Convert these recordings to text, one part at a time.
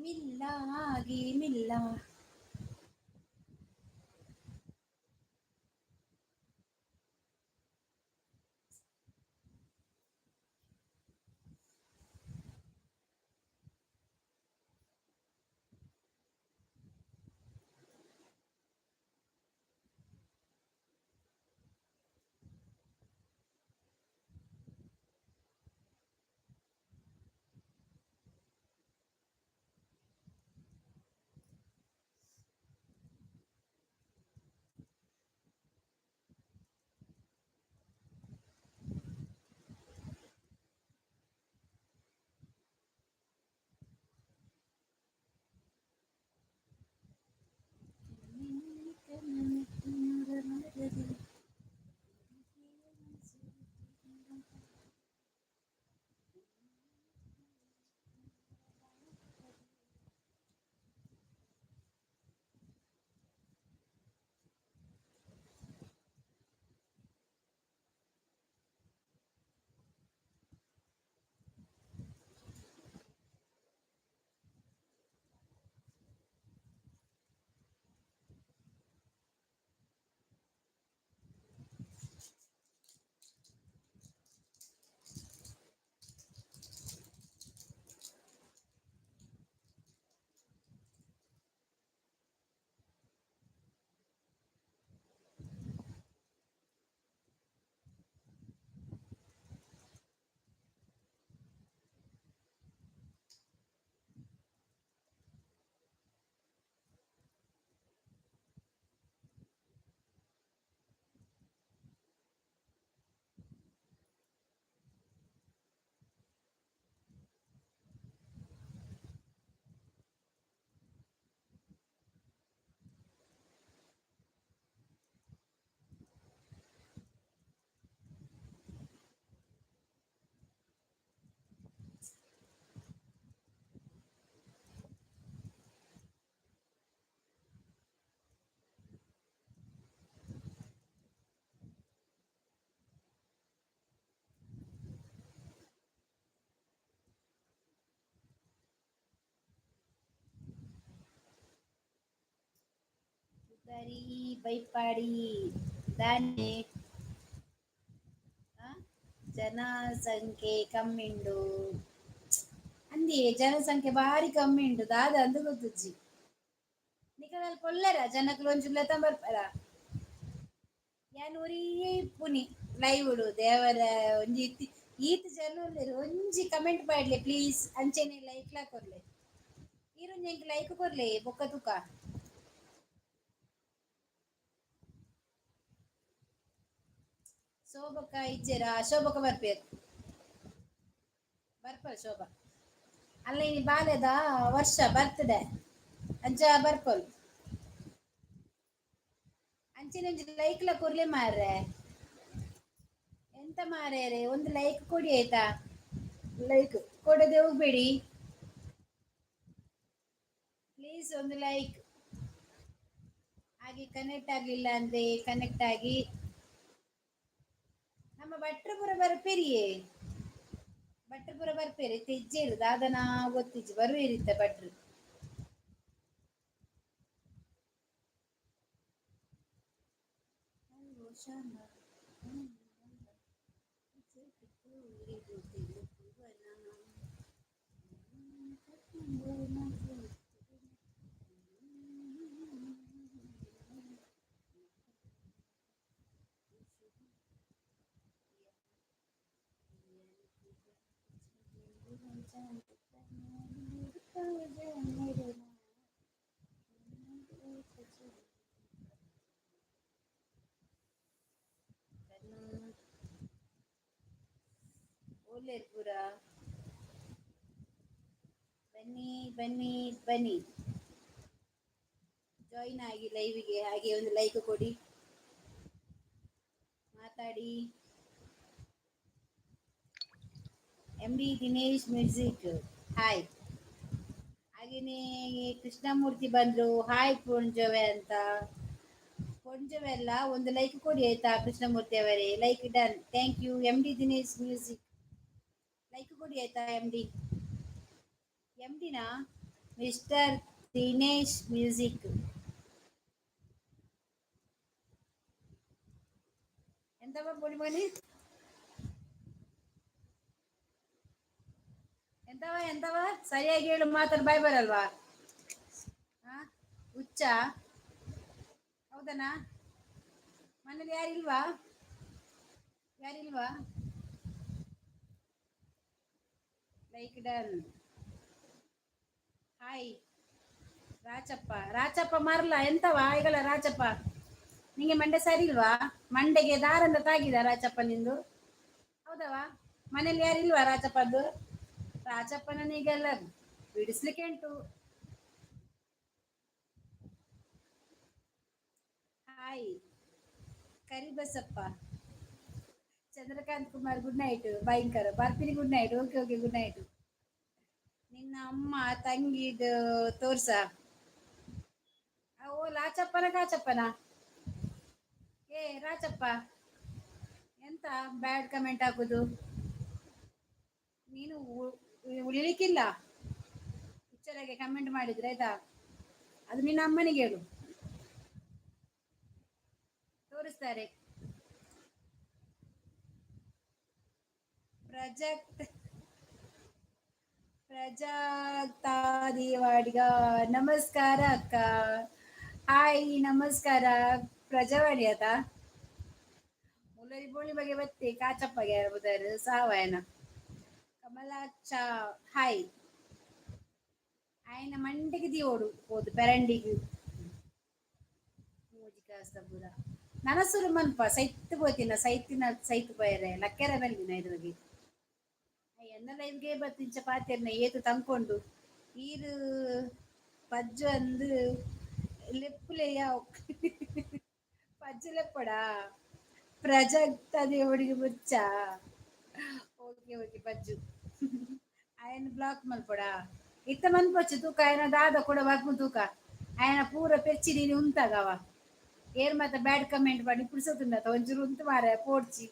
ಗಿಮಿಲ್ಲ ಗಿಮಿಲ್ಲ. ಬರಿ ಬೈಪಾಡಿ ದಾನೆ? ಆ? ಜನಸಂಖ್ಯೆ ಕಮ್ಮಿ ಉಂಡು ಅಂದಿ, ಜನಸಂಖ್ಯೆ ಬಾರಿ ಕಮ್ಮಿ ಉಂಡು. ದಾದ ಅಂದು ಗೊತ್ತುಜ್ಜಿ. ನಿಕಲ್ ಪೊಲ್ಲೆರ ಜನಕುಲು ಒಂಜಿ ಬರ್ಪರ. ಯಾನ್ ಒರಿಯೇ ಇಪ್ಪುನಿ ಲೈವ್. ದೇವರ, ಒಂಜಿ ಈತ್ ಜನ ಉಲ್ಲೆರ್, ಒಂಜಿ ಕಮೆಂಟ್ ಪಾಡ್ಲೆ ಪ್ಲೀಸ್. ಅಂಚೆನೆ ಲೈಕ್ ಲಾ ಕೊರ್ಲೆ. ಈರೊಂಜಿ ಎಂಕ್ ಲೈಕ್ ಕೊರ್ಲೆ, ಬೊಕ್ಕ ತುಕ. ಶೋಭಕ್ಕ ಇಜ್ಜೆರಾ? ಶೋಭಕ್ಕ ಬರ್ಪೇರ್, ಬರ್ಪಲ್ ಶೋಭಾ. ಅಲ್ಲ, ಇನಿ ಬಾಲೆದ ವರ್ಷ ಬರ್ತ್ಡೇ, ಅಂಚ ಬರ್ಪಲ್. ಅಂಚೆನೆ ಒಂಜಿ ಲೈಕ್ ಲ ಕೊರ್ಲೆ ಮಾರ್ರೆ. ಎಂತ ಮಾರ್ರೆ, ಒಂದು ಲೈಕ್ ಕೊಡಿ ಆಯ್ತಾ? ಲೈಕ್ ಕೊಡದೆ ಹೋಗ್ಬೇಡಿ ಪ್ಲೀಸ್. ಒಂದು ಲೈಕ್. ಹಾಗೆ ಕನೆಕ್ಟ್ ಆಗ್ಲಿಲ್ಲ ಅಂದ್ರೆ ಕನೆಕ್ಟ್ ಆಗಿ. ನಮ್ಮ ಭಟ್ರಪುರ ಬರ್ಪೇರಿಯೇ? ಭಟ್ರಪುರ ಬರ್ಪೇರಿ ಇಜ್ಜೇರು, ದಾದನ ಗೊತ್ತಿಜ್ಜಿ. ಬರುವೇರಿತ್ತ ಭಟ್ರು? ಓಲೇರ್ ಪೂರ? ಬನ್ನಿ ಬನ್ನಿ ಬನ್ನಿ, ಜಾಯಿನ್ ಆಗಿ ಲೈವ್ಗೆ. ಹಾಗೆ ಒಂದು ಲೈಕ್ ಕೊಡಿ, ಮಾತಾಡಿ. M D Dinesh music, hi. ಹಾಗೇನೆ ಕೃಷ್ಣಮೂರ್ತಿ ಬಂದ್ರು, ಹಾಯ್ ಪೊಂಜವೆ ಅಂತ. ಪೊಂಜವೆ ಅಲ್ಲ, ಒಂದು ಲೈಕ್ ಕೊಡಿ ಆಯ್ತಾ ಕೃಷ್ಣಮೂರ್ತಿ ಅವರೇ. Like done, thank you. M D Dinesh music, like ಕೊಡಿ ಆಯ್ತಾ. ಎಂ ಡಿ, ಎಂ ಡಿನಾ? Mister Dinesh music. ಎಂತಪ್ಪ ಪೊಡಿ ಮಗನಿ? ಎಂತವ ಎಂತವ? ಸರಿಯಾಗಿ ಹೇಳು, ಮಾತಾಡ್, ಬಾಯ್ ಬರಲ್ವಾ? ಹಾ, ಹುಚ್ಚ? ಹೌದನಾ? ಮನೇಲಿ ಯಾರಿಲ್ವಾ? ಯಾರಿಲ್ವಾ? Like done. Hi Rachappa. Rachappa ಮರ್ಲ, ಎಂತವ ಈಗಲ್ಲ ರಾಚಪ್ಪ? ನಿಂಗೆ ಮಂಡೆ ಸರಿ ಇಲ್ವಾ? ಮಂಡೆಗೆ ದಾರಂದ ತಾಗಿದ ರಾಚಪ್ಪ ನಿಂದು? ಹೌದವಾ? ಮನೇಲಿ ಯಾರಿಲ್ವಾ ರಾಚಪ್ಪದ್ದು? ರಾಚಪ್ಪನ ಈಗೆಲ್ಲ ಬಿಡಿಸ್ಲಿಕ್ಕೆ ಉಂಟು. Hi Karibasappa. Chandrakant Kumar, good night. ಭಯಂಕರ ಬರ್ತೀನಿ, good night. Okay okay, good night. ನಿನ್ನ ಅಮ್ಮ ತಂಗಿದು ತೋರ್ಸ. ಓ ಲಾಚಪ್ಪನ ಕಾಚಪ್ಪನ? ಏ ರಾಚಪ್ಪ, ಎಂತ ಬ್ಯಾಡ್ ಕಮೆಂಟ್ ಹಾಕುದು ನೀನು? ಉಳಿಲಿಕ್ಕಿಲ್ಲ ಹುಚ್ಚರಾಗೆ ಕಮೆಂಟ್ ಮಾಡಿದ್ರೆ, ಆಯ್ತಾ? ಅದು ನಿನ್ನ ಅಮ್ಮನಿಗೆ ಹೇಳು, ತೋರಿಸ್ತಾರೆ. ಪ್ರಜಾಕ್ತಾದಿವಾಡಿಗ, ನಮಸ್ಕಾರ ಅಕ್ಕ. ಹಾಯ್, ನಮಸ್ಕಾರ ಪ್ರಜಾವಾಡಿ ಆತ. ಮುಲ್ಲರಿ ಬೋಳಿ ಬಗ್ಗೆ ಬತ್ತಿ ಕಾಚಪ್ಪಗೆ ಬುದಾರು ಸಾವಾಯನ. ಕಮಲಾಕ್ಷ, ಹಾಯ್. ఆయన ಮಂಡಿಗೆ ದಿಯೋಡು ಹೋದು ಪೆರಂಡಿಗೆ ಮೂಜಿ ಕಾಸ್ತ ಪೂರ ನನಸುರು ಮನ್ಪ ಸೈತ್ ಪೋತಿನ ಸೈತಿನ ಸೈತ್ ಪೋಯರೆ ಲಕ್ಕೆರ ಬಲ್ಲಿನ ಇದ್ರಿಗೆ ಎನ್ನ ಲೈವ್ಗೆ ಬತ್ತಿಂಚ ಪಾತೆರ್ನ ಏತು ತಂಕೊಂಡು ಈರು ಪಜ್ಜು ಅಂದು ಲೆಪ್ಪುಲೆ ಯಾವ ಪಜ್ಜು ಲೆಪ್ಪಡ ಪ್ರಜಾಕ್ತ ದೇವಡಿಗೆ ಬುಚ್ಚ. ಓಕೆ ಓಕೆ ಪಜ್ಜು, ఆయన ಬ್ಲಾಕ್ ಮಲ್ಪಡ. ಇತ್ತ ಮನ್ಪೊಚ್ಚು ತೂಕ, ఆయన ದಾದ ಕೂಡ ಬರ್ಪು ತೂಕ. ఆయన ಪೂರ ಪೆಚ್ಚಿ ನೀನು ಉಂತಾಗವ. ಏರ್ ಮಾತ ಬ್ಯಾಡ್ ಕಮೆಂಟ್ ಮಾಡಿ ಪುಡ್ಸೋತುಂಡ ಒಂಚೂರು ಉಂತು ಮಾರ ಪೋಡ್ಚಿ.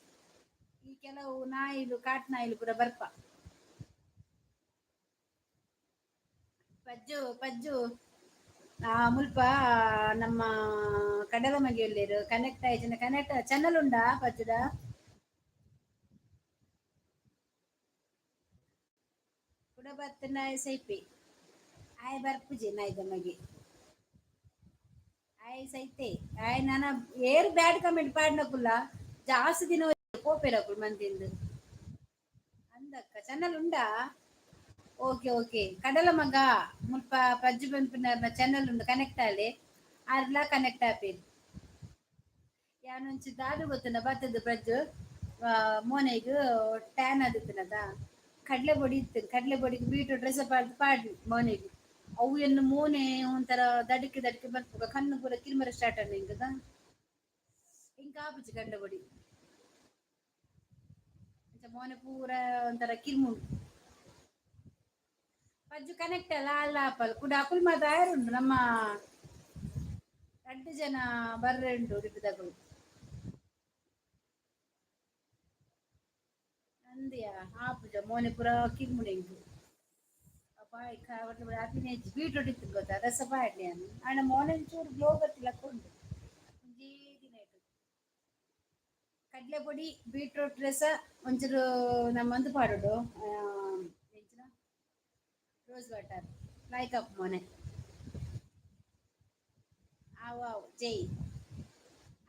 ಈ ಕೆಲವು ನಾಯಿಲು ಕಾಟ್ ನಾಯಿಲು ಪೂರ ಬರ್ಪ. ಪಜ್ಜು ಪಜ್ಜು, ಮುಲ್ಪ ನಮ್ಮ ಕಡಲ ಮಗಿಯುಲ್ಲೇರು. ಕನೆಕ್ಟ್ ಆಯ್ತು. ಕನೆಕ್ಟ್ ಚಾನಲ್ ಉಂಡಾ ಪಜ್ಜುಡ? ಕುಡ ಬತ್ತನ ಸೈಪಿ ಆಯ್ ಬರ್ಪುಜಿ ನಾಯ್ದ ಮಗೆ ಆಯ್ ಸೈತೆ ಆಯ್. ನಾನ ಏರ್ ಬ್ಯಾಡ್ ಕಮೆಂಟ್ ಪಾಡ್ನಕುಲ್ಲ ಜಾಸ್ತಿ ದಿನ ಪೋಪೆರಕುಲ್ ಮಂದಿಂದು ಅಂದಕ್ಕ. ಚಾನಲ್ ಉಂಡಾ? ಓಕೆ ಓಕೆ ಕಡಲ ಮಗ, ಮುಲ್ಪ ಪಜ್ಜು ಪನ್ಪಿನ ಚಾನಲ್ ಉಂಡು, ಕನೆಕ್ಟ್ ಆಲೆ. ಆರ್ಲಾ ಕನೆಕ್ಟ್ ಆಪೇರು. ಯಾನೊಂಚಿ ದಾದ ಗೊತ್ತುಂಡ? ಬತ್ತದ ಪ್ರಜ್ಜು ಮೋನೆಗ್ ಟ್ಯಾನ್ ಆದಿತ್ತನದ, ಕಡಲೆ ಬೊಡಿ ಇತ್ತು. ಕಡಲೆ ಬೊಡಿಗೆ ಬೀಟ್ರೂಟ್ ರಸ ಪಾಡ್ದು ಪಾಡ್ಲಿ ಮೋನೆಗ್. ಅವು ಎನ್ನು ಮೋನೆ ಒಂಥರ ದಡಿಕೆ ದಡಿಕೆ ಬರ್ಪುಗ, ಕಣ್ಣು ಪೂರ ಕಿರ್ಮರ ಸ್ಟಾರ್ಟ್ ಅನ್ನ ಇಂಕದ. ಇಂಕ ಆಪುಜಿ ಕಡಲೆ ಬೊಡಿ. ಅಂಚ ಮೋನೆ ಪೂರ ಒಂಥರ ಕಿರ್ಮುಂಡು. ಪಜ್ಜು ಕನೆಕ್ಟ್ ಅಲ್ಲ ಅಲ್ಲ ಆಪಲ್ ಕುಡ. ಅಕುಲ್ ಮಾತ ಉಂಟು. ನಮ್ಮ ರಡ್ಡು ಜನ ಬರ್ರೆ ಉಂಟು ಉಡುಪಿದಕುಲು ಅಂದ್ಯಾ. ಆಪುಜ, ಮೋನೆ ಪೂರ ಕಿರ್ಮುಂಡು ಇಂಕ್. ಬಾಯ್ ಅಪಿನ ಬೀಟ್ರೂಟ್ ಇತ್ತು ಗೊತ್ತಾ, ರಸ ಪಾಡ್ಲಿ ನಾನು. ಆಂಡ ಮೋನೆ ಒಂಚೂರು ಗ್ಲೋ ಬತ್ತಿಲಕ್ಕ ಉಂಟು ಒಂಜೇ ದಿನ ಇಟ್ಟು. ಕಡಲೆ ಪೊಡಿ, ಬೀಟ್ರೂಟ್ ರಸ, ಒಂಚೂರು ನಮ್ಮಂದು ಪಾಡೋಡು ಎಂಚಿನ ರೋಸ್ ವಾಟರ್. ಲೈಕ್ ಅಪ್ ಮೋನೆ. ಆವು ಆವು ಜೈ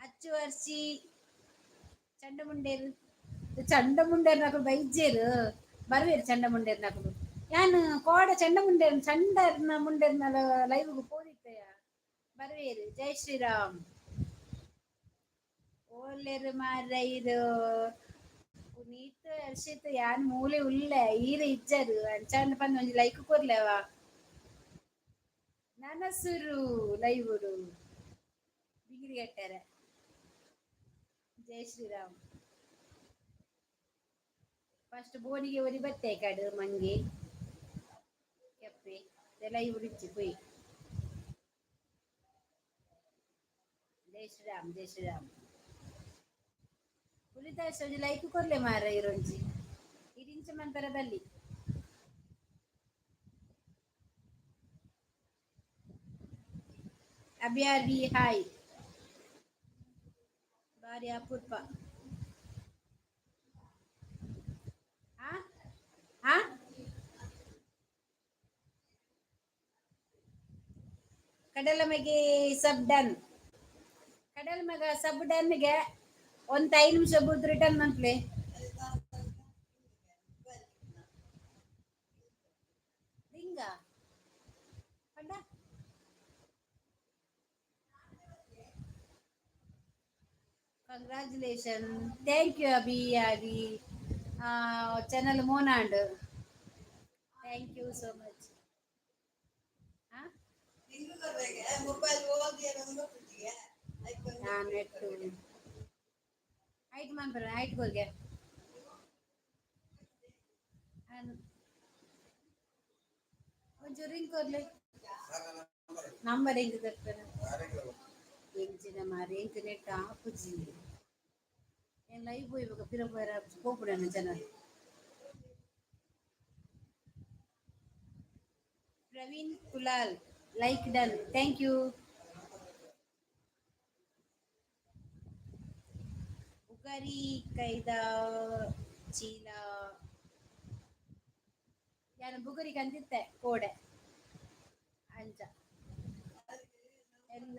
ಅಚ್ಚು ಅರ್ಚಿ. ಚಂಡಮುಂಡೇರು ಚಂಡಮುಂಡೇರು ನಕುಲು ಬೈಜೇರು ಬರ್ವೇರು. ಚಂಡಮುಂಡೇರು ನಕುಲು ಯಾನ್ ಕೋಡ ಚಂಡಮುಂಡೇರು ಚಂಡರ್ನ ಮುಂಡೇರ್ನ ಲೈವ್ಗೆ ಪೋದಿತ್ತಯ್ಯ, ಬರ್ವೇರು. ಜೈ ಶ್ರೀರಾಮ್. ಓಲ್ಲೆರು ಮಾರ್ರ ಪುನೀತ್ ಹರ್ಷಿತ್. ಯಾನ್ ಮೂಲೆ ಉಲ್ಲೆ, ಈರ ಇಜ್ಜರು. ಅಂಚಾಂಡ ಪಂದ್ ಒಂಜಿ ಲೈಕ್ ಕೊರ್ಲೆವಾ. ನನಸುರು ಲೈವುಡು ಬಿಗಿರಿ ಕಟ್ಟಾರೆ. ಜೈ ಶ್ರೀರಾಮ್. ಫಸ್ಟ್ ಬೋನಿಗೆ ಒರಿ ಬತ್ತೆ ಕಾಡು ಮಂಗೆ ಕೆಪ್ಪೆ ಲೈವ್ ಇಚ್ಚಿ ಪೋಯಿ. ಜೈ ಶ್ರೀರಾಮ್, ಜೈ ಶ್ರೀರಾಮ್. ಪುಲಿತಾಶ ಒಂಜಿ ಲೈಕ್ ಕೊರ್ಲೆ ಮಾರ. ಇರೊಂಜಿ ಇರಿಂಚ ಮಂತರ ಬಲ್ಲಿ. ಅಬ್ಯಾರ್ ವಿ ಹಾಯ್. ಬಾರಿ ಅಪೂರ್ಪ. ಆ ಆ ಕಡಲ ಮಗೆ ಸಬ್ ಡನ್. ಕಡಲ ಮಗ ಸಬ್ ಡನ್ಗೆ ಒಂದು 5 ನಿಮಿಷ ಬುಡ್ದು ರಿಟರ್ನ್ ಮನ್ಪ್ಲೆ. ರಿಂಗ ಪಂಡ. Congratulation, thank you Abhi. Abhi channel ಮೋನಾಂಡ್. Thank you so much. ಹಾಂ, ನೆಟ್ಟು ಐಟ್ ಮನ್ಪರ ಐಟ್ ಕೊರ್ಗೆ. ಒಂಚೂರು ರಿಂಗ್ ಕೊರ್ಲೆ. ನಂಬರ್ ಹೆಂಗ್ ತರ್ತಾರೆ? ಎಂಚಿನ ಮಾರಿ, ಎಂಕ್ ನೆಟ್ ಆಪುಜಿ. ಏನ್ ಲೈವ್ ಪೋಯ್ಬೇಕ? ಪಿರ ಪೋಯರ ಪೋಪುಡನ ಜನ. Praveen Kulal, like done, thank you. ಬುಗರಿ ಕೈದ ಚೀಲ ಯಾನು ಬುಗರಿ ಕಂದಿತ್ತೆ ಕೋಡೆ ಅಂಚ ಎಲ್ಲ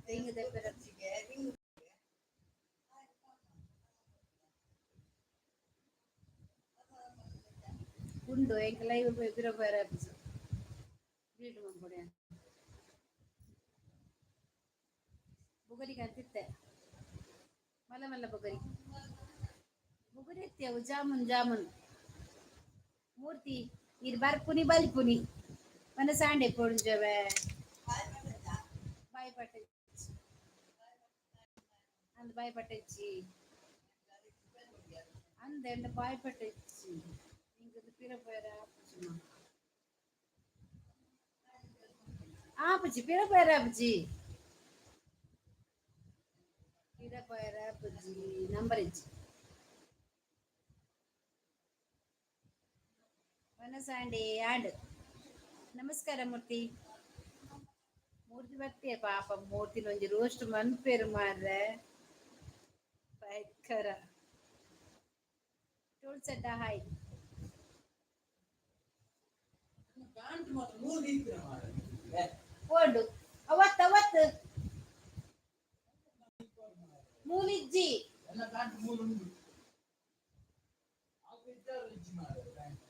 ರಿಂಗ್ ದೆಪ್ಪೆರ. ಉಂಡು. ಎಂಕ್ ಲೈವ್ ಪಿರ ಪೋಯರ ಆಪುಜಿ. ಡಿಲೀಟ್ ಮನ್ಪೊಡು. ಬುಗರಿ ಕಂತಿತ್ತೆ, ಮಲ್ಲ ಮಲ್ಲ ಬುಗರಿ. ಬುಗರಿ ಎತ್ತಿ ಅವು ಜಾಮೂನ್ ಜಾಮೂನ್. ಮೂರ್ತಿ ಇರ್ ಬರ್ಪುನಿ ಬಲ್ಪುನಿ ಮನ ಸಾಂಡೆ ಪೊಂಜವೆ. ಬಾಯ್ ಪಟ್ಟೆಚ್ಚಿ ಅಂದ್, ಬಾಯ್ ಪಟ್ಟೆಚ್ಚಿ ಅಂದ, ಬಾಯ್ ಪಟ್ಟೆಚ್ಚಿ. ಇಂಕ್ ಪಿರ ಪೋಯರ ಆಪುಜಿ. ಆಪುಜಿ, ಪಿರ ಪೋಯರ ಆಪುಜಿ, ಪಿರ ಪೋಯರ ಆಪುಜಿ. ನಂಬರ್ ಇಜ್ಜಿ. ವನಸಾಂಡೆ ಆಂಡ್. ನಮಸ್ಕಾರ ಮೂರ್ತಿ. ಮೂರ್ತಿ ಬತ್ತೆ ಪಾಪ. ಮೂರ್ತಿನ ಒಂಜಿ ರೋಸ್ಟ್ ಮನ್ಪೇರು ಮಾರ್ರೆ, ಭಯಂಕರ. ಟೋಲ್ಸಡ್ಡ ಹಾಯ್. ಪ್ಯಾಂಟ್ ಮಾತ್ರ ಮೂರು ದೀಪಿನ ಮಾರ್ರೆ. ಓಂಡು ಅವತ್ತು ಅವತ್ತು ಮೂಲಿಜ್ಜಿ. ಎಲ್ಲ ಪ್ಯಾಂಟ್ ಮೂರು ಉಂಟು. ಆ ಇದ್ದಾರೆ ಇಜ್ಜಿ ಮಾರ್ರೆ ಪ್ಯಾಂಟ್.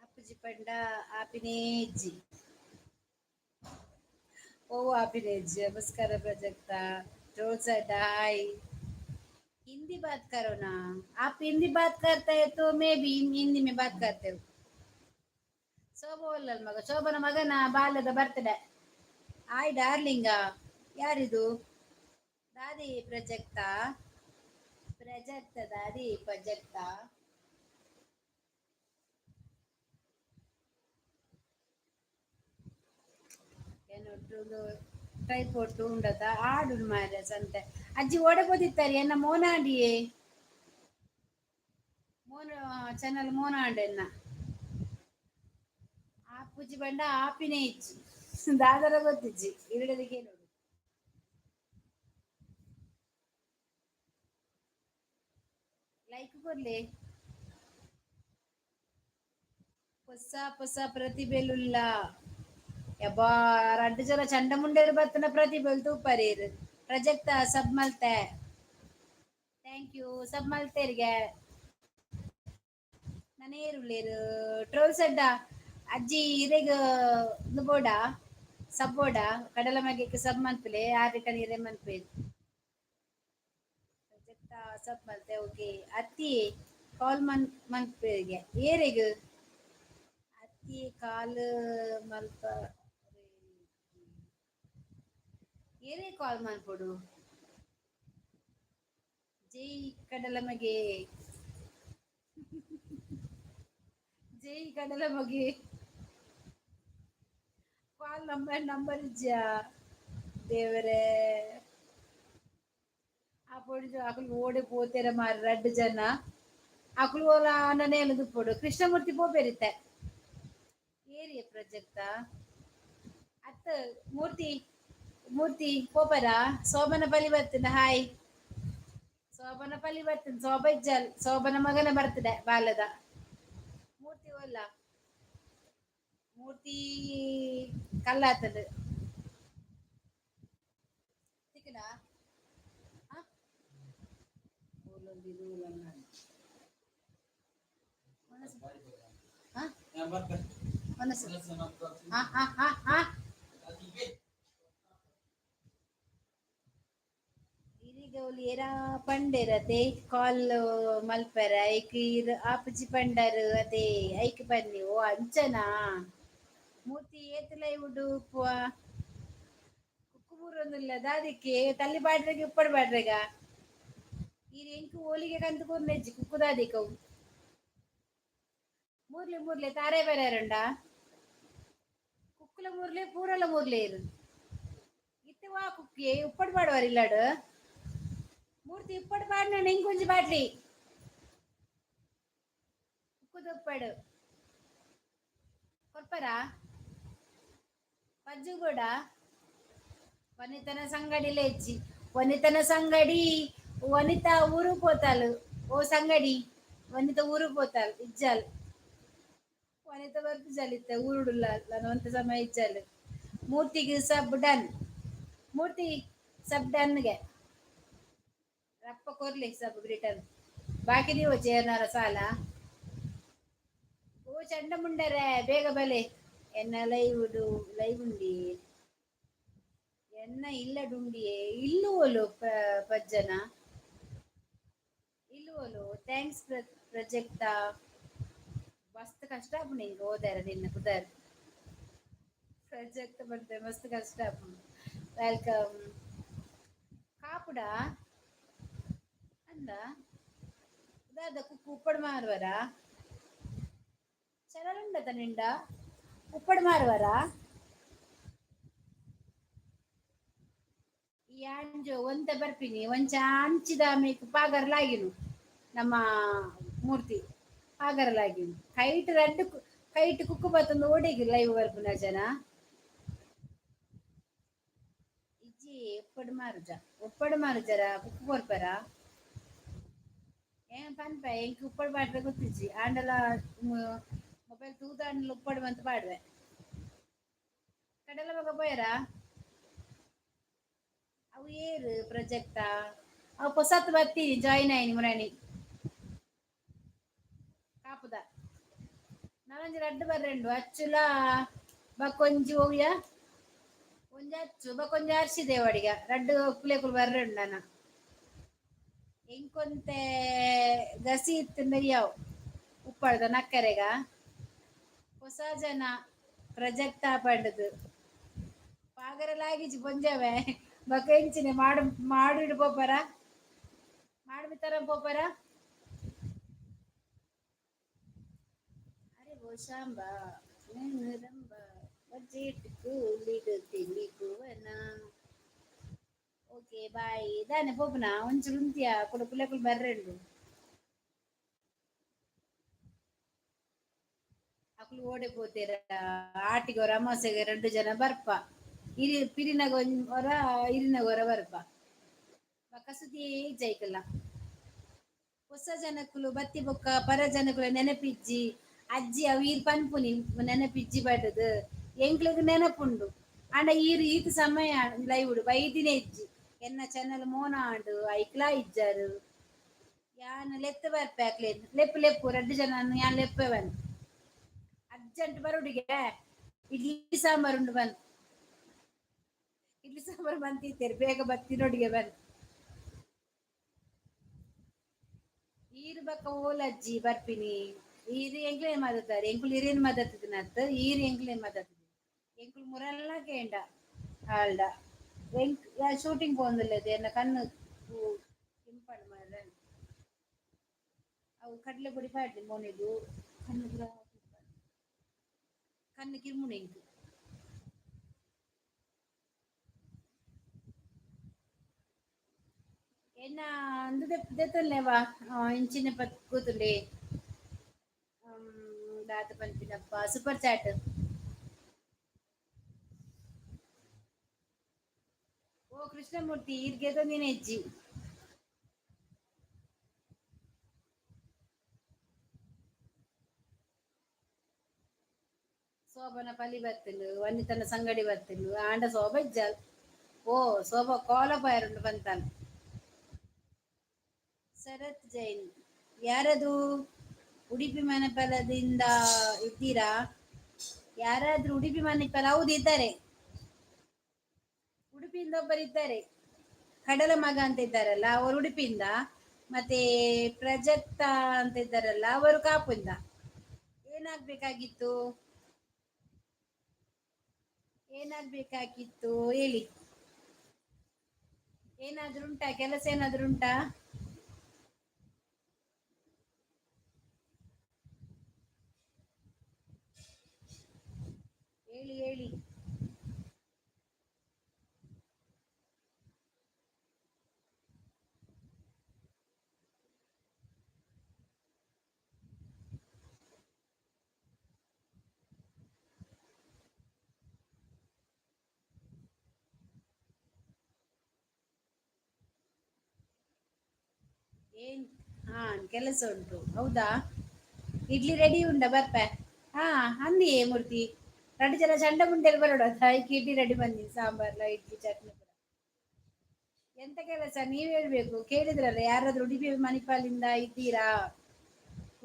ಆಪುಜಿ ಪಂಡ ಆಪಿನೇಜ್ಜಿ. ಓ ಆಪಿನೇಜ್ಜಿ. ನಮಸ್ಕಾರ ಪ್ರಜಕ್ತಾ. ಟೋಲ್ಸಡ್ಡ हाय. हिंदी बात करो ना. आप हिंदी बात करते हैं तो मैं भी हिंदी में बात करते हूँ. ಶೋಭಾ ಒಲ್ಲಲ್ ಮಗ, ಶೋಭನ ಮಗನ ಬಾಲ್ಯದ ಬರ್ತ್ಡೇ. ಹಾಯ್ ಡಾರ್ಲಿಂಗ. ಯಾರಿದು? ದಾದಿ ಪ್ರಜಕ್ತಾ? ಪ್ರಜಕ್ತ ದಾದಿ ಪ್ರಜಕ್ತಾ. ಏನೊಟ್ಟು ಟ್ರೈಪೋಟು ಉಂಡತ ಆಡು ಮಾರ್ರೆ ಸಂತೆ. ಅಜ್ಜಿ ಓಡಬೋದಿತ್ತಾರೆ ಎನ್ನ ಮೋನಾಂಡಿಯೇ. ಮೋನ ಚಾನಲ್ ಮೋನಾಂಡ ಎನ್ನ. ಆಪುಜಿ ಬಂಡ ಆಪಿನೇ ಇಜ್ಜಿ. ದಾದರ ಗೊತ್ತಿಜ್ಜಿ ಇರಡದಿಗೆ ನೋಡು. ಲೈಕ್ ಕೊರ್ಲೆ. ಹೊಸ ಹೊಸ ಪ್ರತಿಭೆಲುಲ್ಲ. ಯಬ್ಬಾ, ರಡ್ಡು ಜನ ಚಂಡಮುಂಡೇರು ಬತ್ತನ ಪ್ರತಿಭೆಲು ತೂಪರೇರು. ಪ್ರಜಕ್ತ ಸಬ್ ಮಲ್ತೆ, thank you. ಸಬ್ ಮಲ್ತೇರಿಗೆ ನನೇರುಳ್ಳೇರು. ಟ್ರೋಲ್ಸ್ ಅಡ್ಡ ಅಜ್ಜಿ ಇರೆಗ್ ಉಂದು ಬೋಡ ಸಬ್ ಬೋಡ. ಕಡಲ ಮಗೆಕ್ ಸಬ್ ಮನ್ಪುಲೆ. ಆರ್ ರಿಟರ್ನ್ ಇರೆ ಮನ್ಪೇರು. ಪ್ರಜಕ್ತ ಸಬ್ ಮಲ್ತೆ, ಓಕೆ. ಅತ್ತಿ ಕಾಲ್ ಮನ್ ಮನ್ಪೇರಿಗೆ. ಏರೆಗ್ ಅತ್ತಿ ಕಾಲ್ ಮಲ್ಪ? ಏರೇ ಕಾಲ್ ಮನ್ಪೊಡು? ಜೈ ಕಡಲ ಮಗೆ, ಜೈ ಕಡಲ ಮಗೆ. ಕಾಲ್ ನಂಬರ್ ನಂಬರ್ ಇಜ್ಜಾ ದೇವರೇ? ಆ ಪೊಂಜು ಅಕುಲು ಓಡೆ ಪೋತೆರ ಮಾರ್ ರಡ್ಡ್ ಜನ. ಅಕುಲು ಓಲ ಆಂಡನೇಲ ದುಪ್ಪೊಡು. ಕೃಷ್ಣಮೂರ್ತಿ ಪೋಪೆರಿತ್ತೆ. ಏರಿಯ ಪ್ರಜಕ್ತ ಅತ್ ಮೂರ್ತಿ ಮೂರ್ತಿ ಪೋಪರಾ? ಸೋಮನ ಬಲಿ ಬರ್ತುಂಡ. ಹಾಯ್ ಸೋಬನ ಪಲಿ ಬರ್ತುಂಡು. ಸೋಬ ಇಜ್ಜಲ್, ಸೋಬನ ಮಗನ ಬರ್ತದೆ ಬಾಲದ. ಮೂರ್ತಿ ಓಲ್ಲ? ಮೂರ್ತಿ ಕಲ್ಲಾತಂಡು ತಿಕ್ಕುಂಡಾ? ಹಾ? ಮನಸ್ಸು ಹಾ ಹಾ ಹಾ ಹಾ. ಇರಿಗೌಲು ಏರಾ ಪಂಡೆರತೆ ಕಾಲ್ ಮಲ್ಪೆರ ಐಕ್ ಇರ್ ಆಪುಜಿ ಪಂಡರ್ ಅದೇ ಐಕ್ ಬನ್ನಿ. ಓ ಅಂಚನಾ? ಮೂರ್ತಿ ಏತ್ ಲೈವ್ ಉಪ್ಪುವ? ಕುಕ್ಕು ಬೂರೊಂದುಲ್ಲ ದಾದಿಕ್ಕೆ ತಲ್ಲಿ ಪಾಡ್ರೆಗ್ ಉಪ್ಪಡ್ ಪಾಡ್ರೆಗ. ಈರ್ ಎಂಕ್ ಓಲಿಗೆ ಕಂತ್ ಕೊರ್ನೆಜ್ಜಿ ಕುಕ್ಕು ದಾದಿಕವು. ಮೂರ್ಲೆ ಮೂರ್ಲೆ ತಾರೆ ಬೇರೆರುಂಡ ಕುಕ್ಕುಲ ಮೂರ್ಲೆ ಪೂರಲ ಮೂರ್ಲೆ ಇರು ಇತ್ತೆ ವಾ ಕುಕ್ಕಿ ಉಪ್ಪಡ್ ಪಾಡುವರ್ ಇಲ್ಲಡ್. ಮೂರ್ತಿ ಉಪ್ಪಡ್ ಪಾಡ್ನ ಎಂಕೊಂಜಿ ಬಾಟ್ಲಿ ಕುಕ್ಕುದ ಉಪ್ಪಡು ಕೊರ್ಪರಾ? ಪಜ್ಜು ಕೂಡ ವನಿತನ ಸಂಗಡಿ ಲೇಜ್ಜಿ. ವನಿತನ ಸಂಗಡಿ ವನಿತಾ ಊರು ಪೋತಾಳು. ಓ ಸಂಗಡಿ ವನಿತ ಊರು ಪೋತಾಳು ಇಜ್ಜಾಲ್. ವನಿತ ಬರ್ಪುಜಲ್ ಇತ್ತೆ ಊರುಡುಲ್ಲ ಒಂತ ಸಮಯ ಇಜ್ಜಾಲ್. ಮೂರ್ತಿಗೆ ಸಬ್ ಡನ್. ಮೂರ್ತಿ ಸಬ್ ಡನ್ಗೆ ರಪ್ಪ ಕೊರ್ಲಿ ಸಬ್ ರಿಟರ್ನ್. ಬಾಕಿ ನೀವು ಚೇರ್ನಾರ ಸಾಲ. ಓ ಚಂಡ ಮುಂಡರೆ ಬೇಗ ಬಲೆ. ಎನ್ನ ಲೈವ್ ಲೈವ್ ಉಂಡಿ ಎನ್ನ ಇಲ್ಲಡುಂಡಿಯೇ ಇಲ್ಲು ಓಲು ಪಜ್ಜನ ಇಲ್ಲು ಓಲು. Thanks Prajakta. ಮಸ್ತ್ ಕಷ್ಟ ಆಪುಂಡು ಇಂಕ್ ಓದಾರ ನಿನ್ನ ಪುದರ್. ಪ್ರಜಕ್ತ ಬಂತೆ ಮಸ್ತ್ ಕಷ್ಟ ಆಪುಂಡು. Welcome. ಕಾಪುಡ ಅಂದ ದಾದ ಕುಕ್ಕು ಉಪ್ಪಡ್ ಮಾರುವರ? ಚರಳುಂಡತ ನಿಂಡ ಉಪ್ಪಡ್ ಮಾರುವರ? ಈ ಅಂಜು ಒಂತೆ ಬರ್ಪಿನಿ ಒಂಚ ಅಂಚಿದ ಮೇಕ್ ಪಾಗರ್ಲಾಗಿನು ನಮ್ಮ ಮೂರ್ತಿ ಪಾಗರ್ಲಾಗಿನು ಕೈಟ್ ರಡ್ಡ್ ಕೈಟ್ ಕುಕ್ಕು ಬತ್ತೊಂದು ಓಡೆಗ್ ಲೈವ್ ಬರ್ಪುನ ಜನ. ಇಜ್ಜಿ ಉಪ್ಪಡ್ ಮಾರುಜ ಉಪ್ಪಡ್ ಮಾರುಜರ ಕುಕ್ಕು ಕೊರ್ಪರ? ಏನ್ ಪನ್ಪ ಎಂಕ್ ಉಪ್ಪಡ್ ಪಾಡ್ರೆ ಗೊತ್ತಿಜ್ಜಿ. ಆಂಡಲ ಮೊಬೈಲ್ ತೂದಾಂಡಲ ಉಪ್ಪಡ್ ಮಂತ್ ಪಾಡ್ವೆ. ಕಡಲ ಮಗ ಪೋಯರಾ? ಅವು ಏರು ಪ್ರಜಕ್ತ ಅವು ಪೊಸತ್ ಬತ್ತೀನಿ ಜಾಯಿನ್ ಆಯ್ನಿ ಮುರಾಣಿ ಕಾಪುದ. ನಾನೊಂಜಿ ರಡ್ಡ್ ಬರ್ರೆಂಡು ಅಚ್ಚುಲ ಬಕ್ಕೊಂಜಿ ಹೋಗ್ಯ ಒಂಜಿ ಅಚ್ಚು ಬಕ್ಕೊಂಜಿ ಅರ್ಶಿ ದೇವಡಿಗ ರಡ್ಡ್ ಪುಲೆಕುಲು ಬರ್ರೆಂಡು. ನನ ಎಂಕೊಂತೆ ಗಸಿ ಇತ್ತು ಯಾವ್ ಉಪ್ಪಡ್ದ ನಕ್ಕರೆಗ. ಹೊಸ ಜನ ಪ್ರಜಕ್ತ ಪಂಡುದು ಪಾಗರಲಾಗಿಜಿ ಪೊಂಜವೆ ಬೊಕ ಎಂಚಿನ ಮಾಡು ಮಾಡು ಪೋಪರ ಮಾಡು ಮಿತ್ತರ ಪೋಪರ. ಅರೆ ಓ ಶಾಂಬ ರಂಬ ಬಜೆಟ್ ಕೂಲಿಡು ತಿಲಿಕುವನ. ಓಕೆ ಬಾಯ್ ದಾನೆ ಪೋಪುನ ಒಂಚೂರು ಉಂತಿಯ ಕುಡ ಪುಲೆಕುಲು ಬರ್ರೆಂಡು. ಅಕುಲು ಓಡೆ ಪೋತೇರ? ಆಟಿಗೊರ ಅಮಾಸೆಗೆ ರಡ್ಡು ಜನ ಬರ್ಪ. ಇರಿ ಪಿರಿನಗ ಹೊರ ಇರಿನಗೊರ ಬರ್ಪ. ಕಸುತಿ ಜೈಕಲ್ಲ ಹೊಸ ಜನಕುಲು ಬತ್ತಿ ಬೊಕ್ಕ ಪರ ಜನಕುಲು ನೆನಪಿಜ್ಜಿ. ಅಜ್ಜಿ ಅವು ಈರ್ ಪನ್ಪುನಿ ನೆನಪಿಜ್ಜಿ ಬಡದು. ಎಂಕ್ಲೆಗ್ ನೆನಪುಂಡು. ಆಂಡ ಈರ್ ಈತ್ ಸಮಯ ಲೈವ್ ಬೈದಿನೇ ಇಜ್ಜಿ. ಎನ್ನ ಚಾನಲ್ ಮೋನ ಆಂಡು ಐಕ್ಲಾ ಇಜ್ಜಾರು. ಯಾನ್ ಲೆತ್ತು ಬರ್ಪೆ ಅಕ್ಲೇನ್. ಲೆಪ್ಪು ಲೆಪ್ಪು ರಡ್ಡು ಜನ ಯಾನ್ ಲೆಪ್ಪೆವನ್. ಅರ್ಜೆಂಟ್ ಬರುಡಿಗೆ ಇಡ್ಲಿ ಸಾಂಬಾರ್ ಉಂಡು ಬನ್. ಇಡ್ಲಿ ಸಾಂಬಾರ್ ಬಂತಿತ್ತೇರು ಬೇಗ ಬತ್ತಿನೊಡಿಗೆ ಬನ್. ಈರು ಬಕ್ಕ ಓಲಜ್ಜಿ ಬರ್ಪಿನಿ. ಈರು ಎಂಕ್ಲೇನ್ ಮದತಾರೆ ಎಂಕುಲು ಇರೇನ್ ಮದತ್ತಿನತ್ ಈರು ಎಂಕ್ಲೇನ್ ಮದತ್ತಿದೆ ಎಂಕುಲು ಮುರಲ್ಲ ಕೇಂಡ ಆಲ್ಡ ಎಂಕ್ ಶೂಟಿಂಗ್ ಪೋಂದುಲ್ಲೆದ ಎನ್ನ ಕಣ್ಣು ಕೆಂಪಂಡು ಮಾರ್ರೆ. ಅವು ಕಡಲೆ ಪೊಡಿ ಪಾಡ್ಲಿ ಮೋನೆಗು ಕಣ್ಣು ಪೂರ ಕಣ್ಣು ಕಿರ್ಮುನೆ ಎಂಕ್. ಎನ್ನ ಅಂದು ದೆತ್ತಲ್ಲೇವಾ ಇಂಚಿನ ಪತ್ ಕೂತುಂಡೆ ದಾದ ಪನ್ಪಿನಪ್ಪ ಸೂಪರ್ ಚಾಟ್. ಓ ಕೃಷ್ಣಮೂರ್ತಿ ಈರ್ಗೆ ಹೆಜ್ಜಿ. ಶೋಭನ ಪಲಿ ಬತ್ತಲು ವನಿತನ ಸಂಗಡಿ ಬತ್ತಲು ಆಂಡ ಶೋಭ ಇಜ್ಜಲ್. ಓ ಶೋಭ ಕೋಲ ಪಾಯರುಂಡು ಬಂತಾನ. ಶರತ್ ಜೈನ್ ಯಾರದು? ಉಡುಪಿ ಮಣಿಪಾಲದಿಂದ ಇದ್ದೀರಾ? ಯಾರಾದ್ರೂ ಉಡುಪಿ ಮಣಿಪಾಲ? ಹೌದು, ಇದ್ದಾರೆ. ಉಡುಪಿಯಿಂದ ಒಬ್ಬರಿದ್ದಾರೆ, ಕಡಲ ಮಗ ಅಂತ ಇದ್ದಾರಲ್ಲ ಅವರು ಉಡುಪಿಯಿಂದ. ಮತ್ತೆ ಪ್ರಜಕ್ತ ಅಂತ ಇದ್ದಾರಲ್ಲ ಅವರು ಕಾಪುಯಿಂದ. ಏನಾಗ್ಬೇಕಾಗಿತ್ತು ಏನಾಗ್ಬೇಕಾಗಿತ್ತು ಹೇಳಿ? ಏನಾದ್ರೂ ಉಂಟಾ ಕೆಲಸ? ಏನಾದ್ರೂ ಉಂಟಾ? ಹೇಳಿ ಹೇಳಿ. ಏನ್? ಹಾ, ಕೆಲಸ ಉಂಟು. ಹೌದಾ? ಇಡ್ಲಿ ರೆಡಿ ಉಂಡ ಬರ್ಪೆ. ಹಾ ಅಂದಿಯೇ ಮೂರ್ತಿ ಎರಡು ಜನ ಚಂಡ ಮುಂಡೆಲ್ ಬರೋಡ ಐಕ್ ಇಡ್ಲಿ ರೆಡಿ ಬಂದಿ, ಸಾಂಬಾರ್ಲ ಇಡ್ಲಿ ಚಟ್ನಿ ಕೂಡ. ಎಂತ ಕೆಲಸ ನೀವ್ ಹೇಳ್ಬೇಕು. ಕೇಳಿದ್ರಲ್ಲ, ಯಾರಾದ್ರೂ ಉಡುಪಿ ಮಣಿಪಾಲಿಂದ ಇದ್ದೀರಾ?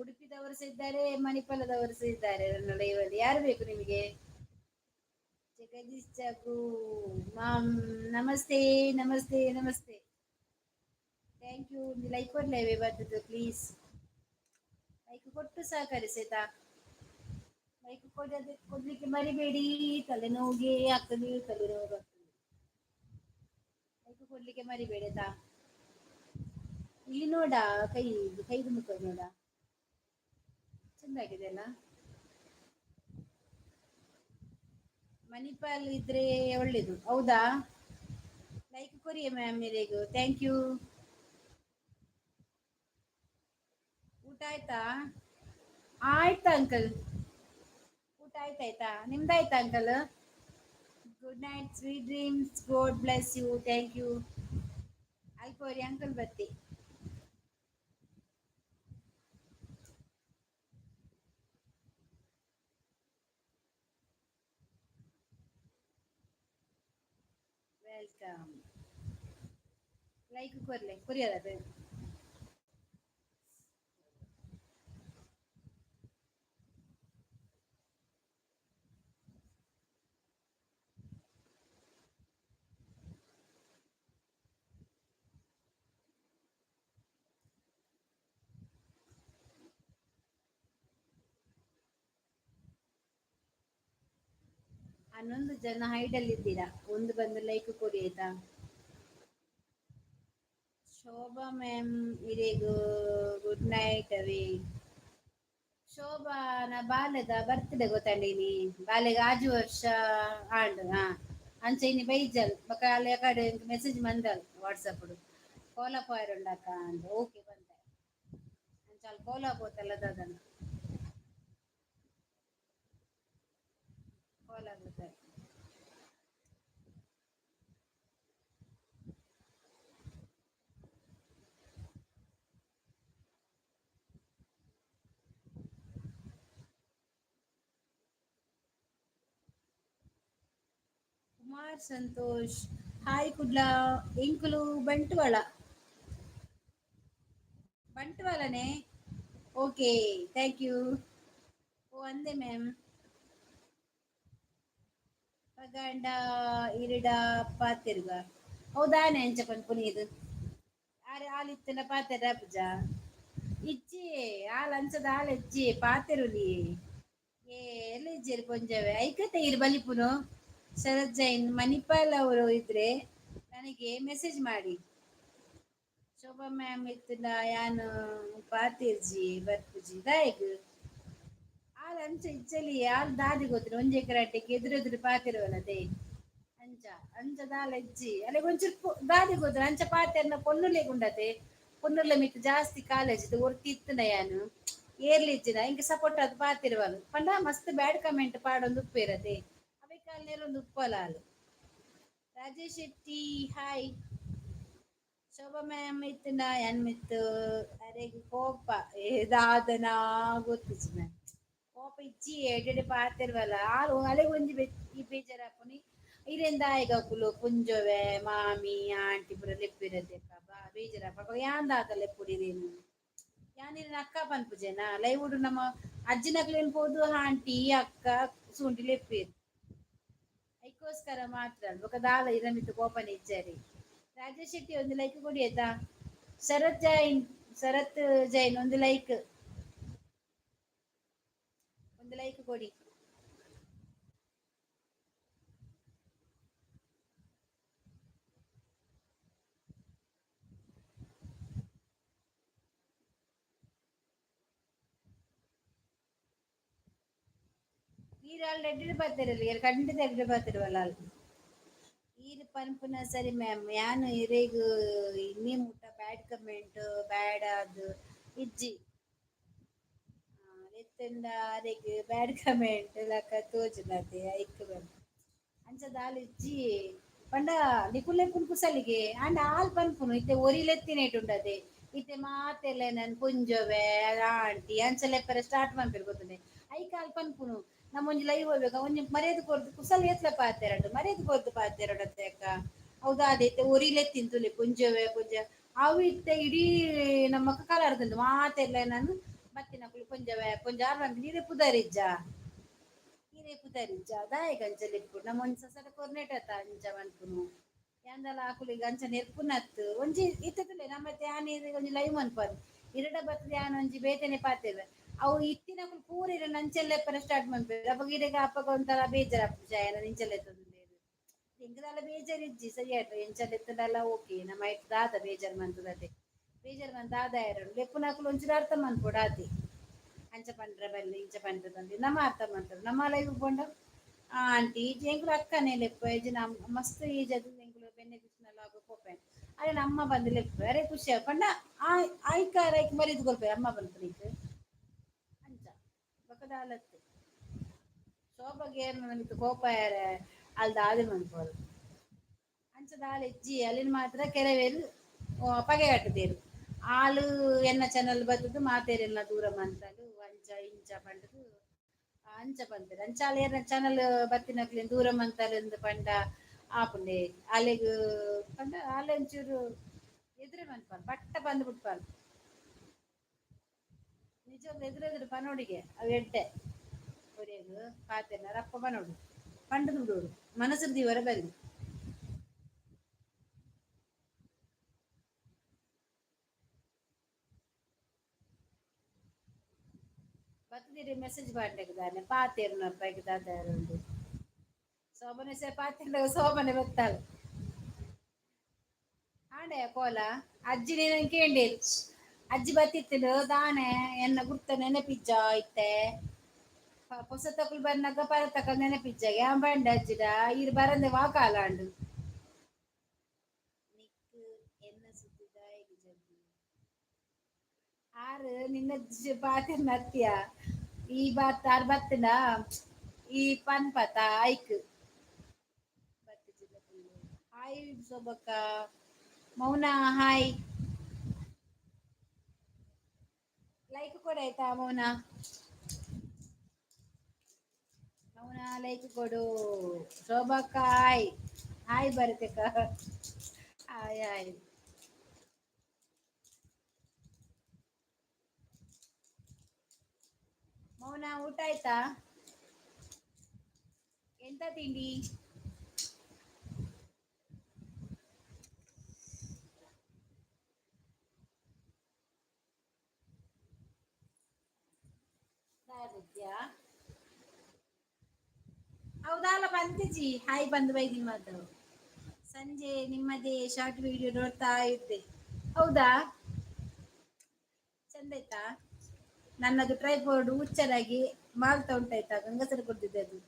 ಉಡುಪಿದವರು ಸಹ ಇದ್ದಾರೆ, ಮಣಿಪಾಲದವರು ಸಹ ಇದ್ದಾರೆ ನನ್ನ ಲೈವಲ್ಲಿ. ಯಾರು ಬೇಕು ನಿಮಗೆ? ಜಗದೀಶ್ ಚಾಕು ಮಾಮ್ ನಮಸ್ತೆ ನಮಸ್ತೆ ನಮಸ್ತೆ. Thank you. Like ಕೊಡ್ಲೇವೆ ಬರ್ತದೆ, ಪ್ಲೀಸ್ ಲೈಕ್ ಕೊಟ್ಟು ಸಹಕರಿಸಾಯ್ತಾ. ಲೈಕ್ ಕೊಡದೆ ಕೊಡ್ಲಿಕ್ಕೆ ಮರಿಬೇಡಿ. ತಲೆನೋವಿಗೆ ಆಗ್ತದೆ, ತಲೆನೋವು ಆಗ್ತದೆ. ಲೈಕ್ ಕೊಡ್ಲಿಕ್ಕೆ ಮರಿಬೇಡಿ ಆಯ್ತಾ. ಇಲ್ಲಿ ನೋಡ, ಕೈ ಕೈದು ಮುಖ ನೋಡ, ಚೆಂದಾಗಿದೆ ಅಲ್ಲ? ಮಣಿಪಾಲ್ ಇದ್ರೆ ಒಳ್ಳೇದು. ಹೌದಾ? ಲೈಕ್ ಕೊರಿಯ ಮ್ಯಾಮ್ ಮೇರೆಗೂ. Thank you. ಊಟ ಆಯ್ತಾ? ಆಯ್ತಾ ಅಂಕಲ್? ಊಟ ಆಯ್ತಾಯ್ತಾ? ನಿಮ್ದಾಯ್ತಾ uncle? Good night, sweet dreams, God bless you. Thank you. ಅಲ್ಪೋರಿ uncle ಬತ್ತಿ. Welcome. Like ಕೊರ್ಲೆ ಕೊರಿಯದ. 11 ಜನ ಹೈಡಲ್ಲಿ ಇದ್ದೀರಾ, ಒಂದು ಬಂದು ಲೈಕ್ ಕೊಡಿ ಆಯ್ತಾ. ಶೋಭಾ ಮ್ಯಾಮ್ ಇರೆಗು ಗುಡ್ ನೈಟ್ ಅವಿ. ಶೋಭಾ ನಾ ಬಾಲೆದ ಬರ್ತ್ಡೇ ಗೊತ್ತಂಡಿನಿ. ಬಾಲೆಗ್ ಆಜು ವರ್ಷ ಆಂಡ್. ಹಾ ಅಂಚ ಇನಿ ಬೈಜಲ್ ಬೊಕ ಅಲ್ಲ ಕಡೆ ಮೆಸೇಜ್ ಮಂದಲ್ ವಾಟ್ಸಪ್ ಕೋಲ ಪೋಯರುಂಡಕ್ಕ ಅಂದ್. ಓಕೆ ಬಂದೆ. ಅಂಚ ಅಲ್ಲಿ ಕೋಲ ಪೋತಲ್ಲ ದಾದನ ಕೋಲ ಪೋತಾರೆ. ಕುಮಾರ್ ಸಂತೋಷ್ ಹಾಯ್. ಕುಡ್ಲ ಎಂಕುಲು ಬಂಟ್ವಾಳ. ಬಂಟ್ವಾಳನೆ? Okay, thank you. ಓ ಅಂದೆ ಮ್ಯಾಮ್. ಪಗಂಡ ಇರಿಡ ಪಾತೆರ್ಗ ಹೌದಾನೆ ಅಂಚ ಪನ್ಪುನೀದು ಆರೆ ಆಲಿತ್ತನ ಪಾತೆರ ಪೂಜಾ ಇಜ್ಜಿ ಆಲ್ ಅಂಚದ ಆಲ್ ಇಜ್ಜಿ ಪಾತೆರುಲಿ. ಏ ಎಲ್ಲ ಇಜ್ಜೆರ್ ಪೊಂಜವೆ ಐಕತೆ ಇರು ಬಲಿಪುನು. ಶರತ್ ಜೈನ್ ಮಣಿಪಾಲ್ ಅವರು ಇದ್ರೆ ನನಗೆ ಮೆಸೇಜ್ ಮಾಡಿ. ಶೋಭಾ ಮ್ಯಾಮ್ ಇತ್ತುಂಡ ಯಾನ್ ಪಾತೆರ್ಜಿ ಬರ್ಪುಜಿ ದಾಯೆಗ್ ಆಲ್ ಅಂಚ ಇಜ್ಜಲಿ. ಆಲ್ ದಾದಿ ಗೊತ್ತಿಲ್ಲ, ಒಂಜೆ ಕರಾಟೆಗೆ ಎದುರು ಎದುರು ಪಾತೆರುವಲ್ಲದೆ. ಅಂಚ ಅಂಚ ದಾಲ ಇಜ್ಜಿ. ಅಲೆ ಒಂಚೂರು ದಾದೆ ಗೊತ್ತ, ಅಂಚ ಪಾತೆರ್ನ ಪೊನ್ನುಲೆ ಗುಂಡತೆ, ಪೊನ್ನುಲೆ ಮಿತ್ತ್ ಜಾಸ್ತಿ ಕಾಲೇಜ್ ಒರ್ತಿ ಇತ್ತುಂಡ ಯಾನು ಏರ್ಲಿ ಇಜ್ಜಿನ ಇಂಕ ಸಪೋರ್ಟ್ ಅದು ಪಾತಿರುವಲ್ ಪಂಡ ಮಸ್ತ್ ಬ್ಯಾಡ್ ಕಮೆಂಟ್ ಪಾಡೊಂದು ಉಪ್ಪೇರತೆ, ಅವೆ ಕಾಲ್ ನೇರೊಂದು ಉಪ್ಪಲ ಆಲು. ರಾಜೇಶ್ ಶೆಟ್ಟಿ ಹಾಯ್. ಶೋಭಾ ಮ್ಯಾಮ್ ಇತ್ತುಂಡ ಯಾನ್ ಮಿತ್ತ್ ಅರೆಗ್ ಕೋಪ ದಾದನಾ ಗೊತ್ತಿಜ್ಜಿ ಮ್ಯಾಮ್. ಕೋಪ ಇಜ್ಜಿ, ಎಡೆಡೆ ಪಾತೆರ್ವಲ್ಲ ಆಲ್ ಅಲೆಗ್ ಒಂಜಿ ಈ ಬೇಜಾರಾಪುನಿ ಇರೆನ್ ದಾಯೆಗ್ ಅಕುಲು ಪುಂಜೋವೆ ಮಾಮಿ ಆಂಟಿ ಪೂರ ಲೆಪ್ಪಿರತೆ ಬಾ ಬೇಜಾರಾಪ. ಯಾನ್ ದಾದ ಲೆಪ್ಪುಡಿ ಇರೇನು, ಯಾನ್ ಇರೆನ ಅಕ್ಕ ಪನ್ಪುಜೆನಾ? ಲೈವ್ ನಮ್ಮ ಅಜ್ಜಿನಕ್ಲೆನ್ ಪೋದು ಆಂಟಿ ಅಕ್ಕ ಸೂಂಟಿ ಲೆಪ್ಪೇರು, ಐಕೋಸ್ಕರ ಮಾತ್ರ. ಬೊಕ ದಾಲ ಇರ ಮಿತ್ತ್ ಕೋಪನೆ ಇಜ್ಜಾರಿ. ರಾಜೇಶ್ ಶೆಟ್ಟಿ ಒಂದು ಲೈಕ್ ಕೊಡಿ ಆಯ್ತಾ. ಶರತ್ ಜೈನ್, ಶರತ್ ಜೈನ್ ಒಂದು ಲೈಕ್, ಒಂದು ಲೈಕ್ ಕೊಡಿ. ಈರ್ ಆಲ್ರೆಡಿ ಬರ್ತಿರಲ್ಲ, ಖಂಡಿತ ಎಡ್ಡೆ ಬರ್ತಿರುವಲ್ಲ ಅಲ್. ಈರ್ ಪನ್ಪುನ ಸರಿ ಮ್ಯಾಮ್. ಯಾನ್ ಇರೆಗ್ ಇನ್ನಿ ಮುಟ್ಟ ಬ್ಯಾಡ್ ಕಮೆಂಟ್ ಬ್ಯಾಡ್ ಅದು ಇಜ್ಜಿ. ಎತ್ತಂಡ ಅರೆಗ್ ಬ್ಯಾಡ್ ಕಮೆಂಟ್ ಲಕ ತೋಜುನತೆ ಐಕ್ ಮ್ಯಾಮ್. ಅಂಚ ದಾಲ ಇಜ್ಜಿ ಪಂಡ ನಿಕುಲೆ ಕುಸಲಿಗೆ ಆಂಡ ಆಲ್ ಪನ್ಪುನು ಇತ್ತೆ ಒರಿ ಲೆತ್ತಿನೇಟ್ ಉಂಡತೆ, ಇತ್ತೆ ಮಾತೆಲ್ಲ ನನ್ ಪುಂಜೊವೆ ಆಂಟಿ ಅಂಚ ಲೆಪ್ಪರೆ ಸ್ಟಾರ್ಟ್ ಮನ್ಪೆರ್ ಗೊತ್ತುಂಡೆ. ಐಕ್ ಆಲ್ ಪನ್ಪುನು ನಮ್ಮ ಒಂಜಿ ಲೈವ್ ಹೋಗ್ಬೇಕು, ಒಂಜಿ ಮರ್ಯಾದೆ ಕೊರ್ದು ಕುಸಲ್ ಏತ್ಲ ಪಾತೆರಡು, ಮರ್ಯಾದೆ ಕೊರ್ದು ಪಾತೆರಡತ್ತೆ ಅಕ್ಕ. ಹೌದಾ? ಅದೇ ಇತ್ತೆ ಒರಿಲೆ ತಿಂತುಲೆ ಪುಂಜವೆ ಪುಂಜ ಅವು ಇತ್ತೆ ಇಡೀ ನಮ್ಮ ಕಲಾರ್ದುಂಡು ಮಾತೆಲ್ಲ ನಾನು ಬತ್ತಿನಕುಲು ಪುಂಜವೆ ಪುಂಜ ಆರ್ ನೀರೇ ಪುದರಿಜ್ಜ, ನೀರೇ ಪುದರಿಜ್ಜ ದಾಯೆಗ್ ಅಂಚ ಲೆಪ್ಪು? ನಮ್ಮ ಒಂಜಿ ಸಸರ ಕೊರ್ನೆಟತ್ತ ಅಂಚ ಮನ್ಪುನು ಯಾಂದಲ ಅಕುಲು ಈಗ ಅಂಚ ನೆರ್ಪುನತ್ ಒಂಜಿ ಇತ್ತುಲೆ ನಮ್ಮ ಯಾನ್ ಒಂಜಿ ಲೈವ್ ಮನ್ಪದು ಇರಡ ಬತ್ತದ ಯಾನ್ ಒಂಜಿ ಬೇತೆನೆ ಪಾತೆರ್ವೆ. ಅವು ಇತ್ತಿನಕುಲು ಪೂರ ಇರ ನಂಚೆಲ್ಲ ಸ್ಟಾರ್ಟ್ ಮನ್ಪೆರ್. ಅಪಗ ಇರೆಗ್ ಅಪಗ ಒಂಥರ ಬೇಜಾರಾಪುಜ ಏನ ಇಂಚೆಲ್ಲ ಎಂಕದಾಲ ಬೇಜಾರ್ ಇಜ್ಜಿ. ಸರಿ ಆಯ್ತು, ಎಂಚ ಲೆತ್ತುಂಡಲ ಓಕೆ. ನಮ್ಮ ಐಟ್ ದಾದ ಬೇಜಾರ್ ಮಂತುದತೆ, ಬೇಜಾರ್ ಮಂತ್ ದಾದ ಆಯರು ಲೆಪ್ಪುನಕುಲು ಒಂಚೂರು ಅರ್ಥ ಮನ್ಪೊಡು ಆತೆ. ಅಂಚ ಪಂಡ್ರೆ ಬಲ್ಲಿ ಇಂಚ ಪಂಡ್ರೆ ಬಲ್ಲಿ ನಮ್ಮ ಅರ್ಥ ಮಂತರು. ನಮ್ಮ ಲೈವ್ ಪೋಂಡ ಆಂಟಿ ಎಂಕುಲು ಅಕ್ಕನೆ ಲೆಪ್ಪು ಏಜಿನ ಮಸ್ತ್ ಏಜ್ ಅದು ಎಂಕುಲು ಬೆನ್ನೆ ಕೃಷ್ಣ ಪೋಪೆ ಅರೆ ನಮ್ಮ ಬಂದು ಲೆಪ್ಪು ಅರೆ ಖುಷಿ ಪಂಡ ಆಯ್ಕಾರ ಐಕ್ ಮರಿದ್ ಕೊಲ್ಪೆ ಅಮ್ಮ ಬಂತು ಅಂಚ ಬೊಕ ದಾಲತ್ತು ಶೋಭಾಗ್ ಏರ್ನ ಮಿತ್ತ್ ಕೋಪ ಯಾರೆ ಅಲ್ ದಾದೆ ಮನ್ಪೊಡು ಅಂಚ ದಾಲ ಇಜ್ಜಿ. ಅಲ್ಲಿನ ಮಾತ್ರ ಕೆಲವೇರು ಪಗೆ ಕಟ್ಟುದೇರು. ಆಲು ಎನ್ನ ಚಾನಲ್ ಬತ್ತದು ಮಾತೇರೆಲ್ಲ ದೂರ ಮಂತಲು ಅಂಚ ಇಂಚ ಪಂಡುದು ಅಂಚ ಪನ್ಪೆರ್. ಅಂಚ ಆಲ್ ಏರ್ನ ಚಾನಲ್ ಬತ್ತಿನಕ್ಲೆನ್ ದೂರ ಮಂತಲ್ ಪಂಡ ಆಪುಂಡೆ ಆಲೆಗ್ ಪಂಡ ಆಲ್ ಒಂಚೂರು ಎದುರೆ ಮನ್ಪಾಲ್ ಪಟ್ಟ ಬಂದ್ ಬಿಟ್ಪಾಲ್. ನಿಜವಾಗ್ಲೂ ಎದುರೆದುರು ಪನೋಡಿಗೆ ಅವು ಎಡ್ಡೆ. ಒರಿಯಗ್ ಪಾತೆರ್ನ ರಪ್ಪ ಪನೋಡು ಪಂಡುದು ಬಿಡೋಡು, ಮನಸ್ಸು ದೀವರ ಬಲ್ಲಿ. ಬತ್ತದಿರಿ ಮೆಸೇಜ್ ಪಾಡ್ಲೆಗ್ ದಾನೆ ಪಾತೆರ್ನ ಅಪ್ಪ ದಾದ ಉಂಡು ಶೋಭನೆ ಸೇ ಪಾತೆರ್ನ ಶೋಭನೆ ಬತ್ತಾಳ ಆಂಡೆ ಕೋಲ ಅಜ್ಜಿ ನೀನು ಕೇಂಡೇರು ಅಜ್ಜಿ ಬತ್ತಿತ್ತುಂಡು ದಾನೆ ಎನ್ನ ಗುರ್ತ ನೆನಪಿಜ್ಜ ಇತ್ತೆ ಪೊಸತಕುಲು ಬನ್ನಗ ಪರತಕಲ್ ನೆನಪಿಜ್ಜಾಗೆ ಯಾನ್ ಪಂಡೆ ಅಜ್ಜಿಡ ಈರ್ ಬರಂದೆ ವಾ ಕಾಲ ಆಂಡ್. ನಿಕ್ಕ್ ಎನ್ನ ಸುದ್ದಿ ದಾಯೆಗ್ ಜಗ್ಗು ಆರ್ ನಿನ್ನ ಪಾತೆರ್ನ ಅತ್ಯ ಈ ಬಾತ್ ಆರ್ ಬತ್ತುಂಡ ಈ ಪನ್ಪತ ಐಕ್ ಹಾಯ್ ಶೋಭಕ್ಕ ಮೌನ ಹಾಯ್ ಲೈಕ್ ಕೊಡು ಆಯ್ತಾ ಮೌನ? ಮೌನ ಲೈಕ್ ಕೊಡು. ಶೋಭಕ್ಕ ಹಾಯ್ ಹಾಯ್ ಬರತಕ್ಕ ಹಾಯ್ ಹಾಯ್. ಮೌನ ಊಟ ಆಯ್ತಾ? ಎಂತ ತಿಂಡಿ? ಹೌದಲ್ಲ ಬಂತಿಜಿ ಹಾಯ್ ಬಂದು ಬೈದಿ ಮಾತು. ಸಂಜೆ ನಿಮ್ಮದೇ ಶಾರ್ಟ್ ವಿಡಿಯೋ ನೋಡ್ತಾ ಇದ್ದೆ. ಹೌದಾ? ಚಂದ ಆಯ್ತಾ? ನನ್ನದು ಟ್ರೈಪೋರ್ಡ್ ಹುಚ್ಚರಾಗಿ ಮಾಲ್ತಾ ಉಂಟಾಯ್ತಾ? ಗಂಗಸರ ಕೊಡ್ತಿದ್ದೆ ಅದು.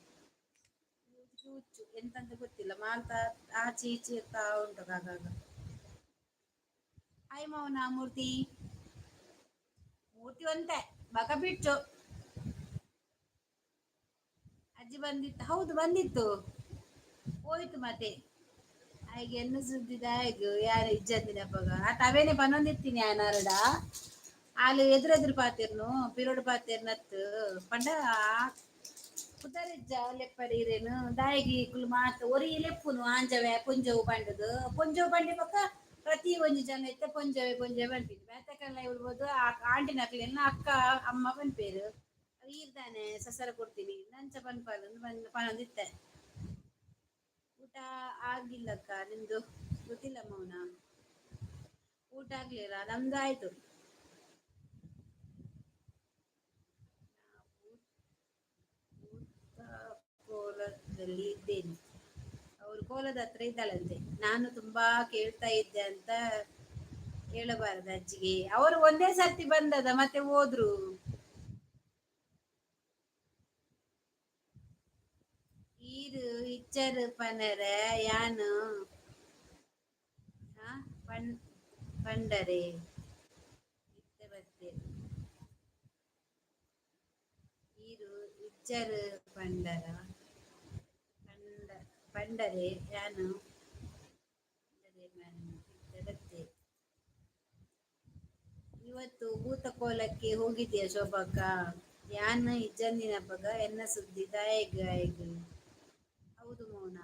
ಉಚ್ಚು ಎಂತಂತ ಗೊತ್ತಿಲ್ಲ, ಮಾಲ್ತ ಆಚೆ ಈಚೆ ಇರ್ತಾ ಉಂಟು ಆಗಾಗ. ಹಾಯ್ ಮೌನ. ಮೂರ್ತಿ ಮೂರ್ತಿ ಒಂತೆ ಬಕ ಬಿಟ್ಟು. ಅಜ್ಜಿ ಬಂದಿತ್ತು, ಹೌದು ಬಂದಿತ್ತು, ಹೋಯ್ತು ಮತ್ತೆ. ಆಯ್ಗೆ ಎನ್ನು ಸುದ್ದಿದಾಯ್ಗು ಯಾರು ಇಜ್ಜಂದಿನಪಗ ಆತ ಅವೇನೆ ಪನೊಂದಿತ್ತೀನಿ ಅರಡ ಆಲು ಎದುರೆದುರು ಪಾತಿರ್ನು ಪಿರೋಡು ಪಾತಿರ್ನತ್ತು ಪಂಡ ಪುದರಿಜ್ಜ ಲೆಪ್ಪರಿ ಇರೇನು ದಾಯಿಗಿ ಇಕುಲು ಮಾತ ಒರಿ ಲೆಪ್ಪುನು ಆಂಜವೆ ಪೊಂಜೋವು ಪಂಡುದು. ಪೊಂಜೋವು ಪಂಡಿ ಬೊಕ್ಕ ಪ್ರತಿ ಒಂಜಿ ಜನ ಇತ್ತೆ ಪೊಂಜೋವೆ ಪೊಂಜೋವೆ ಪನ್ಪಿನಿ. ಬೇತೆಕಲ್ಲ ಇರ್ಬೋದು, ಆ ಆಂಟಿನಕ್ಲೆನ ಅಕ್ಕ ಅಮ್ಮ ಪನ್ಪೇರು. ಈರ್ದಾನೆ ಸಸರ ಕೊಡ್ತೀನಿ ನಂಚ ಪನ್ಪಾಲ್ ಪನೊಂದಿತ್ತೆ. ಊಟ ಆಗಿಲ್ಲಕ್ಕ, ನಿಮ್ದು? ಗೊತ್ತಿಲ್ಲ ಮೌನ. ಊಟ ಆಗ್ಲಿಲ್ಲ, ನಮ್ದು ಆಯ್ತು. ಕೋಲದಲ್ಲಿ ಇದ್ದೇನೆ. ಅವರು ಕೋಲದ ಹತ್ರ ಇದ್ದಾಳಂತೆ. ನಾನು ತುಂಬಾ ಕೇಳ್ತಾ ಇದ್ದೆ ಅಂತ ಹೇಳಬಾರದು ಅಜ್ಜಿಗೆ. ಅವರು ಒಂದೇ ಸರ್ತಿ ಬಂದದ, ಮತ್ತೆ ಹೋದ್ರು. ಈರು ಇಚ್ಚರು ಪನರ ಯಾನು ಪಂಡರೆ ಇತ್ತೆ ಬತ್ತೆ. ಈರು ಇಚ್ಚರು ಪಂಡರ ಪಂಡ ಪಂಡರೆ ಯಾನು ಇತ್ತೆ ಬತ್ತೆ. ಇವತ್ತು ಭೂತಕೋಲಕ್ಕೆ ಹೋಗಿದ್ಯಾ ಶೋಭಕ್ಕ? ಯಾನ್ ಇಜ್ಜಂದಿನಪಗ ಎನ್ನ ಸುದ್ದಿ ದಾಯೆಗ್ ಆಯ್ಗ್? ಹೌದು ಮೌನ.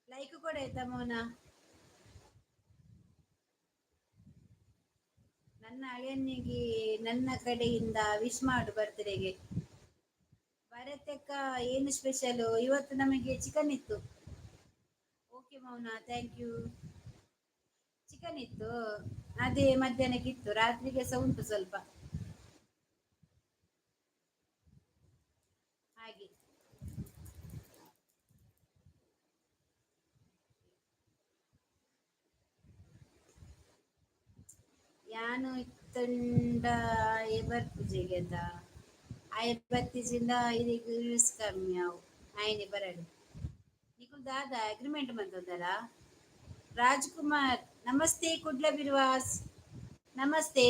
ಲೈಕ್ ಕೊಡ ಆಯ್ತಾ ಮೌನ? ನನ್ನ ಅಳಿಯನಿಗೆ ನನ್ನ ಕಡೆಯಿಂದ ವಿಶ್ ಮಾಡು ಬರ್ತ್ಡೇಗೆ. ಭರತಕ್ಕ, ಏನು ಸ್ಪೆಷಲ್ ಇವತ್ತು? ನಮಗೆ ಚಿಕನ್ ಇತ್ತು. ಓಕೆ ಮೌನ, thank you. Chicken ಇತ್ತು, ಅದೇ ಮಧ್ಯಾಹ್ನಕ್ಕೆ ಇತ್ತು, ರಾತ್ರಿಗೆ ಸಹ ಉಂಟು ಸ್ವಲ್ಪ. ಹಾಗೆ ಯಾನು ಇತ್ತಂಡ ಬರ್ಪುಜೆಗೆ ಅಂತ ಆಯ್ ಬತ್ತಿಜಿಂದ ಇದೀಗ ಯೂಸ್ ಕಮ್ಮಿ ಅವು ಆಯ್ನೆ ಬರಡು. ನಿಕುಲ್ ದಾದ ಅಗ್ರಿಮೆಂಟ್ ಬಂತದಲ್ಲ? ರಾಜ್ಕುಮಾರ್ ನಮಸ್ತೆ. ಕುಡ್ಲ ಬಿರ್ವಾಸ್ ನಮಸ್ತೆ.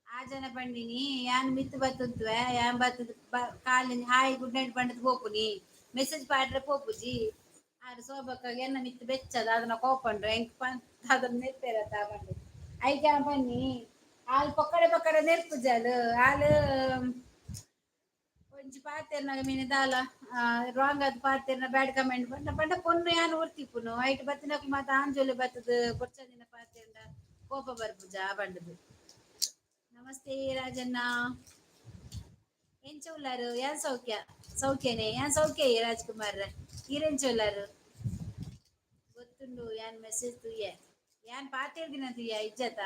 ಆ ಜನ ಪಂಡಿನಿ ಯಾನ್ ಮಿತ್ತು ಬತ್ತುಂತುವೆ, ಯಾನ್ ಬತ್ತದ ಕಾಲಿನ ಹಾಯ್ ಗುಡ್ ನೈಟ್ ಪಂಡದ್ ಪೋಪುನಿ, ಮೆಸೇಜ್ ಪಾಡ್ರೆ ಪೋಪುಜಿ. ಆರ್ ಸೋಬಕ್ಕ ಎನ್ನ ಮಿತ್ತು ಬೆಚ್ಚದ ಅದನ್ನ ಕೋಪಂಡು ಎಂಕ್ ಪನ್ ಅದನ್ನ ನೆರ್ಪೇರತ್ತ ಪಂಡು. ಐಕೆ ಬನ್ನಿ ಆಲ್ ಪೊಕ್ಕಡೆ ಪೊಕ್ಕಡೆ ನೆರ್ಪುಜಾಲು. ಆಲ್ ಒಂಜಿ ಪಾತೆರ್ನಗ ಮೀನು ದಾಲ ರಾಂಗ್ ಆದ್ ಪಾತೆರ್ನ, ಬ್ಯಾಡ್ ಕಮೆಂಟ್ ಪಂಡ ಪಂಡ ಪೊನ್ನು ಯಾನ್ ಒರ್ತಿಪ್ಪುನು. ಐಟ್ ಬತ್ತಿನಕ್ಲು ಮಾತ ಆಂಜೋಲೆ ಬತ್ತದ ಬೊರ್ಚಂದಿನ ಪಾತೆರ್ಂಡ ಕೋಪ ಬರ್ಪುಜ ಪಂಡುದು. ನಮಸ್ತೆ ರಾಜಣ್ಣ, ಎಂಚ ಉಲ್ಲಾರು? ಯಾನ್ ಸೌಖ್ಯ, ಸೌಖ್ಯನೆ, ಯಾನ್ ಸೌಖ್ಯ. ರಾಜ್ಕುಮಾರ್ ಈರೆಂಚ ಉಲ್ಲಾರು? ಗೊತ್ತುಂಡು, ಯಾನ್ ಮೆಸೇಜ್ ತೂಯೆ. ಯಾನ್ ಪಾತೆರ್ದಿನ ತೂಯ ಇಜ್ಜತ?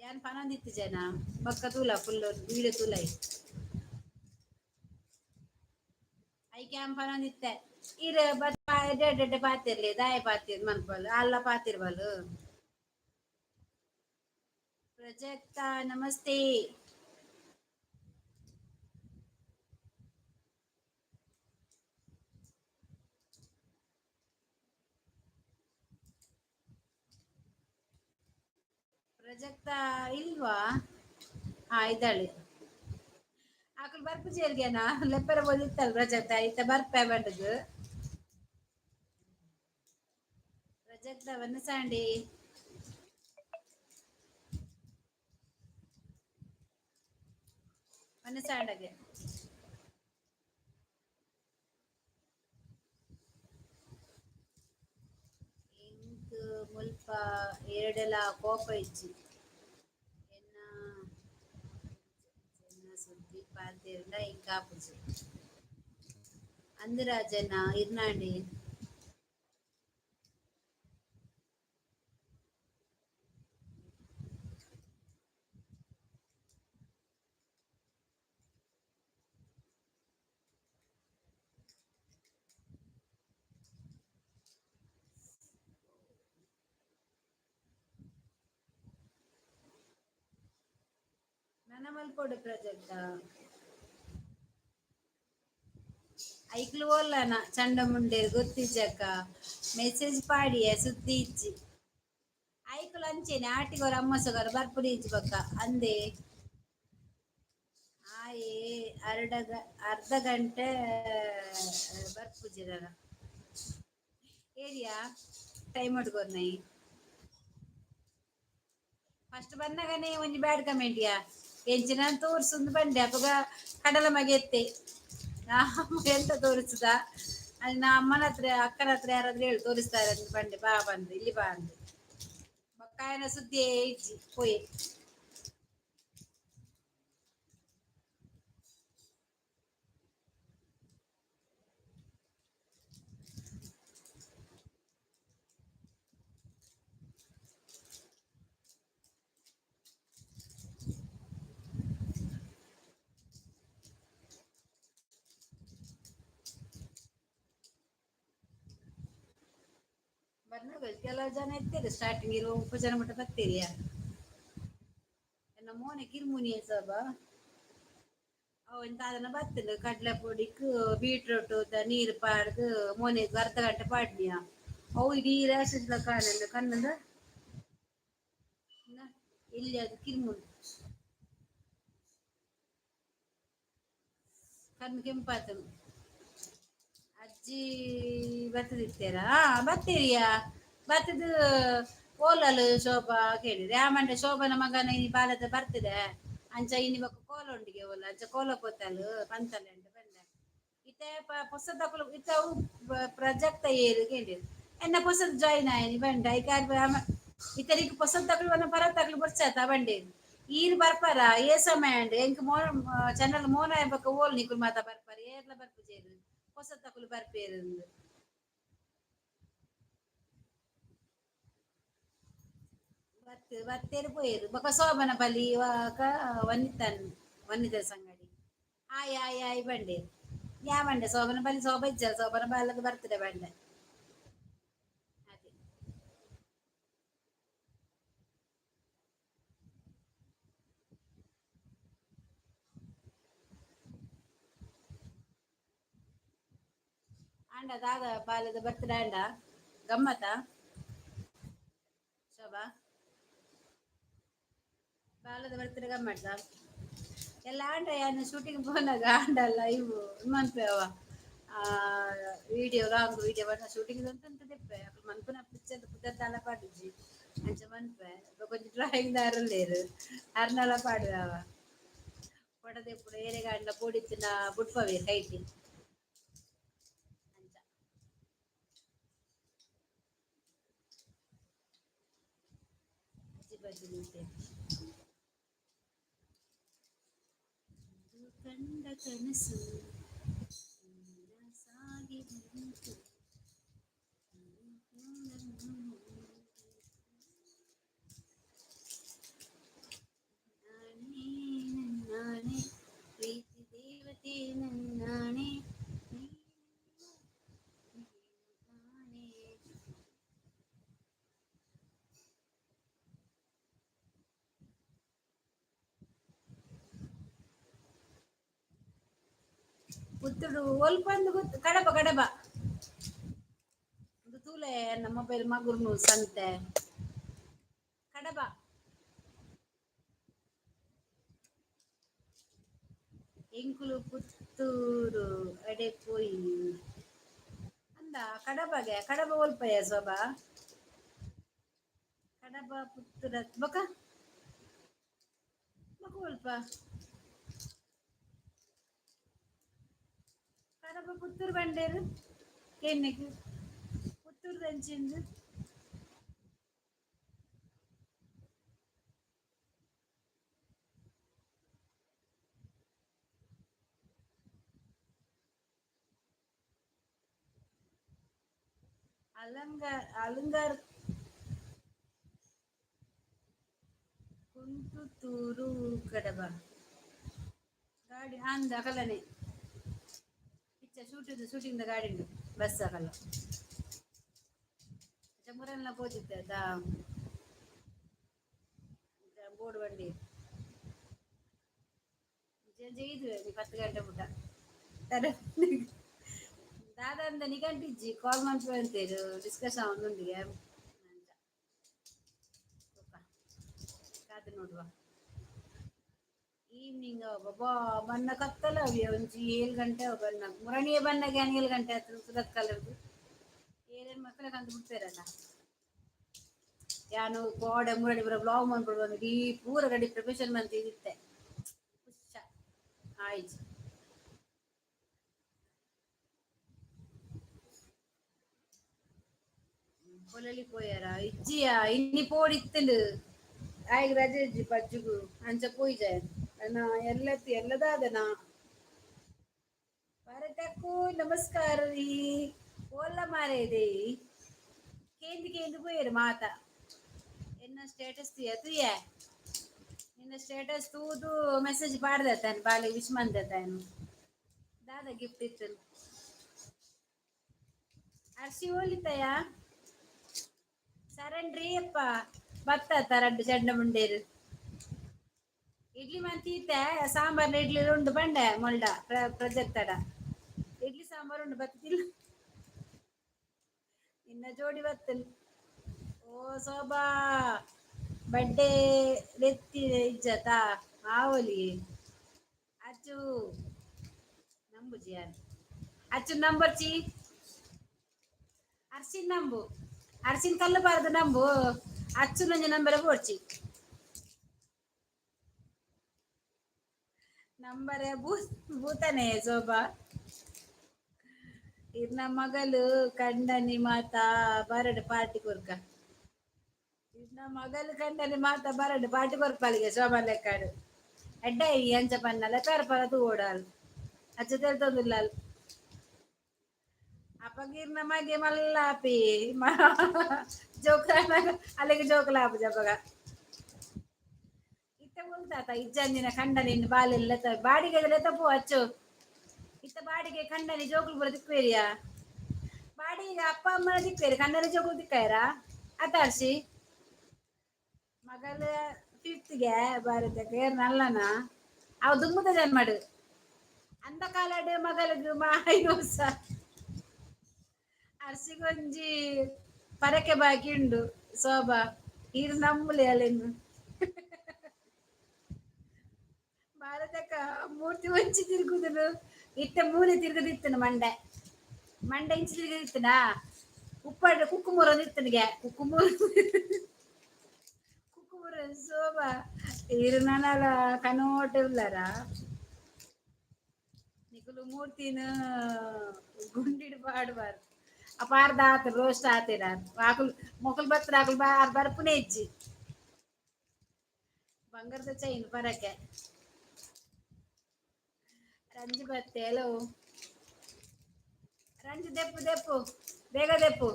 ಯಾನ್ ಪನೊಂದಿತ್ತು ಜನ ಬೊಕ್ಕ ತೂಲ, ಫುಲ್ ವೀಡಿಯೋ ತೂಲೈ. ಐಕೆ ಯಾನ್ ಪನೊಂದಿತ್ತೆ, ಈರ್ ಬತ್ ಎಡ್ಡೆ ಎಡ್ಡೆ ಪಾತೆರ್ಲಿ, ದಾಯ ಪಾತೆರ್ ಮನ್ಪಲ್ ಅಲ್ಲ ಪಾತಿರ್ಬಲ್. ಪ್ರಜಕ್ತಾ ನಮಸ್ತೆ. ಪ್ರಜಕ್ತಾ ಇಲ್ವಾ? ಹಾ, ಇದ್ದಾಳೆ. ಆಕಳು ಬರ್ಪುಜೇರ್ಗೆನಾ ಲೆಪ್ಪರ ಬೋದಿತ್ತಲ್ಲ ಪ್ರಜಕ್ತ ಇತ್ತ ಬರ್ಪೆ ಬಂಡದು. ಪ್ರಜಕ್ತ ವನಸಾಂಡಿ ವನಸಾಂಡಗೆ. ಎಂಕ್ ಮುಲ್ಪ ಏರೆಡಲ ಕೋಪ ಇಜ್ಜಿ. ಎನ್ನ ಎನ್ನ ಸುದ್ದಿ ಪಾತೆರ್ಂಡ ಎಂಕ್ ಆಪುಜಿ. ಅಂದ್ ರಾಜಣ್ಣ ಇರ್ನಾಂಡಿ. ನನ ಮಲ್ಪೊಡು ಪ್ರಾಜೆಕ್ಟ್. ಐಕ್ಲು ಓಲ್ಲನ ಚಂಡ ಮುಂಡೇರು ಗೊತ್ತಿಜ್ಜಕ್ಕ, ಮೆಸೇಜ್ ಪಾಡಿಯ ಸುದ್ದಿ ಇಜ್ಜಿ. ಐಕ್ಲು ಅಂಚೆನೆ ಆಟಿಗೋರ ಅಮ್ಮಸಗರ ಬರ್ಪುಡಿ ಇಜ್ಜಿ ಬಕ್ಕ ಅಂದೆ. ಆಯೆ ಅರ್ಧ ಗಂಟೆ ಬರ್ಪುಜಿರನ ಏರಿಯಾ ಟೈಮ್ ಉಟ್ಕೊರ್ನೈ. ಫಸ್ಟ್ ಬಂದಾಗನೇ ಒಂಜಿ ಬ್ಯಾಡ್ ಕಮೆಂಟಿಯಾ ಎಂಚಿನ ತೋರ್ಸುಂದು ಬಂಡೆ. ಅಪಗ ಕಡಲ ಮಗೆ ಎತ್ತೆ ಎಂತ ತೋರಿಸುದ ಅಲ್ಲಿ? ನಾ ಅಮ್ಮನ ಹತ್ರ ಅಕ್ಕನ ಹತ್ರ ಯಾರಾದ್ರೂ ಹೇಳಿ ತೋರಿಸ್ತಾರೆ ಅಂತ ಬಂಡೆ. ಬಾ ಬಂದು ಇಲ್ಲಿ ಬಾ ಅಂದೆ. ಬೊಕ್ಕಾಯನ ಸುದ್ದಿ ಇಜ್ಜಿ, ಪೋಯೆ. ಬಂದಾಗ ಕೆಲವು ಜನ ಇರ್ತೀರಿ, ಸ್ಟಾರ್ಟಿಂಗ್ ಇರುವ ಉಪ್ಪು ಜನ ಮಟ್ಟ ಬರ್ತೀರಿಯಾ. ಎನ್ನ ಮೋನೆ ಕಿರ್ಮುನಿ ಸಬ ಅವು ಎಂತ ಅದನ್ನ ಬರ್ತದೆ. ಕಡಲೆ ಪೊಡಿಕ್ ಬೀಟ್ರೂಟ್ ನೀರು ಪಾಡ್ದು ಮೋನೆಗ್ ಅರ್ಧ ಗಂಟೆ ಪಾಡ್ನಿಯ. ಅವು ಇಡೀ ರ್ಯಾಶಸ್ ಕಾಣಲ್ಲ ಕಣ್ಣದ ಇಲ್ಲಿ. ಅದು ಕಿರ್ಮುನಿ ಕಣ್ಣು ಕೆಂಪಾತನು. ಅಜ್ಜಿ ಬರ್ತದಿತ್ತೇರಾ? ಬತ್ತೀರಿಯಾ? ಬತ್ತದು ಓಲಲು ಶೋಭಾ ಕೇಳಿದೆ. ಆಮಂಡ ಶೋಭನ ಮಗನ ಇನಿ ಬಾಲದ ಬರ್ತದೆ ಅಂಚ ಇನಿ ಬೊಕ್ಕ ಕೋಲ ಉಂಡಿಗೆ ಓಲ ಅಂಚ ಕೋಲ ಪೋತಲು ಪಂತಲೆ ಅಂಟ ಬಂದ. ಇತ್ತೆ ಪೊಸದಕುಲು ಇತ್ತ ಅವು ಪ್ರಜಕ್ತ ಏರು ಕೇಳಿದ್ರು. ಎನ್ನ ಪೊಸದ್ ಜಾಯಿನ್ ಆಯ್ನಿ ಬಂಡ. ಐಕಾರ್ ಇತರಿಗೆ ಪೊಸದಕುಲು ಬನ್ನ ಪರತಕಲು ಬೊರ್ಚಾತ ಬಂಡೆ. ಈರ್ ಬರ್ಪಾರ ಏ ಸಮಯ ಅಂಡ್ ಎಂಕ್ ಮೋ ಚಾನಲ್ ಮೋನ ಬೊಕ್ಕ ಓಲ್ ನಿಕುಲು ಮಾತ ಬರ್ಪಾರ, ಏರ್ಲ ಬರ್ಪುಜೇರು, ಪೊಸತಕುಲು ಬರ್ಪೇರು. ಬತ್ತು ಬತ್ತೇರು ಪೋಯೆರು. ಬೊಕ ಶೋಭನ ಬಲಿ ವಾಕ ವನಿತನ್ ವನಿತ ಸಂಗಡಿ ಆಯ್ ಆಯ್ ಆಯ್ ಬಂಡೆ. ಯಾ ಬಂಡೆ ಶೋಭನ ಬಲಿ ಶೋಭ ಇಜ್ಜ, ಶೋಭನ ಬಾಲದ ಬರ್ತದೆ ಬಂಡೆ ಅದೇ. ಅಂಡ ದಾದ ಬಾಲದ ಬರ್ತಡೆ ಅಂಡ ಗಮ್ಮತ ಶೋಭಾ? ಬಾಲದ ಬರ್ತಡೆ ಗಮ್ಮತ್ತ ಎಲ್ಲ ಆಂಡ. ಯಾನ್ ಶೂಟಿಂಗ್ ಪೋನಾಗ ಆಂಡಲ್ಲ ಇವು ಮನ್ಪೆ ಅವ ವಿಡಿಯೋ, ಲಾಂಗ್ ವಿಡಿಯೋ ಬಣ್ಣ ಶೂಟಿಂಗ್ ಅಂತ ದೆಪ್ಪೆ. ಅಕುಲು ಮನ್ಪುನ ಪಿಕ್ಚರ್ ಪುದರ್ ದಾಲ ಪಾಡುಜಿ, ಅಂಚ ಮನ್ಪೆ. ಬೊಕ ಡ್ರಾಯಿಂಗ್ ದಾರುಲ್ಲೇರು ಅರ್ನಲ ಪಾಡುವೆ. ಅವ ಫೋಟೋ ದೆಪ್ಪುಡು ಏರೆಗಾಂಡ್ಲ ಪೋಡಿತ್ತಿನ ಬುಡ್ಪವೆ ಕೈಟ್ ಅಂಚ. ಅಜ್ಜಿ ಬಜ್ಜಿ ನಿಂತೆ. ಕಂಡ ಕನಸು ಸಾಗಿ ಬಂತು. ನಾನೇ ನನ್ನಾಣೆ, ಪ್ರೀತಿ ದೇವತೆ ನನ್ನಾಣೆ, ನೀನು ತಾನೇ. ಪುತ್ತೂರು ಒಲ್ಪಂದು ಗೊತ್ತು? ಕಡಬ ಕಡಬ. ಒಂದು ತೂಲೆ ನನ್ನ ಮೊಬೈಲ್ ಮಗುರ್ನು ಸಂತೆ ಕಡಬ. ಎಂಕುಲು ಪುತ್ತೂರು ಅಡೆ ಪೋಯಿ ಅಂದ ಕಡಬಗೆ. ಕಡಬ ಒಲ್ಪಯ ಶೋಭಾ? ಕಡಬ ಪುತ್ತೂರ ಬೊಕ ಬೊಕ ಒಲ್ಪ ಕಡಬ ಪುತ್ತೂರು ಬಂಡೇರು ಕೆನ್ನೆಗ್ ಪುತ್ತೂರು ದಂಚಿಂದು. ಅಲಂಗಾರ್ ಅಲಂಗಾರ್ ಕುಂಟುತೂರು ಕಡಬ ಗಾಡಿ ಅಂದ ಅಕಲನೆ ಇಚ್ಚ ಶೂಟಿಂಗ್ ಶೂಟಿಂಗ್ the ಗಾಡಿ ಉಂಡು ಬಸ್ ಅಕಲ್ಲ ಮುರಲ್ಲ ಪೋತಿತ್ತೆ ಅದ ಬೋರ್ಡ್ ಬಂಡಿ. ಜೈದು 10 ಗಂಟೆ ಮುಟ್ಟ. ದಾದ ಅಂದ ನಿಗಂಟಿಜ್ಜಿ, ಕಾಲ್ ಮನ್ಪು ಡಿಸ್ಕಷನ್ ಒಂದೊಂದಿಗೆ ಅಂಚ. ಕಾದು ನೋಡುವ. ಈವ್ನಿಂಗ್ ಬಾಬಾ ಬಣ್ಣ ಕತ್ತಲ ಅವಿ. ಒಂಜಿ 7 ಗಂಟೆ ಬಣ್ಣ ಮುರಣಿಯ ಬಣ್ಣಗೆ 7 ಗಂಟೆ ಆಯ್ತು. ಸುರತ್ ಕಲರ್ದು ಏನೇನು ಮಕ್ಕಳ ಕಂದು ಬಿಡ್ತಾರಲ್ಲ. ಯಾನು ಕೋಡೆ ಮುರಳಿ ಬರೋ ಬ್ಲಾಗ್ ಮಾಡ್ಬಿಡು ಬಂದು ಇಡೀ ಪೂರ ರೆಡಿ ಪ್ರಿಪರೇಷನ್ ಮಂತಿದ್ದೆ. ಹುಚ್ಚ ಆಯ್ತು. ಪೊಲಲಿ ಪೋಯಾರ? ಇಜ್ಜಿಯ, ಇನ್ನಿ ಪೋಡಿತ್ತಂಡು. ಆಯ್ಗೆ ರಜೆ ಇಜ್ಜಿ ಪಜ್ಜುಗು, ಅಂಚ ಪೋಯಿಜ. ನಾ ಎಲ್ಲತ್ತಿ ಎಲ್ಲದಾದನಾ. ಭಾರತಕ್ಕೂ ನಮಸ್ಕಾರ ರೀ. ಓಲ್ಲ ಮಾರೇದೆ ಕೇಂದು ಕೇಂದು ಪೋಯರು ಮಾತ. ಎನ್ನ ಸ್ಟೇಟಸ್ ತೂಯ ತೂಯ, ನಿನ್ನ ಸ್ಟೇಟಸ್ ತೂದು ಮೆಸೇಜ್ ಪಾಡ್ದೆ ತಾನು, ಬಾಲೆ ವಿಶ್ ಮಂದೆ ತಾನು. ದಾದ ಗಿಫ್ಟ್ ಇತ್ತು? ಅರ್ಶಿ ಹೋಲಿತಯ ಸರಣ್ರಿ ಅಪ್ಪ ಬತ್ತ ರಡ್ಡು ಚಂಡ ಮುಂಡೇರು. ಇಡ್ಲಿ ಮಂತೀತೆ, ಸಾಂಬಾರ್ ಇಡ್ಲಿ ಉಂಡು ಬಂಡೆ ಮೊಲ್ಡ ಪ್ರಜೆಕ್ತಡ ಇಡ್ಲಿ ಸಾಂಬಾರ್ ಉಂಡು ಬತ್ತಿಲ್ಲ. ಇನ್ನ ಜೋಡಿ ಬತ್ತನ್. ಓ ಶೋಭಾ, ಬಡ್ಡೆ ಲೆತ್ತಿ ಇಜ್ಜತಾ ಆವಲಿ. ಅಚ್ಚು ನಂಬುಜಿ ಯಾರು? ಅಚ್ಚು ನಂಬರ್ಚಿ, ಅರ್ಶಿನ್ ನಂಬು, ಅರ್ಶಿನ್ ಕಲ್ಲು ಬಾರದು ನಂಬು. ಅಚ್ಚು ನಂಜ ನಂಬರ ಬೋಡ್ಚಿ. ನಂಬರೆ ಭೂ ಭೂತನೇ. ಶೋಭಾ, ಇರ್ನ ಮಗಲು ಕಂಡನಿ ಮಾತಾ ಬರಡು ಪಾರ್ಟಿ ಕೊರ್ಕ. ಇರ್ನ ಮಗಲು ಕಂಡನಿ ಮಾತಾ ಬರಡು ಪಾರ್ಟಿ ಕೊರ್ಪಾಲಿಗೆ. ಶೋಭಾ ಲೆಕ್ಕಾಡು ಎಡ್ಡ ಈ ಅಂಚ ಪನ್ನಲ್ಲ ಪೇರ ತೂಡಾಲ್ ಅಚ್ಚ ತೆಲ್ತೊಂದಿಲ್ಲ. ಅಪಗಿರ್ನ ಮಗೆ ಮಲ್ಲಾಪಿ ಜೋಕ, ಅಲ್ಲಿಗೆ ಜೋಕಲಾಪು ಜಪಗ. ಇತ್ತ ಉಲ್ತಾತ ಇಜ್ಜಂದಿನ ಕಂಡನಿನ್ ಬಾಲೆಲ್ಲ ಬಾಡಿಗೆ ತಪ್ಪು ಅಚ್ಚು. ಇತ್ತ ಬಾಡಿಗೆ ಕಂಡನಿ ಜೋಕುಲು ಪೂರ ತಿಕ್ವೇರಿಯ. ಬಾಡಿಗೆ ಅಪ್ಪ ಅಮ್ಮನ ತಿಕ್ವೇರಿ, ಕಂಡನಿ ಜೋಕುಲು ತಿಕ್ಕಾಯರ ಅತಾರ್ಸಿ. ಮಗಲ ಫಿಫ್ತ್ಗೆ ಭಾರತಕ್ಕೆ ನಲ್ಲನ ಅವು ದುಮ್ಮುದ ಜನ್ಮಡು ಅಂದ ಕಾಲಡ್ ಮಗಲಿಗೆ 5 ವರ್ಷ. ಅರ್ಸಿಗೊಂಜಿ ಪರಕೆ ಬಾಕಿ ಉಂಡು. ಶೋಭಾ, ಈರ್ ನಂಬುಲೆ ಅಲೆನ್. ಭಾರತಕ್ಕ ಮೂರ್ತಿ ಒಂಚಿ ತಿರುಗುದನು. ಇತ್ತ ಮೂಲೆ ತಿರುಗದಿತ್ತನು ಮಂಡೆ ಮಂಡೆ ಇಂಚಿ ತಿರುಗದಿತ್ತನ. ಉಪ್ಪಾಡ ಕುಕ್ಕುಮೂರ ಇತ್ತನಿಗೆ ಕುಕ್ಕುಮೂರು ಕುಕ್ಕುಮೂರ. ಶೋಭಾ, ಈರು ನನಲ ಕನೋಟ ಉಲ್ಲರ ನಿಕುಲು. ಮೂರ್ತಿನ ಗುಂಡಿಡ್ ಪಾಡ್ಬಾರ್ದು. ಆ ಪಾರ್ದ ಆತ ರೋಸ್ಟ್ ಆತೇರ. ಆಕುಲು ಮೊಕಲ್ ಬತ್ತರ ಆಕುಲು ಬಾರ್ ಬರ್ಪುನೆ ಇಜ್ಜಿ. ಬಂಗಾರದ ಚೈನ್ ಪರಕೆ. ರಂಜಿ ಬತ್ತೆ. ಹಲೋ ರಂಜು, ದೆಪ್ಪು ದೆಪ್ಪು, ಬೇಗ ದೆಪ್ಪು.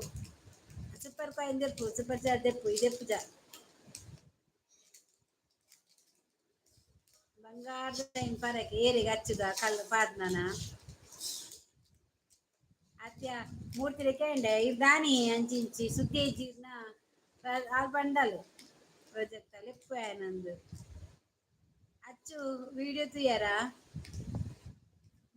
ಸೂಪರ್ ಕಾಯಿನ್ ದೆಪ್ಪು, ಸೂಪರ್ ಜಾ ದೆಪ್ಪು, ಈ ದೆಪ್ಪು ಜಾ. ಬಂಗಾರದ ಚೈನ್ ಪರಕೆ ಏರಿಗೆ ಹಚ್ಚುದ ಕಲ್ಲು ಪಾದ್ನನ. ಅತ್ಯ ಮೂರ್ತಿ ಕೇಂಡೆ ಇರ್ದಾನಿ ಅಂಚಿಂಚಿ ಸುದ್ದಿ ಇಜ್ಜಿರ್ನ ಆಲ್ ಬಂಡಲು ಪ್ರಾಜೆಕ್ಟ್ ಲೆಪ್ಪು ನಂದು. ಅಚ್ಚು ವಿಡಿಯೋ ತೂಯರ?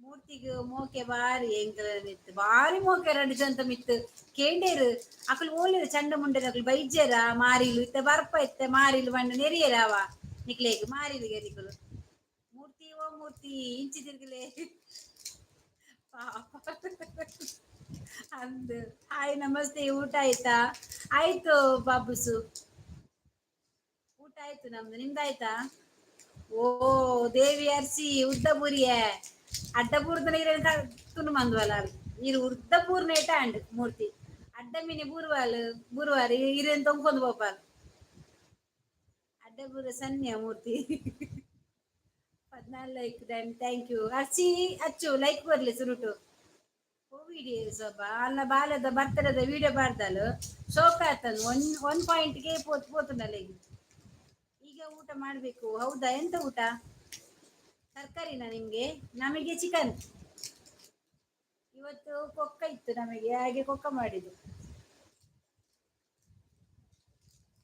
ಮೂರ್ತಿಗ್ ಮೋಕೆ ಬಾರಿ ಎಂಕಲ ಮಿತ್ತು, ಬಾರಿ ಮೋಕೆ. ರಡ್ಡು ಜಂತ ಮಿತ್ತು ಕೇಂಡೇರು. ಅಕುಲು ಓಲೇರು ಚಂಡ ಮುಂಡೇರು. ಅಕುಲು ಬೈಜೆರ ಮಾರಿಲು ಇತ್ತೆ ಬರ್ಪ ಇತ್ತೆ ಮಾರಿಲು ಬಂಡ ನೆರಿಯರಾವ ನಿಕ್ಲೇಗ್ ಮಾರಿಲಿಗೆ ನಿಕುಲು. ಮೂರ್ತಿ, ಓ ಮೂರ್ತಿ, ಇಂಚಿ ತಿರ್ಗಲೆ ಪಾಪ ಅಂದು. ಹಾಯ್, ನಮಸ್ತೆ, ಊಟ ಆಯ್ತಾ? ಆಯ್ತು ಬಾಬುಸು, ಊಟ ಆಯ್ತು ನಮ್ದು. ನಿಮ್ದಾಯ್ತಾ? ಓ ದೇವಿ ಅರ್ಸಿ, ಉದ್ದ ಬೂರಿಯ ಅಡ್ಡ ಬೂರ್ದ ನೀರೇನು ತುನು ಮಂದ್ವಲ್ಲ. ಇರು ಉದ್ದ ಬೂರ್ನೇಟ ಅಂಡ್ ಮೂರ್ತಿ ಅಡ್ಡ ಮಿನಿ ಬೂರ್ವಾಲ್ ಬೂರ್ವಾರಿ ಇರೇನು ತೊಂಕೊಂದು ಬೋಪಾಲ್. ಅಡ್ಡ ಬೂರ ಸನ್ಯ ಮೂರ್ತಿ. 14 like done, thank you Arshi. ಅಚ್ಚು ಲೈಕ್ ಬರ್ಲಿ ಸುರುಟು. ವಿಡಿಯೋ ಸ್ವಲ್ಪ ಅಲ್ಲ, ಬಾಲದ ಬರ್ತಡದ ವಿಡಿಯೋ ಬಾರ್ದಲು ಶೋಕ ಆತನು. ಒನ್ ಒನ್ ಪಾಯಿಂಟ್ಗೆ ಪೋತ್ ಪೋತುಂಡಲ್ಲ. ಈಗ ಈಗ ಊಟ ಮಾಡಬೇಕು. ಹೌದಾ? ಎಂತ ಊಟ? ತರಕಾರಿನಾ ನಿಮ್ಗೆ? ನಮಗೆ ಚಿಕನ್. ಇವತ್ತು ಕೊಕ್ಕ ಇತ್ತು ನಮಗೆ, ಹಾಗೆ ಕೊಕ್ಕ ಮಾಡಿದ್ದು.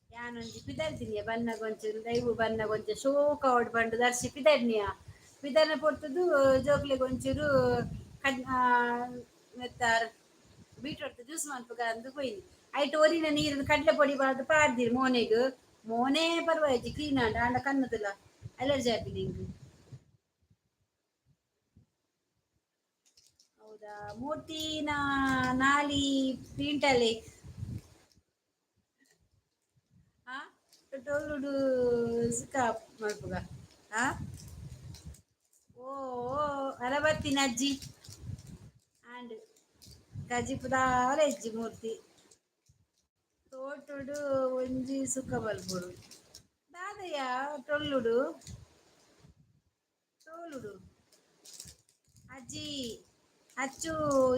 ಯಾನೊಂಜಿ ಪಿದರ್ದಿನಿಯ ಬನ್ನಗೊಂಚು ದೈವು ಬನ್ನಗೊಂಚ ಶೋಕ ಓಡ್ ಬಂಡು ದರ್ಶಿ ಪಿದರ್ನಿಯ. ಪಿದಾನ ಪೊರ್ತುದು ಜೋಕ್ಲೆಗ್ ಒಂಚೂರು ಕಡ್ ಮೆತ್ತಾರ್ ಬೀಟ್ರೋಟ್ ಜ್ಯೂಸ್ ಮನ್ಪುಗ ಅಂದ್ ಪೋಯಿನಿ. ಐಟ್ ಒರಿನ ನೀರ್ ಕಡ್ಲೆ ಪೊಡಿ ಪಾಡ್ದ್ ಪಾಡ್ದಿರ್ ಮೋನೆಗ್. ಮೋನೆ ಪರ್ವಾಯಿಜಿ, ಕ್ಲೀನ್ ಆಂಡ್. ಆಂಡ ಕಣ್ಣುದುಲ ಅಲರ್ಜಿ ಆಪಿನಿ ಎಂಕ್. ಹೌದಾ ಮೂರ್ತಿನ ನಾಲಿ ಪೀಂಟಲೆ ಆ ಟೊಳ್ಳುಡು ಸುಕ್ಕ ಮಲ್ಪುಗ. ಆ ಓ ಓ ಅಲ ಬತ್ತಿನ ಅಜ್ಜಿ ಆಂಡ್ ಕಜಿಪು ದಾಲ ಇಜ್ಜಿ ಮೂರ್ತಿ. ತೋಟೊಡು ಒಂಜಿ ಸುಕ್ಕ ಮಲ್ಪೊಡು ದಾದಯ್ಯ ಟೊಳ್ಳುಡು ಟೋಲುಡು. ಅಜ್ಜಿ ಅಚ್ಚು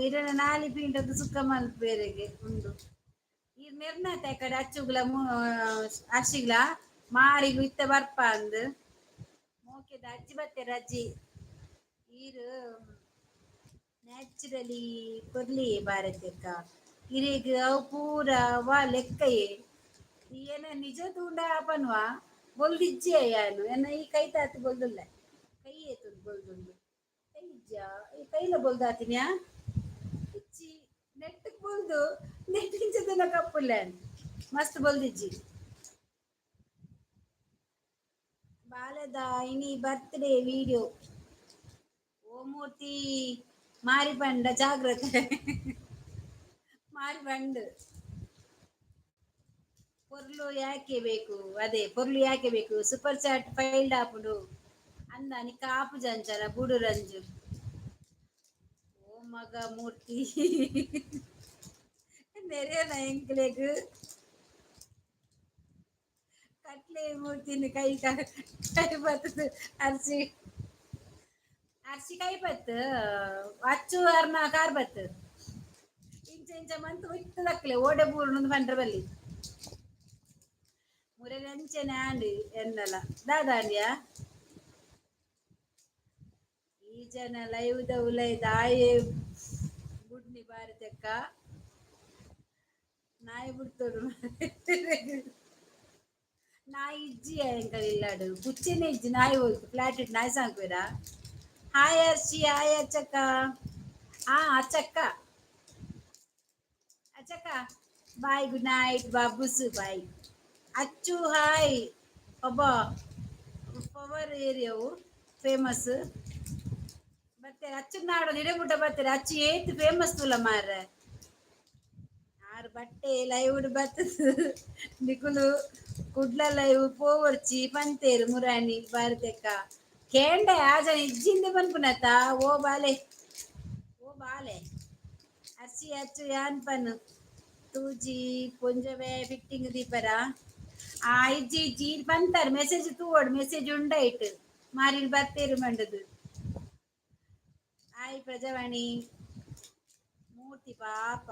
ಇರೆನ ನಾಲಿ ಪೀಂಟದ ಸುಕ್ಕ ಮಲ್ಪೆರೆಗೆ ಉಂಡು. ಈರ್ ಮೆರ್ನಾತ ಕಡೆ ಅಚ್ಚುಗ್ಲ ಅರ್ಶಿಗ್ಲ ಮಾರಿಗು ಇತ್ತ ಬರ್ಪ ಅಂದ್ ಮೋಕೆದ ಅಜ್ಜಿ ಬತ್ತೆರ್. ಅಜ್ಜಿ ಈರ್ ನ್ಯಾಚುರಲಿ ಕೊರ್ಲಿ ಭಾರತಕ್ಕ ಇರೆಗ್ ಅವು ಪೂರ ವಾ ಲೆಕ್ಕಯೇ. ಏನ ನಿಜ ತೂಂಡ ಪನ್ವ ಬೊಲ್ದಿಜ್ಜೆ ಯಾನು. ಎನ್ನ ಈ ಕೈ ತಾತಿ ಬೊಲ್ದುಲ್ಲ, ಕೈ ಏತುಂಡು ಬೊಲ್ದುಂಡು. ಕೈ ಇಜ್ಜಾ? ಈ ಕೈಲ ಬೊಲ್ದಾತಿನ್ಯಾ? ಇಜ್ಜಿ, ನೆಟ್ ಬೊಲ್ದು, ನೆಟ್ ಇಂಚ ಕಪ್ಪುಲ್ಲ, ಮಸ್ತ್ ಬೊಲ್ದಿಜ್ಜಿ. ಬಾಲೆದ ಇನಿ ಬರ್ತ್ಡೇ ವಿಡಿಯೋ. ಓ ಮೂರ್ತಿ ಮಾರಿ ಪಂಡ ಜಾಗ್ರತೆ, ಮಾರಿ ಪಂಡ್. ಪೊರ್ಲು ಯಾಕೆ ಬೇಕು? ಅದೇ ಪೊರ್ಲು ಯಾಕೆ ಬೇಕು? ಸೂಪರ್ ಚಾಟ್ ಫೈಲ್ಡ್ ಆಪುಂಡು ಅಂದ ನಿಕ್ಕ ಆಪು ಜಂಚನ ಬುಡು ರಂಜು. ಓ ಮಗ ಮೂರ್ತಿ ನೆರೆಯನ ಎಂಕ್ಲೆಗ್ ಕಟ್ಲೆ ಮೂರ್ತಿನ ಕೈ ಕೈ ಬತ್ತದ. ಅರ್ಸಿ ಅರ್ಸಿ ಕೈ ಬತ್ತು ಅಚ್ಚು ಅರ್ನ ಕಾರ್ ಬತ್ತು ಇಂಚ ಇಂಚ ಮಂತ್ ಒಯ್ತು ದಕ್ಲೆ ಓಡೆ ಬೂರುಂದು ಪಂಡ್ರೆ ಬಲ್ಲಿ ಮುರೆದಂಚನೆ ಆಂಡ್ ಎನ್ನಲ ದಾದಾಂಡ್ಯಾ. ಈ ಜನ ಲೈವ್ ದ ಉಲೈ ದಾಯೆ ಬುಡ್ನಿ ಭಾರತಕ್ಕ ನಾಯಿ ಬುಡ್ತೋಡು. ನಾಯಿ ಇಜ್ಜಿ ಎಂಕಲ್ ಇಲ್ಲಾಡು, ಪುಚ್ಚೆನೆ ಇಜ್ಜಿ. ನಾಯಿ ಹೋಯ್ತು ಫ್ಲಾಟ್ ಇಟ್ಟು ನಾಯಿ ಸಾಂಕ್ವೆರಾ? Hi ಅರ್ಷಿ, hi ಅಚ್ಚಕ್ಕ. ಆ ಅಚ್ಚಕ್ಕ ಅಚ್ಚಕ್ಕ, ಬಾಯ್, ಗುಡ್ ನೈಟ್ ಬಾಬುಸು, ಬಾಯ್. ಅಚ್ಚು ಹಾಯ್. ಒಬ್ಬ ಪವರ್ ಏರಿಯಾವು ಫೇಮಸ್ ಬರ್ತಾರೆ. ಅಚ್ಚು ನಾಡು ನಿಡೆಮುಟ್ಟ ಬರ್ತಾರೆ. ಅಚ್ಚು ಏತ್ ಫೇಮಸ್ ತುಲ ಮಾರ್ರೆ. ಆರು ಬಟ್ಟೆ ಲೈವ್ ಬರ್ತದ. ನಿಕುಲು ಕುಡ್ಲ ಲೈವ್ ಪೋವರ್ಚಿ ಪಂತೇರು ಮುರಾಣಿ ಭಾರತಕ್ಕ ಕೇಂಡ ಆ ಜನ ಇಜ್ಜಿಂದೆ ಪನ್ಪುನತ. ಓ ಬಾಲೆ, ಓ ಬಾಲೆ ಅರ್ಸಿ ಅಚ್ಚು ಯಾನ್ ಪನ್ ತೂಜಿ ಪೊಂಜವೆ ಫಿಟ್ಟಿಂಗ್ ದೀಪರ. ಆ ಇಜ್ಜಿ ಇಜ್ಜಿ ಪಂತಾರ್. ಮೆಸೇಜ್ ತೂವೊಡು, ಮೆಸೇಜ್ ಉಂಡೈಟ್ ಮಾರಿಲ್ ಬತ್ತೇರು ಮಂಡದು. ಹಾಯ್ ಪ್ರಜಾವಾಣಿ. ಮೂರ್ತಿ ಪಾಪ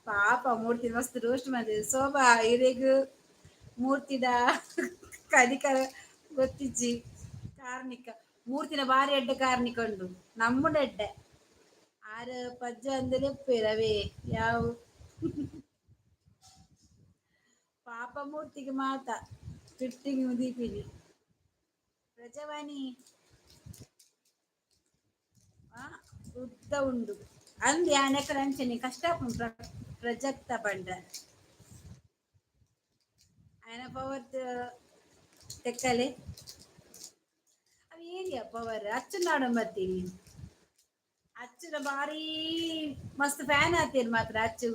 ಪಾಪ ಮೂರ್ತಿ ಮಸ್ತ್ ರೋಸ್ಟ್ ಮಾಡಿದೆ. ಶೋಭಾ ಇರೆಗ್ ಮೂರ್ತಿದ ಕನಿಕರ ಗೊತ್ತಿಜ್ಜಿ. ಕಾರ್ನಿಕ ಮೂರ್ತಿನ ಬಾರಿ ಎಡ್ಡೆ ಕಾರ್ನಿಕ ಉಂಡು, ನಮ್ಮಡ ಎಡ್ಡೆ. ಆರು ಪಜ್ಜ ಅಂದ್ರೆ ಅವೇ ಯಾವ ಪಾಪ ಮೂರ್ತಿಗೆ ಮಾತ ಫಿಟ್ಟಿಂಗ್ ದೀಪಿನಿ. ಪ್ರಜಾವಾಣಿ ಆ ಉದ್ದ ಉಂಡು ಅಂದ್ ಯಾನ್ ಎಕಡೆ ಅಂಚನೆ ಕಷ್ಟ ಪ್ರಜಕ್ತ ಪಂಡ ಆಯನ ಪವರ್ ತೆಕ್ಕಲೆ. ಅವು ಏರಿಯಾ ಪವರ್ ಅಚ್ಚು ಬತ್ತೀನಿ. ಅಚ್ಚುನ ಬಾರಿ ಮಸ್ತ್ ಫ್ಯಾನ್ ಆತೀರ್ ಮಾತ್ರ ಅಚ್ಚು.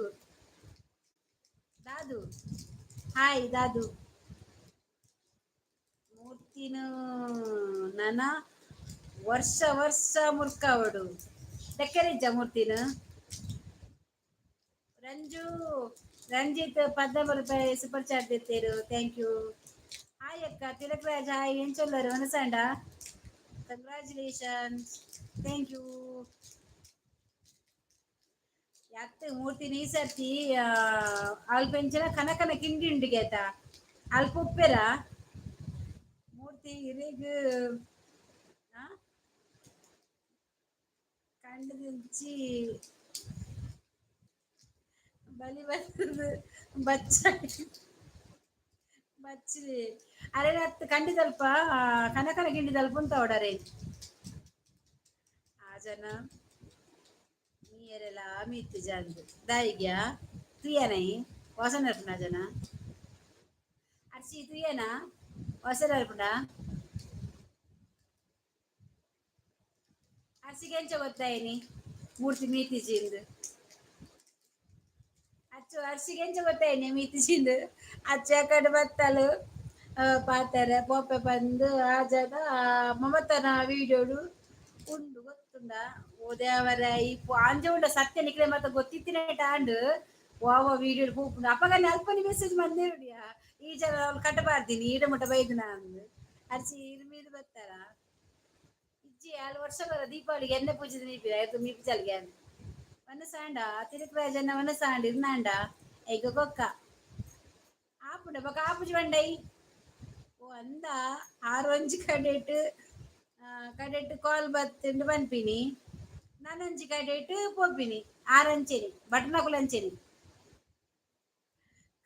ದಾದು ಹಾಯ್ ದಾದು. ಮೂರ್ತಿನ ನನ ವರ್ಷ ವರ್ಷ ಮುರ್ಕಾವಡು ತೆಕ್ಕರಿಜ್ಜ ಮೂರ್ತಿನ. ರಂಜು ರಂಜಿತ್ 13 ರೂಪಾಯಿ ಸೂಪರ್ ಚಾಟ್ ತೆತ್ತೇರು, thank you. Hi ಅಕ್ಕ ತಿಲಕ್ ರಾಜ್, ಹಾಯ್. ಎಂಚೊಲ್ಲರು ಮನಸಾಂಡ? Congratulations, thank you. ಅತ್ತೆ ಮೂರ್ತಿ ನೀ ಸರ್ತಿ ಅಲ್ಪ ಎಂಚಿನ ಕನಕನ ಕಿಂಡಿ ಉಂಡು ಗೇತ ಅಲ್ಪ ಉಪ್ಪೆರ ಮೂರ್ತಿ ಇರೆಗ್ ಕಂಡದಿಂಚಿ ಬಲಿ ಬರ್ತದೆ ಬಚ್ಚ ಬಚ್ಚಿಲಿ. ಅರೆ ಅತ್ ಕಂಡಿದಲ್ಪ ಕನಕನ ಗಿಂಡಿದಲ್ಪ ಉಂತ ಓಡರೆ. ಜನ ಮೀಯರೆಲ್ಲ ಮೀತ್ ಜಂದ್ ದಾಯಿಗ್ಯಾ ತುಯ್ಯನೈ ವಾಸನೆ ಬರ್ಪುಂಡ ಜನ ಅರ್ಚಿ ತುಯ್ಯನಾ ವಾಸನೆ ಬರ್ಪುಂಡ ಅರ್ಚಿಗೆ ಎಂಚ ಗೊತ್ತಾಯಿನಿ ಮೂರ್ತಿ ಮೀತಿಜಿಂದು ಅಚ್ಚು ಅರ್ಶಿಗೆ ಎಂಚ ಗೊತ್ತಾಯಿನಿ ಮೀತಿಜಿಂದು ಅಚ್ಚ ಕಡೆ ಬತ್ತಲು ಪಾತಾರೆ ಪೋಪೆ ಬಂದು ಆ ಜನ ಮಮತನ ವೀಡಿಯೋಡು ಉಂಡು ಗೊತ್ತುಂಡ ಓ ದೇವರ ಈ ಆಂಜೆ ಉಂಡ ಸತ್ಯ ನಿಕ್ಲೆ ಮತ್ತೆ ಗೊತ್ತಿತ್ತಿನ ಟಾಂಡು ವಾವ ವೀಡಿಯೋ ಪೂಪುಂಡು ಅಪಗ ಅಲ್ಪನಿ ಮೆಸೇಜ್ ಬಂದೇರುಡಿಯಾ ಈ ಜನ ಅವ್ಳು ಕಟ್ಟಬಾರ್ದಿನಿ ಈಡ ಮುಟ್ಟ ಬೈದು ನಾನು ಅರ್ಚಿ ಇರ್ ಮೀದು ಬರ್ತಾರ ಇಜ್ಜಿ ಆಳು ವರ್ಷ ಬರ ದೀಪಾವಳಿಗೆ ಎಣ್ಣೆ ಪೂಜೆ ಮೀಪಿ ಆಯ್ತು ಮೀಪಿ ಚಲ್ಗೆ ವನಸಾಂಡ ತಿರುಕ್ ರಾಜನ್ನ ವನಸಾಂಡ ಇರ್ನಾಂಡ ಐಗ ಕೊಕ್ಕ ಆಪುಂಡ ಬೊಕ ಆಪುಜಿ ಬಂಡೈ ಓ ಅಂದ ಆರು ಒಂಜಿ ಕಡೆಟ್ ಕಡೆಟ್ ಕಾಲ್ ಬತ್ತುಂಡು ಪನ್ಪಿನಿ ನಾನೊಂಜಿ ಕಡೆಟ್ ಪೋಪಿನಿ ಆರಂಚೆನಿ ಬಟ್ನಕುಲಂಚೆನಿ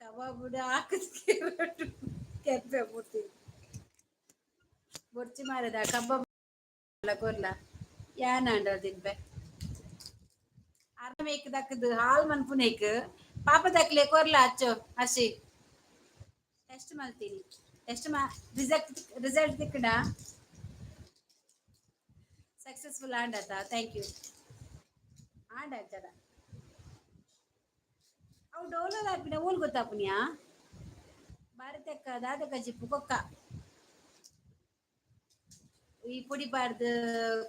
ಕಬಾಬುಡು ಹಾಕದ್ ಕೆಪ್ಪೆ ಪೂರ್ತಿ ಬೊರ್ಚಿ ಮಾರದ ಕಬ್ಬ ಕೊರ್ಲ ಯಾನಾಂಡ ತಿನ್ಪೆ ಅರ್ಧ ದಕ್ಕದು ಹಾಲ್ ಮನ್ಪುನೇಕ್ ಪಾಪ ದಕ್ಲೆ ಕೊರ್ಲ ಅಚ್ಚೋ ಹಸಿ ಟೆಸ್ಟ್ ಮಲ್ತೀನಿ ಟೆಸ್ಟ್ ಮಾ ರಿಸಲ್ಟ್ ರಿಸಲ್ಟ್ ತಿಕ್ಕಡ ಸಕ್ಸಸ್ಫುಲ್ ಆಂಡತ thank you ಆಂಡ ಅಂಚಡ ಅವು ಡೋಲರ್ ಆಪಿನ ಊಲ್ ಗೊತ್ತಾಪುನಿಯಾ ಭಾರತಕ್ಕ ದಾದಕ ಜಿಪ್ಪು ಕೊಕ್ಕ ಈ ಪೊಡಿ ಪಾಡ್ದು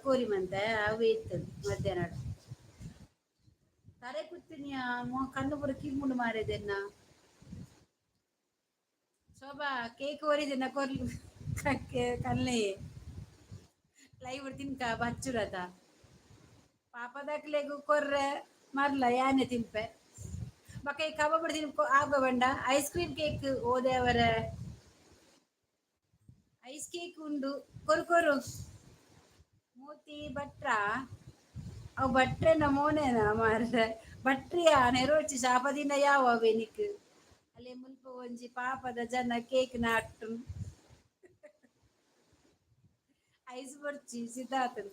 ಕೋರಿ ಮಂತೆ ಅವು ಇತ್ತದು ಮಧ್ಯಾಹ್ನ ತರೆ ಕುತ್ತಿನಿಯ ಕಣ್ಣು ಪೂರ ಕಿಮ್ಮುಂಡು ಮಾರಿದೆನ್ನ ಶೋಭಾ ಕೇಕ್ ಓರಿದೆನ್ನ ಕೊರ್ಲು ಕಣ್ಣೆ ಲೈವ್ ತಿನ್ಕ ಬಚ್ಚುರತ ಪಾಪದಕ್ಲೆಗು ಕೊರ್ರೆ ಮರ್ಲ ಯಾನೆ ತಿನ್ಪೆ ಬೊಕ ಈ ಕಬಾಬ್ ತಿನ್ ಆಗ ಬಂಡ ಐಸ್ ಕ್ರೀಮ್ ಕೇಕ್ ಓದೇವರ ಐಸ್ ಕೇಕ್ ಉಂಡು ಕೊರು ಕೊರು ಮೂತಿ ಭಟ್ರ ಅವು ಭಟ್ರೆನ ಮೋನೆನ ಮಾರ್ರೆ ಭಟ್ರಿಯ ನೆರೋಚಿ ಶಾಪದಿನ ಯಾವ ಅವೆ ನಿಕ್ ಅಲ್ಲಿ ಮುಲ್ಪ ಒಂಜಿ ಪಾಪದ ಜನ ಕೇಕ್ ನಾಟು ಐಸ್ ಬರ್ಚಿ ಸೀತಾತನ್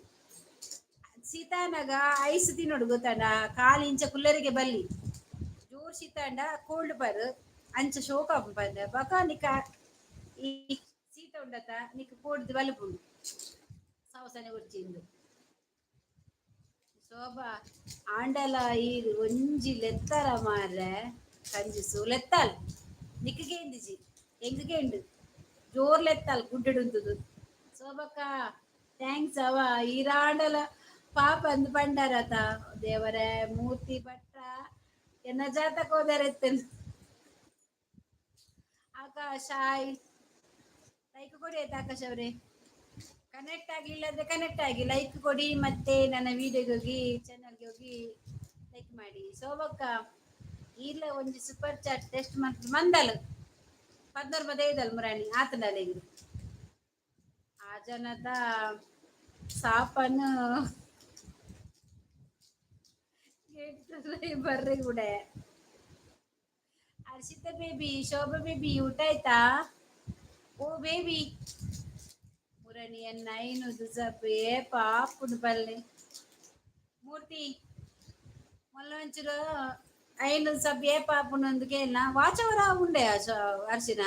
ಸೀತಾನಗ ಐಸ್ ತಿನ್ನೋಡು ಗೊತ್ತಾಂಡ ಕಾಲು ಇಂಚ ಕುಲ್ಲರಿಗೆ ಬಲ್ಲಿ ಜೋರ್ ಶೀತಾಂಡ ಕೋಲ್ಡ್ ಪರ್ ಅಂಚ ಶೋಕ ಬಂದ ಬಕ ನಿಕ ಈ ಸೀತ ಉಂಡತ ನಿಕ್ ಪೋಡ್ದು ಬಲಪುಂಡು ಸವಸನೆ ಒರ್ಚಿಂದು ಶೋಭಾ ಆಂಡಲ ಈ ಒಂಜಿ ಲೆತ್ತರ ಮಾರ್ರೆ ಕಂಜಿಸು ಲೆತ್ತಾಲ್ ನಿಕ್ಕಗೆ ಇಂದಿಜಿ ಎಂಕಗೆ ಉಂಡು ಜೋರ್ ಲೆತ್ತಾಲ್ ಗುಡ್ಡೆಡುಂತುದು ಶೋಭಕ್ಕ thanks ಅವ ಈರಾಂಡಲ ಪಾಪ ಅಂದ್ ಪಂಡಾರತ ದೇವರೇ ಮೂರ್ತಿ ಭಟ್ಟ ಎನ್ನ ಜಾತಕ ಹೋದರೆತ್ತನ್ ಆಕಾಶ್ ಹಾಯ್ ಲೈಕ್ ಕೊಡಿ ಆಯ್ತಾ ಆಕಾಶ್ ಅವರೇ. ಕನೆಕ್ಟ್ ಆಗ್ಲಿಲ್ಲ ಅಂದ್ರೆ ಕನೆಕ್ಟ್ ಆಗಿ ಲೈಕ್ ಕೊಡಿ, ಮತ್ತೆ ನನ್ನ ವಿಡಿಯೋಗೆ ಹೋಗಿ ಚಾನಲ್ಗೆ ಹೋಗಿ ಲೈಕ್ ಮಾಡಿ. ಶೋಭಕ್ಕ ಇಲ್ಲ ಒಂಜಿ ಸೂಪರ್ ಚಾಟ್ ಟೆಸ್ಟ್ ಮಂತ್ ಮಂದಲ್ ಪದ್ನೂರು ಮದ ಮುರಾಣಿ ಆತಂಡಲ್ಲ ಈಗ ಆ ಜನದ ಸಾಪನ್ನು ಬರ್ರಿ ಕೂಡ. ಹರ್ಷಿತಾ ಬೇಬಿ, ಶೋಭಾ ಬೇಬಿ, ಊಟ ಆಯ್ತಾ? ಓ ಬೇಬಿ ಮುರಣಿಯನ್ನ ಐನೂದು ಸಪ್ಪು ಏ ಪಾಪುಡು ಪಲ್ಲೆ ಮೂರ್ತಿ ಮೊಲ್ಲ ಒಂಚೂರು ಐನೂರು ಸಬ್ ಏ ಪಾಪುನು ಅಂದಕ್ಕೆ ವಾಚವರ ಉಂಡೆ ಅರ್ಶಿನ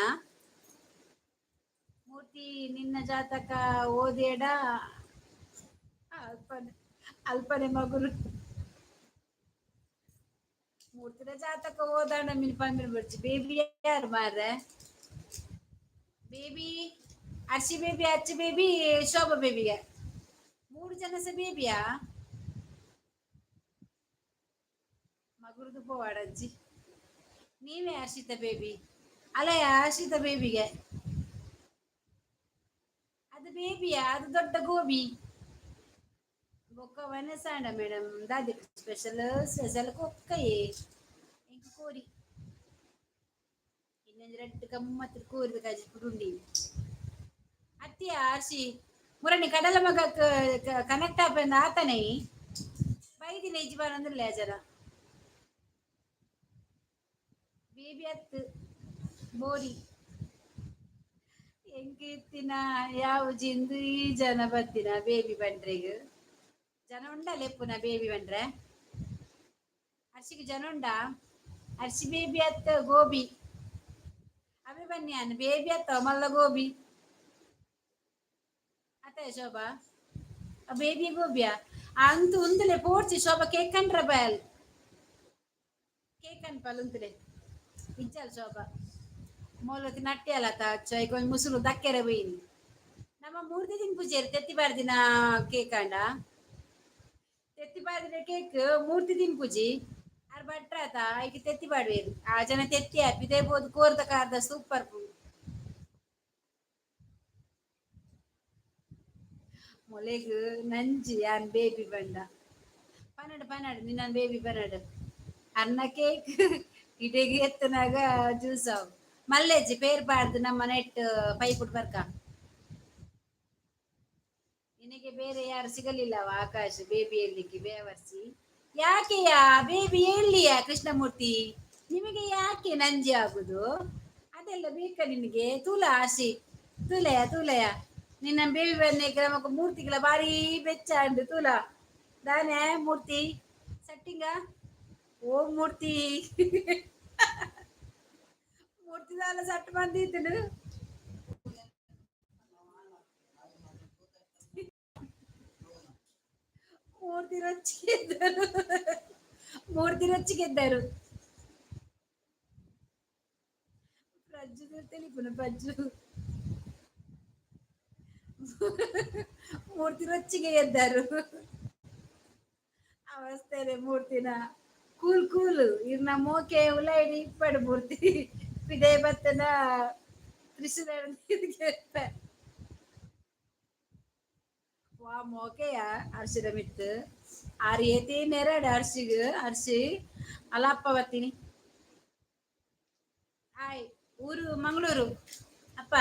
ಮೂರ್ತಿ ನಿನ್ನ ಜಾತಕ ಓದೇಡ ಅಲ್ಪನೆ ಅಲ್ಪನೆ ಮಗುರು ಮೂರ್ತಿನ ಜಾತಕ ಓದಾಂಡ ಮಿನ್ ಪಂದಿನ ಬರ್ಚಿ. ಬೇಬಿ ಯಾರು ಮಾರ್ರೆ? ಬೇಬಿ ಅರ್ಶಿ ಬೇಬಿ, ಅಚ್ಚಿ ಬೇಬಿ, ಶೋಭಾ ಬೇಬಿಗೆ ಮೂರು ಜನ ಸಹ ಬೇಬಿಯಾ? ಮಗುರದು ಪೋವಾಡಜ್ಜಿ ನೀವೇ ಹರ್ಷಿತ ಬೇಬಿ ಅಲ್ಲ? ಹರ್ಷಿತ ಬೇಬಿಗೆ ಅದು ಬೇಬಿಯಾ? ಅದು ದೊಡ್ಡ ಗೋಬಿ ಬೊಕ್ಕ ವನಸಾಂಡ ಮೇಡಮ್ ದಾದಿ ಸ್ಪೆಷಲ್ ಸ್ಪೆಷಲ್ ಕೊಕ್ಕಯೇ ಇಂಕ ಕೋರಿ ಇನ್ನೊಂದು ರೆಡ್ ಗಮ್ಮತ್ತು ಕೋರಿದ ಕಾಜಿ ಪುಡುಂಡಿ ಅತ್ತಿಯ ಹರ್ಷಿ ಮುರಣಿ ಕಡಲ ಮಗ ಕನೆಕ್ಟ್ ಆಪೆಂದ ಆತನೇ ಬೈದಿನ ಯಜಮಾನ ಅಂದ್ರೆ ಜನ ಬೇಬಿ ಅತ್ತು ಬೋರಿ ಎಂಕ್ ಇತ್ತಿನ ಯಾವ ಜಿಂದು ಈ ಜನ ಬತ್ತಿನ ಬೇಬಿ ಬಂಡ್ರೆಗ್. ಜನ ಉಂಡ ಲೆಪ್ಪುನ ಬೇಬಿ ಬಂದ್ರೆ? ಅರ್ಶಿಗೆ ಜನ ಉಂಡಾ? ಅರ್ಶಿ ಬೇಬಿ ಅತ್ತ ಗೋಬಿ ಅವೇ ಬನ್ನಿ ಅನ್ನ ಬೇಬಿ ಅತ್ತ ಮಲ್ಲ ಗೋಬಿ ಅತ್ತ ಶೋಭಾ ಬೇಬಿ ಗೋಬಿಯಾ ಅಂತು ಉಂದಲೆ ಪೋರ್ಚಿ. ಶೋಭಾ, ಕೇಕ್ ಕಂಡ್ರ ಬಯಲ್ ಕೇಕ್ ಅನ್ಪಲ್ ಉಂತಲೆ ಇಜ್ಜಲ್. ಶೋಭಾ ಮೂಲತಿ ನಟ್ಟಿ ಅಲ್ಲ ಕೊಂಚ ಮುಸುಲು ದಕ್ಕೆರೆ ಬೈನಿ. ನಮ್ಮ ಮೂರ್ತಿ ದಿನ ಪೂಜೆ ತೆತ್ತಿ ಬಾರ್ದಿನ ಕೇಕ್ ಅಂಡ ತೆತ್ತಿ ಬಾರ್ದಿನ ಕೇಕ್ ಮೂರ್ತಿ ದಿನ ಪೂಜಿ ಆರ್ ಭಟ್ರಾತ ಐಕೆ ತೆತ್ತಿ ಬಾಡುವೇರು. ಆ ಜನ ತೆತ್ತಿ ಆಪಿದೆ ಬೋದು ಕೋರ್ದ ಕಾರ್ದ ಸೂಪರ್. ಮೊಲೆಗ್ ನಂಜಿ ಯಾನ್ ಬೇಬಿ ಬಂಡ ಪನಡು ಪನಡು ನಿನ್ನ ಬೇಬಿ ಪನಡು ಅನ್ನ ಕೇಕ್ ಇಡೆಗೆ ಎತ್ತನಾಗ ಜ್ಯೂಸ್ ಅವು ಮಲ್ಲೇಜಿ ಪೇರ್ ಪಾಡ್ದು ನಮ್ಮ ನೆಟ್ ಪೈಪುಡ್ ಬರ್ಕ. ನಿನಗೆ ಬೇರೆ ಯಾರು ಸಿಗಲಿಲ್ಲವ ಆಕಾಶ್ ಬೇಬಿ ಹೇಳಲಿಕ್ಕೆ? ಬೇವರ್ಸಿ ಯಾಕೆಯಾ ಬೇಬಿ ಹೇಳಲಿಯಾ? ಕೃಷ್ಣಮೂರ್ತಿ, ನಿಮಗೆ ಯಾಕೆ ನಂಜಿ ಆಗುದು? ಅದೆಲ್ಲ ಬೇಕಾ ನಿನಗೆ? ತೂಲ ಆಶಿ ತೂಲಯ ತೂಲಯ ನಿನ್ನ ಬೇಬಿ ಬನ್ನಿ. ನಮಕ್ ಮೂರ್ತಿಗಳ ಬಾರಿ ಬೆಚ್ಚ ಅಂಡು ತೂಲ ದಾನೆ ಮೂರ್ತಿ ಸಟ್ಟಿಂಗ. ಓ ಮೂರ್ತಿ, ಮೂರ್ತಿ ದಾಲ ಸಟ್ ಬಂದಿದ್ದನು. ಮೂರ್ತಿ ರೊಚ್ಚಿಗೆದ್ದರು, ಮೂರ್ತಿ ರೊಚ್ಚಿಗೆದ್ದರು. ಪ್ರಜ್ಜು ತಿಳಿಪುನ ಪ್ರಜ್ಜು ಮೂರ್ತಿ ರೊಚ್ಚಿಗೆ ಎದ್ದರು ಅವಸ್ಥೆ ಮೂರ್ತಿನ. ಕೂಲ್ ಕೂಲ್ ಇರ್ನ ಮೋಕೆ ಉಲೈಡಿ ಇಪ್ಪಡು. ಮೂರ್ತಿ ಪಿದೆ ಬತ್ತನ ತ್ರಿಶೂಲ. ವಾ ಮೋಕೆಯ ಅರ್ಶಿದ ಮಿತ್ತು ಆರು ಏತಿ ನೆರಡು ಅರ್ಶಿಗ್ ಅರ್ಶಿ ಅಲ್ಲ. ಅಪ್ಪ ಬರ್ತೀನಿ. ಹಾಯ್, ಊರು ಮಂಗಳೂರು ಅಪ್ಪ.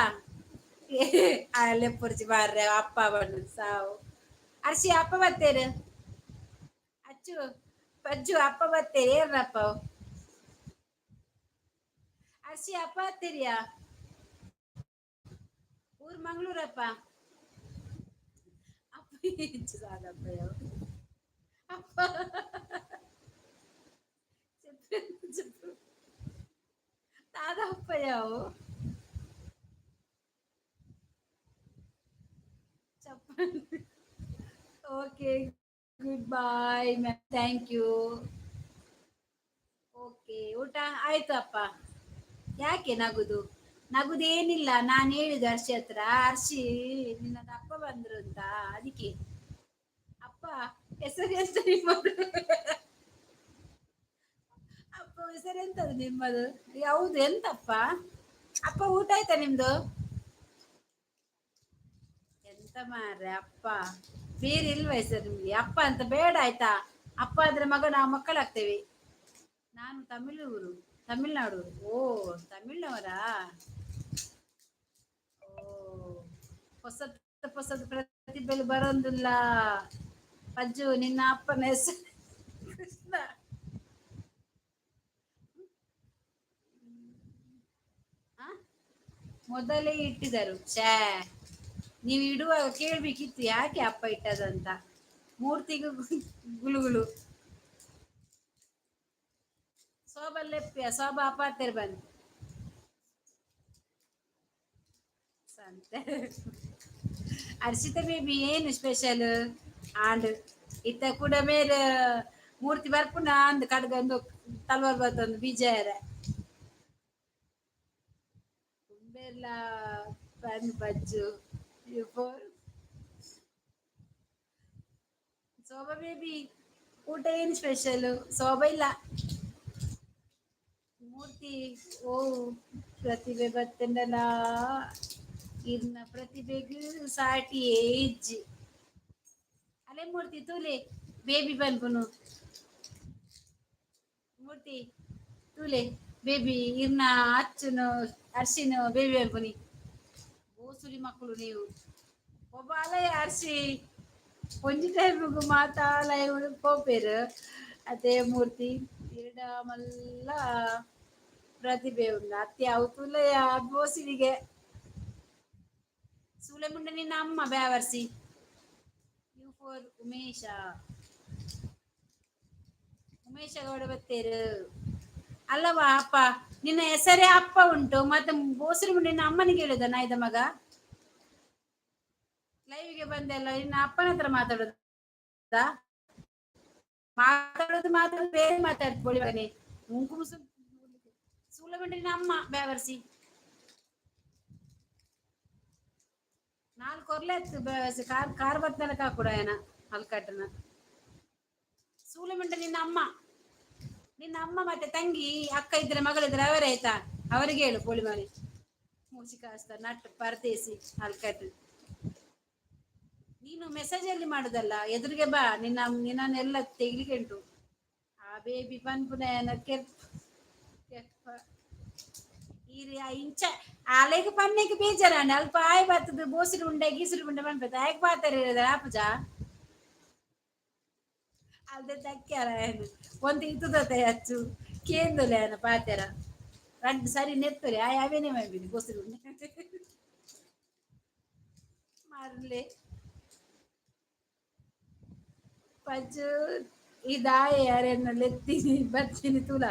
ಅಲ್ಲೆಪ್ಪುರ್ಚಿ ಬಾರ್ರೆ ಅಪ್ಪ ಬಂದು ಸಾವು. ಅರ್ಶಿ ಅಪ್ಪ ಬತ್ತೇರು. ಅಚ್ಚು ಪಜ್ಜು ಅಪ್ಪ ಬತ್ತೇರು. ಏರ್ನಪ್ಪ ಅರ್ಶಿ ಅಪ್ಪ ಹತ್ತೀರಿಯಾ? ಊರು ಮಂಗಳೂರಪ್ಪ. ಅಪ್ಪ ಸಾದಪ್ಪ ಅಪ್ಪ చెప్పు చెప్పు దాదాపయ్యావు చెప్పండి. Okay, good bye, thank you. Okay, ಊಟ ಆಯ್ತು ಅಪ್ಪ. ಯಾಕೆ ನಗುದು? ನಗುದೇನಿಲ್ಲ. ನಾನು ಹೇಳಿದ್ದು ಹರ್ಷಿ ಹತ್ರ, ಹರ್ಷಿ ನಿನ್ನದು ಅಪ್ಪ ಬಂದ್ರು ಅಂತ. ಅದಕ್ಕೆ ಅಪ್ಪ ಹೆಸರು ಎಂತ ನಿಮ್ಮದು? ಅಪ್ಪ ಹೆಸರು ಎಂತದು ನಿಮ್ಮದು? ಯಾವುದು ಎಂತಪ್ಪ? ಅಪ್ಪ, ಊಟ ಆಯ್ತಾ ನಿಮ್ದು? ಎಂತ ಮಾರ್ರೆ ಅಪ್ಪ, ಬೇರೆ ಇಲ್ವಾ ಹೆಸರು ನಿಮ್ಗೆ? ಅಪ್ಪ ಅಂತ ಬೇಡ ಆಯ್ತಾ? ಅಪ್ಪ ಆದ್ರೆ ಮಗ ನಾವು ಮಕ್ಕಳಾಗ್ತೇವೆ. ನಾನು ತಮಿಳೂರು, ತಮಿಳ್ನಾಡು. ಓ, ತಮಿಳ್ನವರಾ? ಓ, ಹೊಸತ್ ಹೊಸದು ಪ್ರತಿಭೆಲು ಬರೋದಿಲ್ಲ. ಅಜ್ಜು, ನಿನ್ನ ಅಪ್ಪನ ಹೆಸರು ಕೃಷ್ಣ. ಆ? ಮೊದಲೇ ಇಟ್ಟಿದರು. ಛೇ, ನೀವು ಇಡುವಾಗ ಕೇಳ್ಬೇಕಿತ್ತು ಯಾಕೆ ಅಪ್ಪ ಇಟ್ಟದಂತ. ಮೂರ್ತಿಗೂ ಗುಳುಗುಳು. ಸೋಬಲ್ಲೆಪ್ಪಿಯ ಸೋಬ ಅಪ್ಪ ಬಂದು ಸಂತೆ. ಅರ್ಷಿತ ಬೇಬಿ, ಏನು ಸ್ಪೆಷಲ್ ಆಂಡ್ ಇತ್ತ ಕೂಡ ಮೇರೆ ಮೂರ್ತಿ ಬರ್ಪುನ ಅಂದ್ ಕಡ್ಗಂದು ತಲ್ವಾರ್ ಬತ್ತೊಂದು ಬೀಜಾರ ಕುಂಬೆರ್ಲ ಪನ್ ಬಜ್ಜು ಫೋರ್. ಶೋಭಾ ಬೇಬಿ, ಊಟ ಏನು ಸ್ಪೆಷಲ್? ಶೋಭಾ ಇಲ್ಲ. ಮೂರ್ತಿ, ಓ ಪ್ರತಿಭೆ ಬತ್ತಂಡಲ ಇರ್ನ ಪ್ರತಿಭೆಗ್ ಸಾಟಿ ಇಜ್ಜಿ ಅಲೆ. ಮೂರ್ತಿ ತೂಲೆ ಬೇಬಿ ಬನ್ಪುನು. ಮೂರ್ತಿ ತೂಲೆ ಬೇಬಿ ಇರ್ನ ಅಚ್ಚುನು ಅರ್ಶಿನ ಬೇಬಿ ಬನ್ಪುನಿ. ಬೋಸುಲಿ ಮಕ್ಕಳು ನೀವು. ಒಬ್ಬ ಅಲಯ ಅರ್ಶಿ ಒಂಜಿ ಟೈಮ್ಗ್ ಮಾತಾ ಲೈವ್ ಪೋಪೆರ್ ಅದೇ. ಮೂರ್ತಿ ಇರ್ಡ ಮಲ್ಲ ಪ್ರತಿಭೆ ಉಂಡು ಅತ್ತೆ ಅವು ತೂಲೆಯ ಬೋಸಿಲಿಗೆ ಸೂಲೆ ಮುಂಡೆ ನಿನ್ನ ಅಮ್ಮ ಬ್ಯಾವರ್ಸಿ. You four. For Umesha. Umesha Gowda ಬತ್ತೇರು ಅಲ್ಲವಾ ಅಪ್ಪ? ನಿನ್ನ ಹೆಸರೇ ಅಪ್ಪ ಉಂಟು, ಮತ್ತೆ ಬೋಸರಿ ನಿನ್ನ ಅಮ್ಮನಿಗೆ ಹೇಳುದ ನಾಯ್ದ ಮಗ? ಲೈವ್ಗೆ ಬಂದೆಲ್ಲ ನಿನ್ನ ಅಪ್ಪನ ಹತ್ರ ಮಾತಾಡೋದಾ? ಮಾತಾಡೋದು ಮಾತಾಡೋದು, ಬೇರೆ ಮಾತಾಡ್ಕೊಳ್ಳಿ ಮಗನೇ. ಮುಂಕು ಸೂಲ ನಿನ್ನ ಅಮ್ಮ ಬೇವರ್ಸಿ ನಾಲ್ಕು ಕೊರ್ಲೆ ಅತ್ತು ಕಾರ್ ಕಾರ್ ಬತ್ತನಕ ಕೂಡ ಏನ ಅಲ್ಕಟ್ಟನ ಸೂಲಮಂಡ ನಿನ್ನ ಅಮ್ಮ. ನಿನ್ನ ಅಮ್ಮ ಮತ್ತೆ ತಂಗಿ, ಅಕ್ಕ ಇದ್ರೆ, ಮಗಳಿದ್ರೆ ಅವರೇ ಆಯ್ತಾ? ಅವರಿಗೆ ಹೇಳು. ಪೋಳಿ ಮನೆ ಮೂಸಿ ಕಾಸ್ತ ನಟ್ ಪರದೇಸಿ ಅಲ್ಕಟ್ಟು. ನೀನು ಮೆಸೇಜ್ ಅಲ್ಲಿ ಮಾಡುದಲ್ಲ, ಎದುರಿಗೆ ಬಾ. ನಿನ್ನ ನಿನ್ನನ್ನೆಲ್ಲ ತೆಗಿಲಿಕ್ಕೆ ಉಂಟು. ಆ ಬೇಬಿ ಪನ್ಪುನ ಕೆರ್ಪ ಕೆರ್ಪ ಇಂಚ ಆಲೆಗ್ ಪನ್ನೆಗ್ ಬೇಜಾರಾಂಡ್. ಅಲ್ಪ ಆಯ್ ಬತ್ತದ ಬೋಸಿರು ಉಂಡೆ ಗೀಸಿರು ಉಂಡೆ ಪನ್ಪೆತ ಆಯ್ಕ್ ಪಾತೆರ ಆಪುಜ ಅಲ್ದೆ ತಕ್ಕ್ಯಾರ ಏನು ಒಂದ್ ಇತ್ತದತೆ ಅಚ್ಚು ಕೇಂದುಲೆ ಏನ ಪಾತೆರ ರಡ್ಡ್ ಸರಿ ನೆತ್ತುರೆ ಆಯ್ ಅವೇನೆ ಮಂಬಿನಿ ಬೋಸಿರು ಉಂಡೆ ಮಾರ್ಲೆ ಪಜ್ಜು. ಈ ದಾಯ ಯಾರೇನ ಲೆತ್ತೀನಿ ಬತ್ತೀನಿ ತೂಲ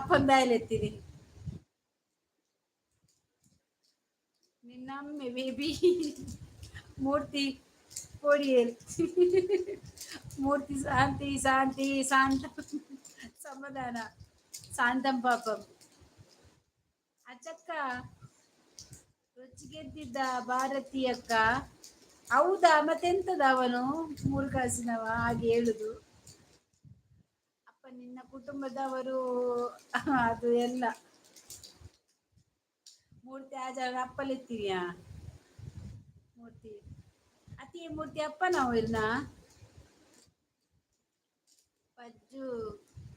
ಅಪ್ಪಂದಾಯ ಲೆತ್ತೀನಿ. ನಿನ್ನಮ್ಮೆ ಬೇಬಿ ಮೂರ್ತಿ ಪೋಡಿಯೇಲ್ ಮೂರ್ತಿ. ಶಾಂತಿ ಶಾಂತಿ ಶಾಂತ ಸಮಾಧಾನ ಶಾಂತಂ ಪಾಪಂ. ಅಚ್ಚಕ್ಕ ರುಚಿಗೆದ್ದಿದ್ದ ಭಾರತಿ ಅಕ್ಕ, ಹೌದಾ? ಮತ್ತೆಂತದ ಅವನು ಮೂರು ಕಾಸಿನವ ಹಾಗೆ ಹೇಳುದು? ಅಪ್ಪ ನಿನ್ನ ಕುಟುಂಬದವರು ಅದು ಎಲ್ಲ ಮೂರ್ತಿ ಆಜಾರ ಅಪ್ಪಲೆತ್ತೀವಿಯಾ ಮೂರ್ತಿ ಅತಿ ಮೂರ್ತಿ ಅಪ್ಪ ನಾವು ಇರ್ನ ಪಜ್ಜು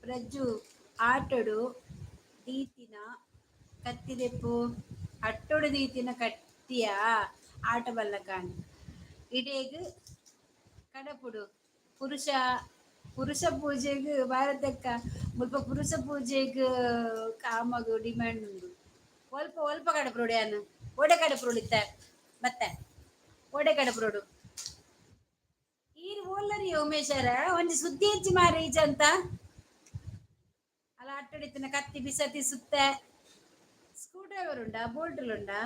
ಪ್ರಜ್ಜು ಆಟೋಡು ದೀತಿನ ಕತ್ತಿದೆಪ್ಪು ಅಟ್ಟೋಡು ದೀತಿನ ಕಟ್ಟಿಯ ಆಟ ಬಲ್ಲ ಕಾಣ್ ಇಡೇಗ್ ಕಡಪುಡು. ಪುರುಷ ಪುರುಷ ಪೂಜೆಗ್ ಭಾರತಕ್ಕ ಮುಲ್ಪ ಪುರುಷ ಪೂಜೆಗ್ ಕಾಮಗ್ ಡಿಮ್ಯಾಂಡ್ ಉಂಡು. ಒಲ್ಪ ಒಲ್ಪ ಕಡಪುರೋಡು ಯಾನ್ ಓಡೆ ಕಡಪುರೋಡು ಇತ್ತ ಮತ್ತೆ ಓಡೆ ಕಡಪುರೋಡು. ಈರ್ ಓಲ್ಲರಿ ಉಮೇಶರ ಒಂಜಿ ಸುದ್ದಿ ಹೆಚ್ಚಿ ಮಾರಿ ಈಜಂತ ಅಲ್ಲ ಅಟ್ಟಡಿತ್ತಿನ ಕತ್ತಿ ಬಿಸತಿ ಸುತ್ತ ಸ್ಕ್ರೂ ಡ್ರೈವರ್ ಉಂಡಾ ಬೋಲ್ಟುಲುಂಡಾ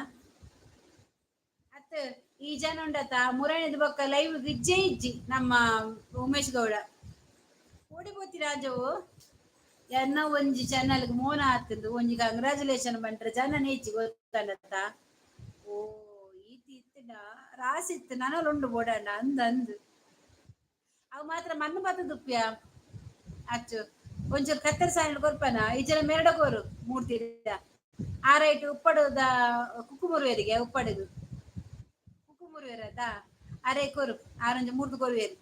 ಅತ್ ಈ ಜನ ಉಂಡತ ಮುರಣಿದ ಬೊಕ್ಕ ಲೈವ್ ಇಜ್ಜೆ ಇಜ್ಜಿ. ನಮ್ಮ ಉಮೇಶ್ ಗೌಡ ಓಡಿ ಪೋತಿ ರಾಜವು. ಎನ್ನ ಒಂಜಿ ಚಾನಲ್ ಮೋನ ಆತುಂಡು. ಒಂಜಿ ಕಂಗ್ರಾಚುಲೇಷನ್ ಬಂಟ್ರೆ ಜನ ಇಜ್ಜಿ ಗೊತ್ತಂಡತ್ತ. ಓ ಈತಿ ಇತ್ತುಂಡ ರಾಸಿ ಇತ್ತು ನನಲ ಉಂಡು ಬೋಡಂಡ ಅಂದ್ ಅಂದ್ ಅವು ಮಾತ್ರ ಮಣ್ಣು ಬತ್ತ ದುಪ್ಪಿಯ ಅಚ್ಚು ಒಂಚೂರು ಕತ್ತರಿ ಸಾಂಡ್ ಕೊರ್ಪನ ಈ ಜನ ಮೆರಡಕೋರು ಮೂರ್ತಿ ಆ ರೈಟ್ ಉಪ್ಪಡುದ ಕುಕ್ಕುಮುರುವೆರಿಗೆ ಉಪ್ಪಡುಗು ಕುಕ್ಕುಮುರುವೆರದ ಅರೆ ಕೊರು ಆರೊಂಜಿ ಮೂರ್ದು ಕೊರುವೆರು.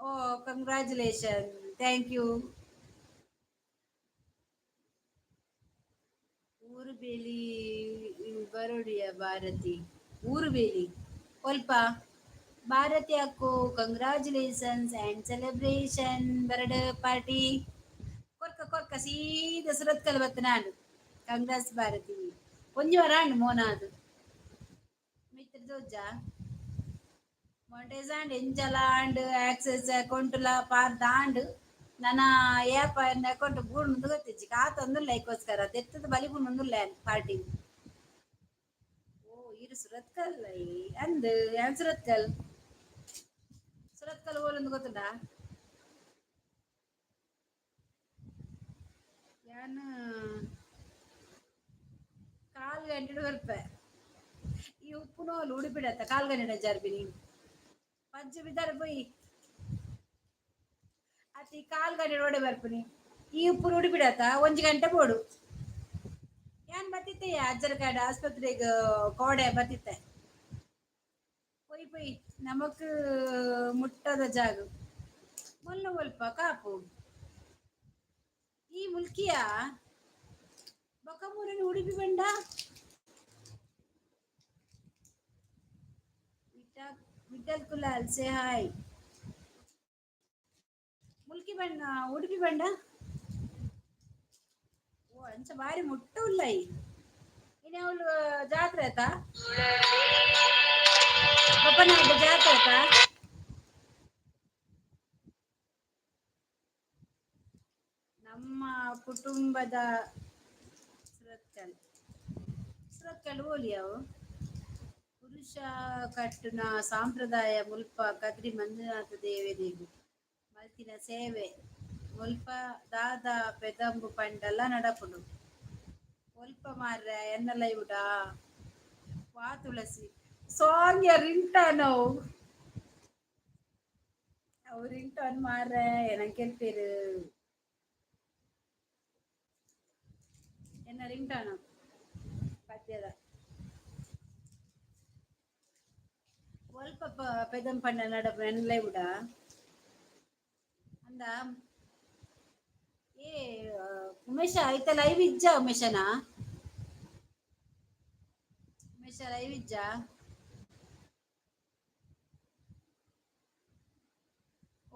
ಓ ಕಂಗ್ರಾಚುಲೇಷನ್, thank you. Oorubeli ಬರೋಡಿಯ ಭಾರತಿ ಊರುಬೇಲಿ ಒಲ್ಪ ಭಾರತಿ ಅಕ್ಕೋ ಕಂಗ್ರಾಚುಲೇಷನ್ಸ್ ಆ್ಯಂಡ್ ಸೆಲೆಬ್ರೇಷನ್ ಬರಡ್ ಪಾರ್ಟಿ ಕೊರ್ಕ ಕೊರ್ಕ ಸೀದಾ ಸುರತ್ಕಲ್ ಬತ್ತ ನಾನು. ಕಂಗ್ರಾಸ್ ಭಾರತಿ. ಒಂಜಿ ವಾರ ಆಂಡ್ ಮೋನ ಅದು ಮಿತ್ರ ದೋಜ ಮೊಂಟೇಸ್ ಆಂಡ್ ಎಂಚಲ ಆಂಡ್ ಆಕ್ಸೆಸ್ ಅಕೌಂಟ್ಲ ಪಾರ್ದ ಆಂಡ್ ನನ ಏಪ ಅಕೌಂಟ್ ಬೂರ್ದು ಗೊತ್ತಿಜ್ಜಿ ಕಾತೊಂದು ಲೈಕೋಸ್ಕರ ದೆತ್ತದ ಬಲಿ ಬುಂಡುಲ್ಲ ಪಾರ್ಟಿ. ಓ ಇರು ಸುರತ್ಕಲ್ ಅಂದ್ ಯಾನ್ ಸುರತ್ಕಲ್ ಸುರತ್ಕಲ್ ಓಲೊಂದು ಗೊತ್ತುಂಡಾ? ಯಾನ್ ಕಾಲ್ ಗಂಟೆ ಬರ್ಪೆ ಈ ಉಪ್ಪುನೋಲು ಉಡುಪಿಡತ್ತ ಕಾಲ್ ಗಂಟೆ ಜಾರ್ಬಿನಿ ಪಜ್ಜು ಬಿದ್ದಾರೆ ಪೋಯಿ ಅತಿ ಕಾಲ್ ಗಂಟೆ ರೋಡೆ ಬರ್ಪುನಿ ಈ ಉಪ್ಪು ಉಡುಪಿಡತ್ತ ಒಂಜಿ ಗಂಟೆ ಬೋಡು. ಯಾನ್ ಬತ್ತಿತ್ತೆ ಅಜ್ಜರ ಕಾಡ ಆಸ್ಪತ್ರೆಗ್ ಕೋಡೆ ಬತ್ತಿತ್ತೆ. ಪೊಯ್ ಪೊಯ್ ನಮಕ್ ಮುಟ್ಟದ ಜಾಗ ಮೊಲ್ಲ ಒಲ್ಪ ಕಾಪು ಈ ಮುಲ್ಕಿಯ ಬೊಕಮೂರಿನ ಉಡುಪಿ ಬಂಡ ವಿಠಲ್ ಕುಲಾಲ್ ಸೇ ಹಾಯ್. ಮುಲ್ಕಿ ಬಂಡ ಉಡುಪಿ ಬಂಡ. ಓ ಅಂಚ ಬಾರಿ ಮುಟ್ಟ ಉಲ್ಲೈ. ಇನಿ ಅವ್ಲು ಜಾತ್ರೆ ಆಯ್ತಾ? ಬಪ್ಪನಾಯ್ಡು ಜಾತ್ರೆ ಆಯ್ತಾ? ನಮ್ಮ ಕುಟುಂಬದ ಸುರತ್ಕಲ್. ಸುರತ್ಕಲ್ ಓಲಿ ಅವು. ಪುರುಷ ಕಟ್ಟುನ ಸಾಂಪ್ರದಾಯ ಮುಲ್ಪ ಕದ್ರಿ ಮಂಜುನಾಥ ದೇವೆರೆಗ್ ಮಲ್ತಿನ ಸೇವೆ ಮುಲ್ಪ ದಾದ ಪೆದಂಬು ಪಂಡಲ ನಡಪುಂಡು. ಒಲ್ಪ ಮಾರ್ರೆ ಎನ್ನ ಲೈವ್ ಡಾ? ವಾ ತುಳಸಿ ಸಾಂಗ್ ರಿಂಗ್ಟೋನ್ ಅವು. ಅವು ರಿಂಗ್ಟೋನ್ ಮಾರ್ರೆ, ಏನಂಗ್ ಕೇಳ್ಪೇರು? ಎನ್ನ ರಿಂಗ್ಟೋನ್ ಪದ್ಯದ. ಒಲ್ಪ ಪೆದಂಬು ಪಂಡ ನಡಪುಂಡು ಎನ್ನ ಲೈವ್ ಡಾ ಅಂದ? ಏ ಉಮೇಶ, ಐತ ಲೈವ್ ಇಜ್ಜ ಉಮೇಶನ? ಉಮೇಶ, ಲೈವ್ ಇಜ್ಜ?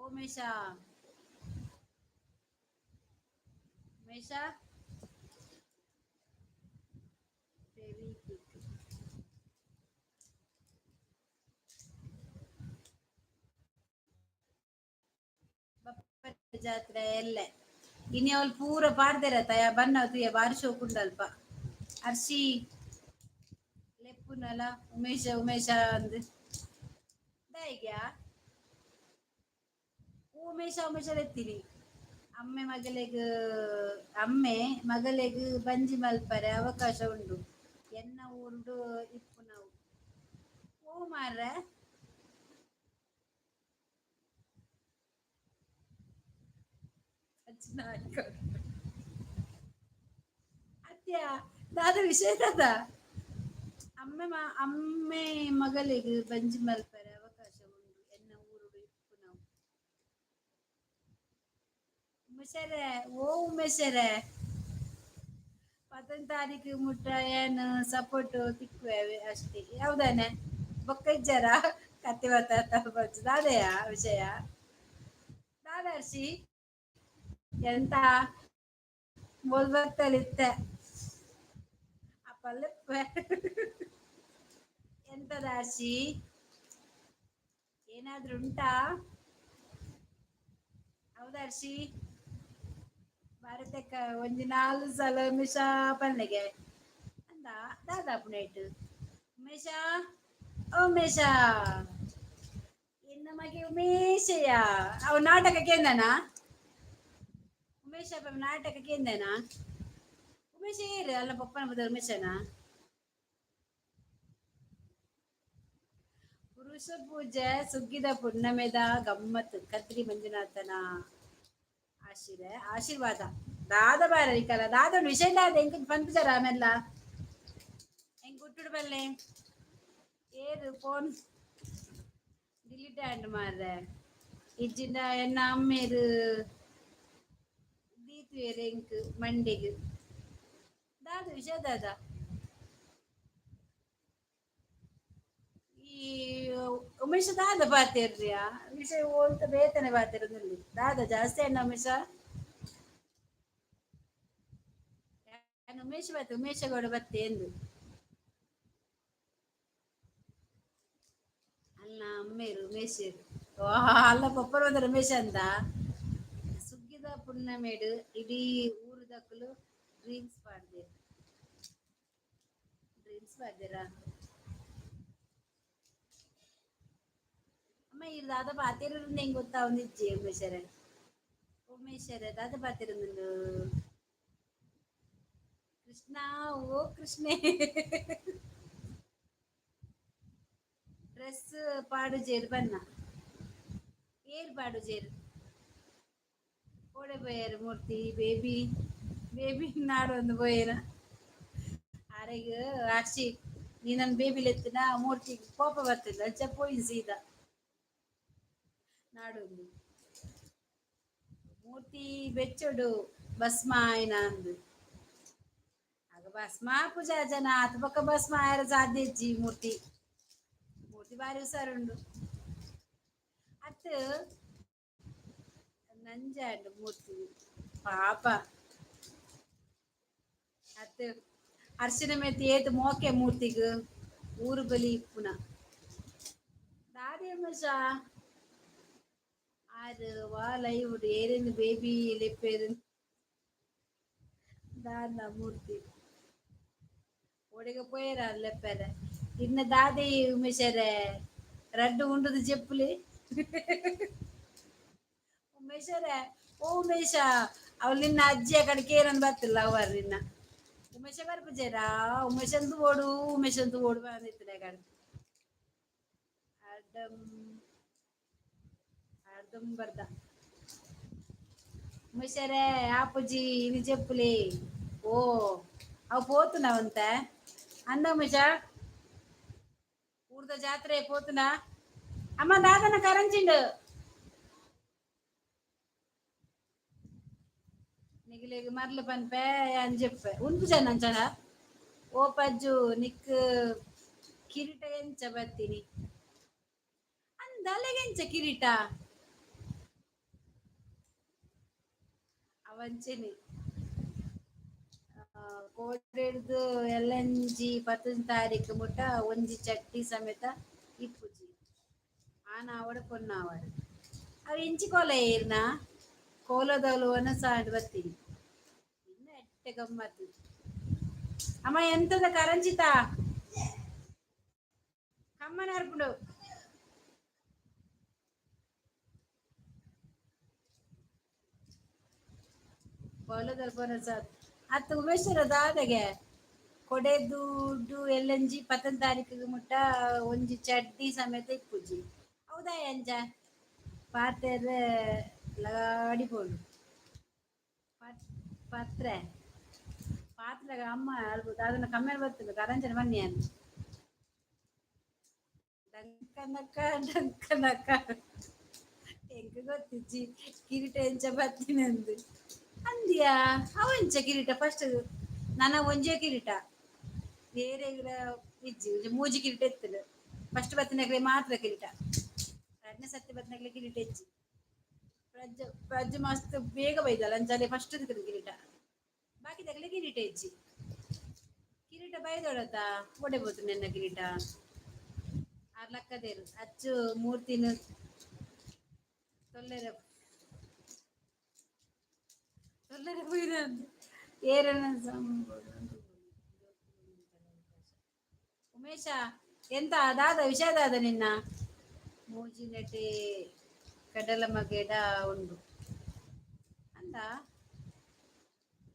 ಉಮೇಶ, ಉಮೇಶ. ಫೆವಿಕ್ವಿಕ್. ಬಪ್ಪನ ಜಾತ್ರೆ ಎಲ್ಲೆ. ಇನಿ ಅವ್ಲು ಪೂರ ಪಾಡ್ದೆರತ ಬನ್ನ ತೂಯ, ಬಾರಿ ಶೋಕುಂಡಲ್ಪ. ಅರ್ಶಿ, ಲೆಪ್ಪುನಲ ಉಮೇಶ ಉಮೇಶ ಅಂದ್ ದಾಯಿಗ್ಯಾ? ಉಮೇಶ ಉಮೇಶ ಲೆತ್ತಿನಿ. ಅಮ್ಮೆ ಮಗಲೆಗ್, ಅಮ್ಮೆ ಮಗಲೆಗ್ ಬಂಜಿ ಮಲ್ಪರೆ ಅವಕಾಶ ಉಂಡು. ಎನ್ನ ಊರುಡು ಇಪ್ಪುನವು. ಓ ಮಾರ್ರೆ, ಅಜ್ಜನ. ಅತ್ಯ, ದಾದ ವಿಷಯ ದಾದ? ಅಮ್ಮೆ ಮಗಲೆಗ್ ಬಂಜಿ ಮಲ್ಪರೆ ಅವಕಾಶ ಉಂಡು. ಎನ್ನ ಊರುಡು ಇಪ್ಪುನವು. ಉಮೇಶರೇ, ಓ ಉಮೇಶರೇ, 10ನೇ ತಾರೀಕು ಮುಟ್ಟ ಏನು ಸಪೋರ್ಟ್ ತಿಕ್ಕುವೆ ಅಷ್ಟೇ. ಯಾವ್ದಾನೆ ಬೊಕ್ಕ ಇಜ್ಜಾರ? ಕತ್ತಿ ದಾದೆಯ ವಿಷಯ ದಾದರ್ಶಿ? ಎಂತ ಬೋಲ್ಬತ್ತಲಿತ್ತೆ ಅಪ್ಪಲ್ಲಪ್ಪ. ಎಂತ ದಾರ್ಶಿ, ಏನಾದ್ರೂ ಉಂಟಾ? ಹೌದರ್ಶಿ, ಭಾರತಕ್ಕ ಒಂಜಿ ನಾಲ್ ಸಲ ಉಮೇಶ ಪನ್ಲೆಗೆ ಅಂದ. ದಾದ ಪುಣೇಟ್? ಉಮೇಶ, ಉಮೇಶ, ಎನ್ನ ಮಗೆ ಉಮೇಶಯ್ಯ. ಅವು ನಾಟಕ ಕೇಂದನ? ಉಮೇಶ ನಾಟಕ ಕೇಂದನ? ಉಮೇಶ ಏರು ಅಲ್ಲ ಪಪ್ಪನ ಬದಲು ಉಮೇಶನ. ಪುರುಷ ಪೂಜೆ ಸುಗ್ಗಿದ ಪುಣ್ಣಮೆದ ಗಮ್ಮತ್ತು. ಕದ್ರಿ ಮಂಜುನಾಥನ ಆಶೀರ್ವಾದ. ದಾದ ಬಾರರಿಕಲ್ಲ, ದಾದ ಒಂದು ವಿಷಯ ದಾದ? ಎಂಕ್ ಪನ್ಪುಜಾರ ಆಮೆಲ್ಲ? ಎಂಕ್ ಹುಟ್ಟುಡು ಬಲ್ಲೆ. ಏರು ಫೋನ್ ಡಿಲೀಟ್ ಆಂಡ್ ಮಾರ್ರೆ. ಇಜ್ಜಿಂಡ ಎನ್ನ ಅಮ್ಮೇರು ದೀತುವೆರ್ ಎಂಕ್ ಮಂಡೆಗ್. ದಾದ ವಿಷಯ ದಾದ? ಈ ಉಮೇಶ ದಾದ ಪಾತೆರ್ರಿಯಾ ವಿಷಯ? ಓಲ್ತ ಬೇತನೆ ಪಾತೆರೊಂದುಲ್ಲೆ. ದಾದ ಜಾಸ್ತಿ ಅಣ್ಣ ಉಮೇಶ? ಯಾನ್ ಉಮೇಶ ಬತ್ತೆ, ಉಮೇಶ ಗೌಡ ಬತ್ತೆ ಎಂದು. ಅಲ್ಲ, ಅಮ್ಮೇರು ಉಮೇಶರು ಅಲ್ಲ ಪಪ್ಪರ್ ಬಂದ ಉಮೇಶ ಅಂತ. ಸುಗ್ಗಿದ ಪುಣ್ಣಮೇಡು ಇಡೀ ಊರುದಕುಲು ಡ್ರೀಮ್ಸ್ ಪಾಡ್ದೆರ್. ಡ್ರೀಮ್ಸ್ ಪಾಡ್ದೆರಾ? ಅಮ್ಮ, ಈ ದಾದ ಪಾತೆರುಂದು ಎಂಕ್ ಗೊತ್ತಾವೊಂದಿಜ್ಜಿ. ಉಮೇಶರೇ, ಉಮೇಶರೇ, ದಾದ ಪಾತೆರೊಂದುಂಡು? ಕೃಷ್ಣ, ಓ ಕೃಷ್ಣೆ. ಡ್ರೆಸ್ ಪಾಡುಜೇರ್ ಬನ್ನ. ಏರ್ ಪಾಡುಜೇರ್? ಓಡೆ ಪೋಯೆರ್ ಮೂರ್ತಿ? ಬೇಬಿ, ಬೇಬಿ ನಾಡೊಂದು ಪೋಯೆರ್. ಆರೆಗ್ ಅರ್ಶಿ, ನಿನ್ನನ್ ಬೇಬಿ ಲೆತ್ತಿನ ಮೂರ್ತಿ ಕೋಪ ಬರ್ತದೆ. ಅಂಚ ಪೋಯಿನ್ ಸೀದಾ ನಾಡೊಂದು. ಮೂರ್ತಿ ಬೆಚ್ಚೊಡು ಭಸ್ಮ ಆಯ್ನ ಅಂದ್. ಆಗ ಭಸ್ಮ ಪೂಜಾ ಜನ ಆತ್ ಬೊಕ್ಕ ಭಸ್ಮ ಆಯೆರೆ ಸಾಧ್ಯ ಇಜ್ಜಿ. ಮೂರ್ತಿ, ಮೂರ್ತಿ ಬಾರಿ ಹುಷಾರುಂಡು. ಅತ್ ನಂಜಾಂಡ್ ಮೂರ್ತಿ ಪಾಪ. ಅತ್ ಅರ್ಶಿನ ಮೇತಿ ಏತ್ ಮೋಕೆ ಮೂರ್ತಿಗ್ ಊರು ಬಲಿ ಇಪ್ಪುನ ದಾದೆ ಮಜಾ ಆರ್ ವಾ ಲೈವ್ ಏರೇನು ಬೇಬಿ ಲೆಪ್ಪೇರು ದಾದ ಮೂರ್ತಿ ಒಡೆಗೆ ಪೋಯೆರ ಲೆಪ್ಪೆರೆ ಇನ್ನ ದಾದೆ ಉಮೇಶರೇ ರಡ್ಡು ಉಂಡುದು ಜೆಪ್ಪುಲಿ ಉಮೇಶರೇ. ಓ ಉಮೇಶ, ಅವಳು ನಿನ್ನ ಅಜ್ಜಿಯ ಕಡೆ ಕೇರನ್ ಬತ್ತಿಲ್ಲ ಅವರು ನಿನ್ನ ಉಮೇಶ ಬರ್ಪುಜೇರಾ? ಉಮೇಶಂದು ಓಡು, ಉಮೇಶಂದು ಓಡು ಬಂದಿತ್ತಿನ ಕಡೆ ಅರ್ಧಂ ಅರ್ಧಂಬರ್ಧ. ಉಮೇಶರೇ, ಆಪುಜಿ ಇನಿ ಜೆಪ್ಪುಲಿ. ಓ ಅವು ಪೋತುನವಂತೆ ಅಂದ ಉಮೇಶ, ಊರ್ದ ಜಾತ್ರೆ ಪೋತುನ ಅಮ್ಮ ದಾದನ ಕರಂಚಿಂಡು ನಿಗಲೆಗ್ ಮರ್ಲು ಪನ್ಪೆ ಅಂಜೆಪ್ಪೆ ಉನ್ಪುಜ ನಂಚನ. ಓ ಪಜ್ಜು, ನಿಕ್ ಕಿರೀಟ ಎಂಚ ಬತ್ತೀನಿ ಅಂದಲೆಗೆಂಚ ಕಿರೀಟ ಅವಂಚೆನೆ ಕೋಡೆಡ್ದು ಎಲ್ಲಂಜಿ ಪತ್ತೊಂಜಿ ತಾರೀಕು ಮುಟ್ಟ ಒಂಜಿ ಚಟ್ಟಿ ಸಮೇತ ಇಪ್ಪುಜಿ. ಆನಾವಡ್ ಪೊನ್ನಾವಡ್ ಅವು ಎಂಚಿ ಕೋಲ ಏರ್ನ ಕೋಲದವಲು ಒನಸಾಂಡ್ ಬತ್ತೀನಿ ಇನ್ನ ಎಟ್ಟೆ ಗಮ್ಮತ್ತು. ಅಮ್ಮ, ಎಂತದ ಕರಂಚಿತ ಕಮ್ಮನ ಅರ್ಪುಂಡು. ಕೋಲದಲ್ ಪೊನಸ ಅತ್ತು ಉಮೇಶ್ವರ ದಾದಗೆ ಕೊಡೆ ದುಡ್ಡು ಎಲ್ಲಂಜಿ ಪತ್ತೊಂದು ತಾರೀಕಿಗೆ ಮುಟ್ಟ ಒಂಜಿ ಚಡ್ಡಿ ಸಮೇತ ಇಪ್ಪುಜಿ. ಹೌದಾ? ಎಂಚ ಪಾತೆರ್ ಲಗಾಡಿ ಪೋಡು ಪತ್ರೆ ಪಾತ್ರೆಗ ಅಮ್ಮ ಅಲ್ಪ ಅದನ್ನ ಕಮ್ಮಿ ಬರ್ತದೆ. ಕರಂಚನ ಬನ್ನಿ ಅಂತ ಡಂಕನಕ ಡಂಕನಕ. ಎಂಕ್ ಗೊತ್ತಿಜ್ಜಿ ಕಿರೀಟ ಎಂಚ ಬತ್ತಿನಂದು ಅಂದ್ಯಾ. ಅವು ಎಂಚ ಕಿರೀಟ? ಫಸ್ಟ್ ನನ ಒಂಜೇ ಕಿರೀಟ, ಬೇರೆ ಇಜ್ಜಿ. ಒಂಜಿ ಮೂಜಿ ಕಿರೀಟ ಇತ್ತುಂಡು. ಫಸ್ಟ್ ಬತ್ತಿನಕ್ಲೆ ಮಾತ್ರ ಕಿರೀಟ, ರಡ್ಡನೇ ಸರ್ತಿ ಬತ್ತಿನಕ್ಲೆ ಕಿರೀಟ ಇಜ್ಜಿ. ಪ್ರಜ್ಜ ಪ್ರಜ್ಜ ಮಸ್ತ್ ಬೇಗ ಬೈದಲ್ಲ, ಅಂಚಾಲೆ ಫಸ್ಟ್ ಕಿರೀಟ, ಬಾಕಿದಕ್ಲೆ ಕಿರೀಟ ಇಜ್ಜಿ. ಕಿರೀಟ ಬೈದೊಡತ ಒಡೆ ಬೋತು ನೆನ್ನ ಕಿರೀಟ ಆರ್ ಲಕ್ಕದೇರು ಅಚ್ಚು ಮೂರ್ತಿನ ತೊಲ್ಲೆರೆ ತೊಲ್ಲೆರೆ ಪೋಯಿರಂದು ಏರನ. ಉಮೇಶ, ಎಂತ ದಾದ ವಿಷಯ ದಾದ ನಿನ್ನ ಮೂಜಿನೆಟೆ ಕಡಲ ಮಗೆಡ ಉಂಡು ಅಂದ.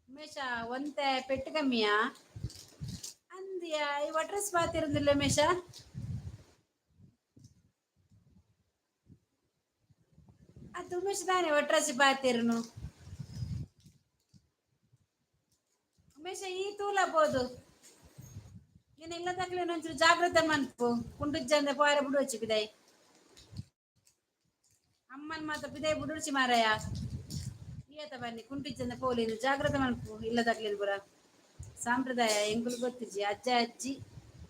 ಉಮೇಶ, ಒಂತೆ ಪೆಟ್ಟು ಕಮ್ಮಿಯಾ ಅಂದ್ಯಾ? ಈ ಅಡ್ರೆಸ್ ಪಾತಿರಂದಿಲ್ಲ ಉಮೇಶ. ಅದು ಉಮೇಶ್ ತಾನೆ ಒಟ್ರಾಸಿ ಪಾತಿರ್ನು. ಉಮೇಶ, ಈ ತೂಲ ಬೋದು ನೀನು ಇಲ್ಲ ತಕ್ಲೆ ಒಂಚೂರು ಜಾಗ್ರತೆ ಮನ್ಪು. ಕುಂಡುಜ್ಜಂದೆ ಪೋಯರ ಬಿಡುವಚ್ಚಿ ಬಿದೈ. ಅಮ್ಮನ್ ಮಾತ್ರ ಬಿದೈ ಬಿಡುಡ್ಚಿ ಮಾರಾಯ. ಈತ ಬನ್ನಿ ಕುಂಟಿಜ್ಜಂದೆ ಪೋಲಿನ ಜಾಗ್ರತೆ ಮನ್ಪು. ಇಲ್ಲ ತಕ್ಲಿನ ಪುರ ಸಾಂಪ್ರದಾಯ ಎಂಕುಲು ಗೊತ್ತಿಜ್ಜಿ. ಅಜ್ಜ ಅಜ್ಜಿ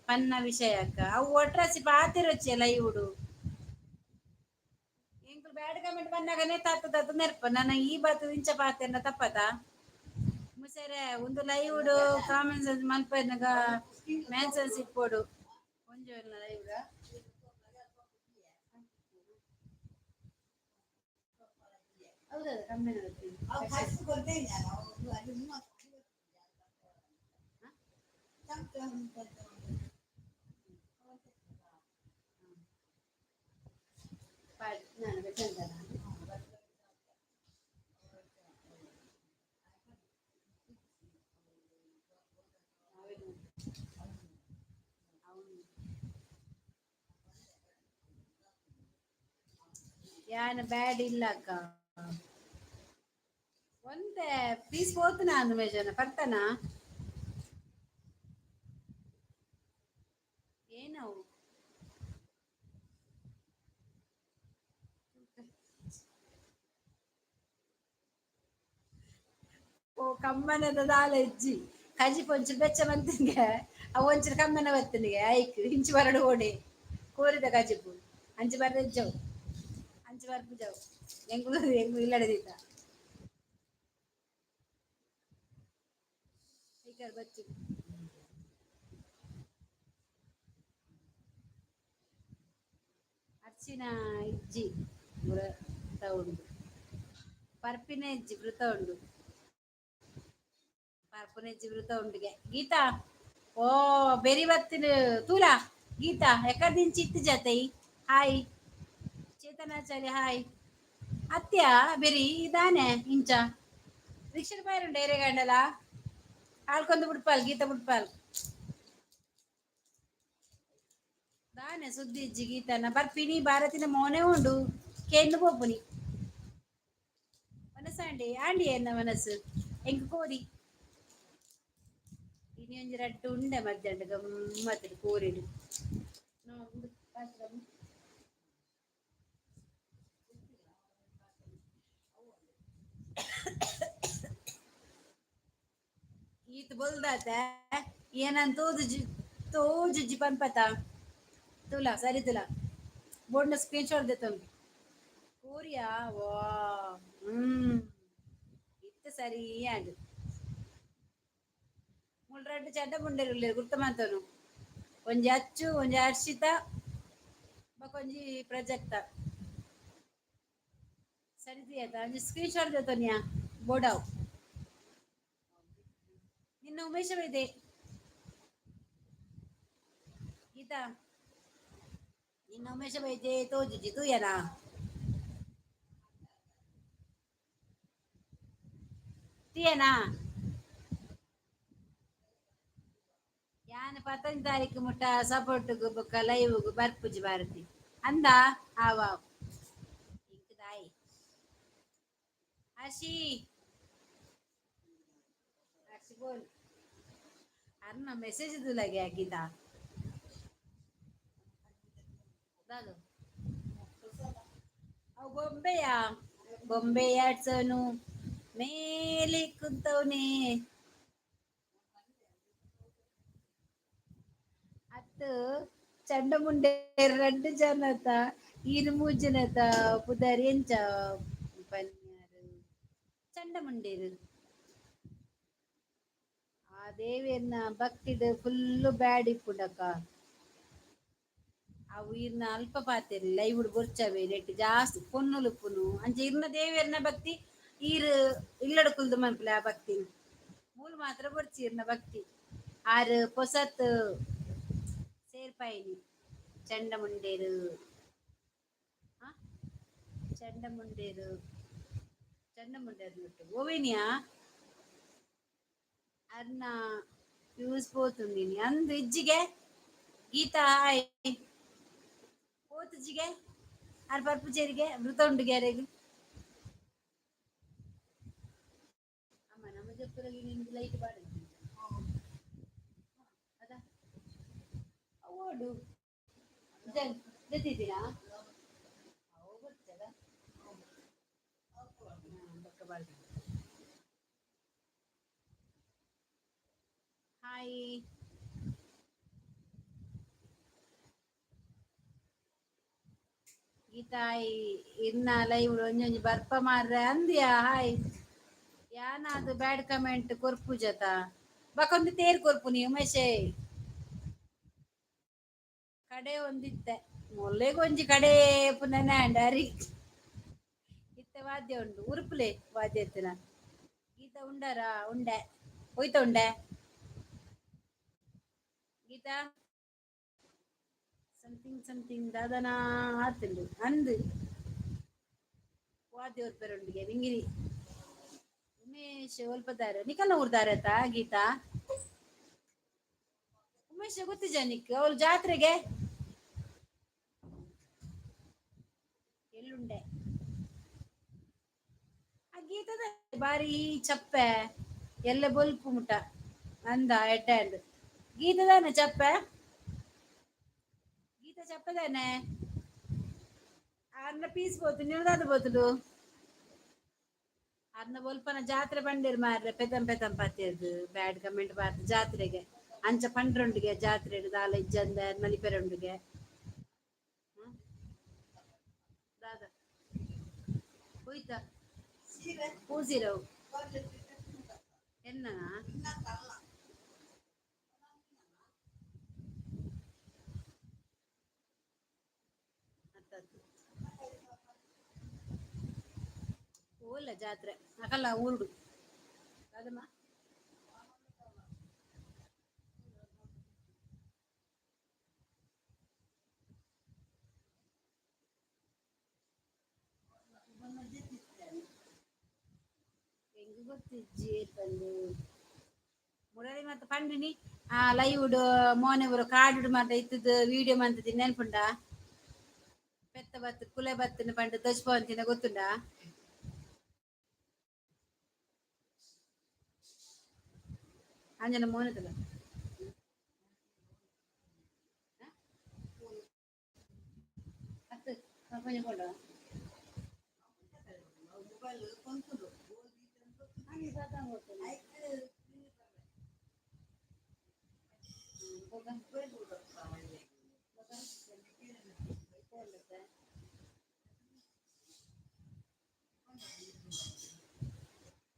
ಪನ್ನ ವಿಷಯಕ್ಕ ಅವು ಒಟ್ರಾಸಿ ಪಾತಿರೊಚ್ಚಿ ಲೈವುಡು. ಎಂಕುಲು ಬ್ಯಾಡ್ ಕಮೆಂಟ್ ಬಂದಾಗನೇ ತಾತ ತಾತ ನೆರ್ಪ ನನ್ನ ಈ ಬಾತು ಇಂಚ ಪಾತೆರ್ನ ತಪ್ಪತ ಮುಸರೆ. ಒಂದು ಲೈವುಡು ಕಾಮೆಂಟ್ಸ್ ಮನ್ಪನಗ ಮೆನ್ಸನ್ಸ್ ಇಪ್ಪೊಡು ಒಂಜಿ ಲೈವ್. ಹೌದಾ? ಕಮ್ಮಿ. ಅವು ಕಟ್ಸು ಕೊಡ್ತೇನೆ ನಾನು. ಅವ್ರು ಅಲ್ಲಿ ಚಮಚ ಉಂಟು. ನಾನು ಬೆಚ್ಚಂತನ. ಯಾನ್ ಬ್ಯಾಡ್ ಇಲ್ಲ ಅಕ್ಕ. ಒಂತೆ ಪೀಸ್ ಪೋತುನ ಅಂದು ಮೇಜನ ಪರ್ತನ ಏನವು. ಓ ಕಮ್ಮನದ ದಾಲ ಇಜ್ಜಿ. ಕಜಿಪ್ ಒಂಚೂರು ಬೆಚ್ಚ ಮಂತಿಗೆ ಅವು ಒಂಚೂರು ಕಮ್ಮನ ಬತ್ತನಿಗೆ ಐಕ್ ಇಂಚು ಬರಡು ಓಡಿ ಕೋರಿದ ಕಜಿಪು ಅಂಚು ಬರ ಇಜ್ಜವು ಅಂಚು ಬರ್ಪುಜವು. ಎಂಗುಲು ಎಂಗು ಇಲ್ಲಡೆದೀತ ಐಕರ್ ಬಚ್ಚು. ಬೊರ್ಚಿನ ಇಜ್ಜಿ ವೃತ ಉಂಡು, ಪರ್ಪಿನ ಇಜ್ಜಿ ವೃತ ಉಂಡು, ಪರ್ಪುನ ಇಜ್ಜಿ ವೃತ ಉಂಡುಗೆ. ಗೀತಾ ಓ ಬೆರಿ ಬತ್ತಿನ ತೂಲಾ ಗೀತಾ ಎಕದಿಂಚಿ ಇತ್ತು ಜತೈ. Hi ಚೇತನಾಚಾರ್ಯ hi. ಅತ್ಯ ಬೆರಿ ಇದಾನೆ ಇಂಚ ರಿಕ್ಷಾ ಬಾಯರುಂಡು ಏರೆಗಂಡಲ ಆಳ್ಕೊಂದು ಬಿಡ್ಪಾಲ್ ಗೀತಾ ಬಿಡ್ಪಾಲ್ ದಾನೆ ಸುದ್ದಿ ಇಜ್ಜಿ ಗೀತನ ಬರ್ಪಿನಿ ಭಾರತಿನ ಮೋನೆ ಉಂಡು ಕೇಂದು ಪೋಪುನಿ ಮನಸ್ಸಾಂಡಿ ಆಂಡಿ ಎನ್ನ ಮನಸ್ಸು ಎಂಕ್ ಕೋರಿ ಇನಿ ಒಂಜಿ ರಡ್ಡ್ ಉಂಡೆ ಮಧ್ಯಾಹ್ನ ಗಮ್ಮತ್ತಿಡ್ ಕೋರಿಡ್. ಈತ್ ಬೊಲ್ದಾತ ಏನಂತ ತೋಜುಜಿ ತೋಜುಜಿ ಪನ್ಪತ ತುಲಾ ಸರಿ ತುಲಾ ಬೋರ್ಡ್ನ ಸ್ಕ್ರೀನ್ ಶಾಟ್ ದೆತ್ತೊಂದು ಕೋರಿಯಾ ವಾ ಇತ್ತೆ ಸರಿ ಆಂಡ್. ಮುಲ್ ರಡ್ಡ್ ಚಡ್ಡ ಮುಂಡೇರು ಉಲ್ಲೆರ್ ಗುರ್ತ ಮಂತನು. ಒಂಜಿ ಅಚ್ಚು, ಒಂಜಿ ಹರ್ಷಿತ, ಬೊಕೊಂಜಿ ಪ್ರಜಕ್ತ. ಸರಿ ಆತ ಒಂಜಿ ಸ್ಕ್ರೀನ್ ಶಾಟ್ ದೆತ್ತೊನಿಯಾ ಬೋಡಾವ್. ನಿನ್ನ ಉಮೇಶ ಇದೆ ಗೀತಾ, ನಿನ್ನ ಉಮೇಶ ಬೈದೆ ತೋಜುಜಿ ತೂಯನಾ ತೀಯನಾ? ಯಾನ್ ಪತ್ತೊಂಜಿ ತಾರೀಕು ಮುಟ್ಟ ಸಪೋರ್ಟ್ಗು ಬೊಕ್ಕ ಲೈವ್ಗು ಬರ್ಪುಜಿ ಭಾರತಿ ಅಂದ ಆವಾವ್ ಇಂಕ್ ದಾಯಿ. ಹರ್ಷಿ ಹರ್ಷಿ ಬೋಲ್ ಅರ್ನ ಮೆಸೇಜ್ ದುಲಗೆ ಗೀತಾ ದಾದು ಅವು ಬೊಂಬೆಯ ಬೊಂಬೆಯ ಅಡ್ಸನು ಮೇಲೆ ಕುಂತವನೇ ಅತ್ತು ಚಂಡಮುಂಡೆ ರಡ್ಡ್ ಜನತ ಈರ್ ಮೂಜಿ ಜನತ ಪುದರ್ ಎಂಚ ಪನ್ಯಾರ್ ಚಂಡಮುಂಡೇರು. ಆ ದೇವೆರ್ನ ಭಕ್ತಿಡ್ ಫುಲ್ ಬ್ಯಾಡ್ ಇಪ್ಪುಂಡಕ್ಕ. ಅವು ಇರ್ನ ಅಲ್ಪ ಪಾತೆರ್ ಲೈವ್ ಬೊರ್ಚವೆ ನೆಟ್ ಜಾಸ್ತಿ ಪೊನ್ನುಲು ಉಪ್ಪುನು ಅಂಚ ಇರ್ನ ದೇವೆರ್ನ ಭಕ್ತಿ ಈರ್ ಇಲ್ಲಡ್ ಕುಲ್ದು ಮನ್ಪುಲೆ ಆ ಭಕ್ತಿ ಮೂಲು ಮಾತ್ರ ಬೊರ್ಚಿ ಇರ್ನ ಭಕ್ತಿ. ಆರ್ ಪೊಸತ್ ಸೇರ್ಪಾಯಿನಿ ಚಂಡಮುಂಡೇರು ಚಂಡಮುಂಡೇರು ಚಂಡಮುಂಡೇರು ನೊಟ್ಟು ಓವೇನಿಯಾ ಅರ್ನ ಯೂಸ್ ಪೋತುಂಡಿನಿ ಅಂದು ಇಜ್ಜಿಗೆ. ಗೀತಾ ಹಾಯ್. ಪೋತುಜಿಗೆ ಆರ್ ಪರ್ಪುಜೇರಿಗೆ ವೃತ ಉಂಡು ಗ್ಯಾರೇಗ್. ಅಮ್ಮ ನಮ್ಮ ಜಪ್ಪುರಲ್ಲಿ ನಿಮ್ದು ಲೈಟ್ ಬಾಡ ಅದ ಓಡು ಜತ್ತಿದ್ದೀರಾ ಅವು ಬರ್ತದ ಬೊಕ್ಕ ಬಾಳ್ದ. ಹಾಯ್ ಗೀತಾಯ್ ಇರ್ನ ಲೈವ್ ಒಂಜೊಂಜಿ ಬರ್ಪ ಮಾರ್ರೆ ಅಂದ್ಯಾ. ಹಾಯ್ ಯಾನಾದ್ ಬ್ಯಾಡ್ ಕಮೆಂಟ್ ಕೊರ್ಪುಜತ ಬಕೊಂದು ತೇರ್ ಕೊರ್ಪುನಿ ಉಮೇಶೇ ಕಡೆ ಒಂದಿತ್ತೆ ಮೊಲ್ಲೆಗೊಂಜಿ ಕಡೆ ಪುನಃ ಅರಿ ಇತ್ತೆ ವಾದ್ಯ ಉಂಡು ಉರುಪುಲೆ ವಾದ್ಯ ಇತ್ತಿನ. ಗೀತಾ ಉಂಡಾರಾ? ಉಂಡೆ ಹೋಯ್ತ ಉಂಡೆ ಗೀತಾ ಸಮಥಿಂಗ್ ಸಮಥಿಂಗ್ ದಾದನ ಆತುಂಡು ಅಂದು ವಾದ್ಯ ಉರ್ಪೆರುಂಡಿಗೆ ವಿಂಗಿರಿ ಉಮೇಶ್ ಒಲ್ಪದಾರ ನಿಕಲ್ನ ಊರ್ದಾರತ ಗೀತಾ? ಉಮೇಶ್ ಗೊತ್ತಿಜ ನಿಕ್? ಅವಳು ಜಾತ್ರೆಗೆ ಎಲ್ಲುಂಡೆ ಆ ಗೀತದ ಬಾರಿ ಚಪ್ಪೆ ಎಲ್ಲ ಬೊಲ್ಪು ಮುಟ ಅಂದ ಎಡ್ಡೆ ಅಂದ್ ಗೀತದಾನೆ ಚಪ್ಪೆ ಗೀತ ಚಪ್ಪದಾನೆ ಅರ್ನ ಪೀಸ್ ಪೋತು ನಿಲ್ದಾದ ಬೋತುಲು ಅರ್ನ ಬೊಲ್ಪನ ಜಾತ್ರೆ ಬಂಡಿರ್ ಮಾರ್ರೆ ಪೆತಂ ಪೆತಂ ಪತ್ತೇರ್ದು ಬ್ಯಾಡ್ ಕಮೆಂಟ್ ಬಾರ್ದು ಜಾತ್ರೆಗೆ ಅಂಚ ಪಂಡ್ರೊಂಡಿಗೆ ಜಾತ್ರೆ ದಾಲ ಇಜ್ಜಂದ ನಲಿಪೆರೊಂಡಿಗೆ ದಾದ ಹೋಯ್ತಾ ಸೀರೆ ಪೂಜಿರವು ಎನ್ನನಾ? ಅತ್ತತ್ತು ಜಾತ್ರೆ ಅಕಲ್ಲ ಊರುಡು ಅದಮ್ಮ. ಎಂಕ್ ಗೊತ್ತಿಜ್ಜಿ ಏತಂದು. ಮುರಳಿ ಮತ್ತೆ ಪಂಡಿನಿ ಆ ಲೈವ್ ಮೋನೆ ಬರೋ ಕಾಡುಡು ಮಾತ ಇತ್ತದ ವಿಡಿಯೋ ಮಂತದಿ ನೆನ್ಪುಂಡ? ಪೆತ್ತ ಬತ್ತು ಕುಲೆ ಬತ್ತಿನ ಪಂಡ ತೋಜ್ಪವಂತಿನ ಗೊತ್ತುಂಡ? ಅಂಜನ ಮೋನೆತಲ್ಲ ಅತ್ತು ಕೊಂಡ ಮೊಬೈಲ್ ಕೊಂತುಂಡು.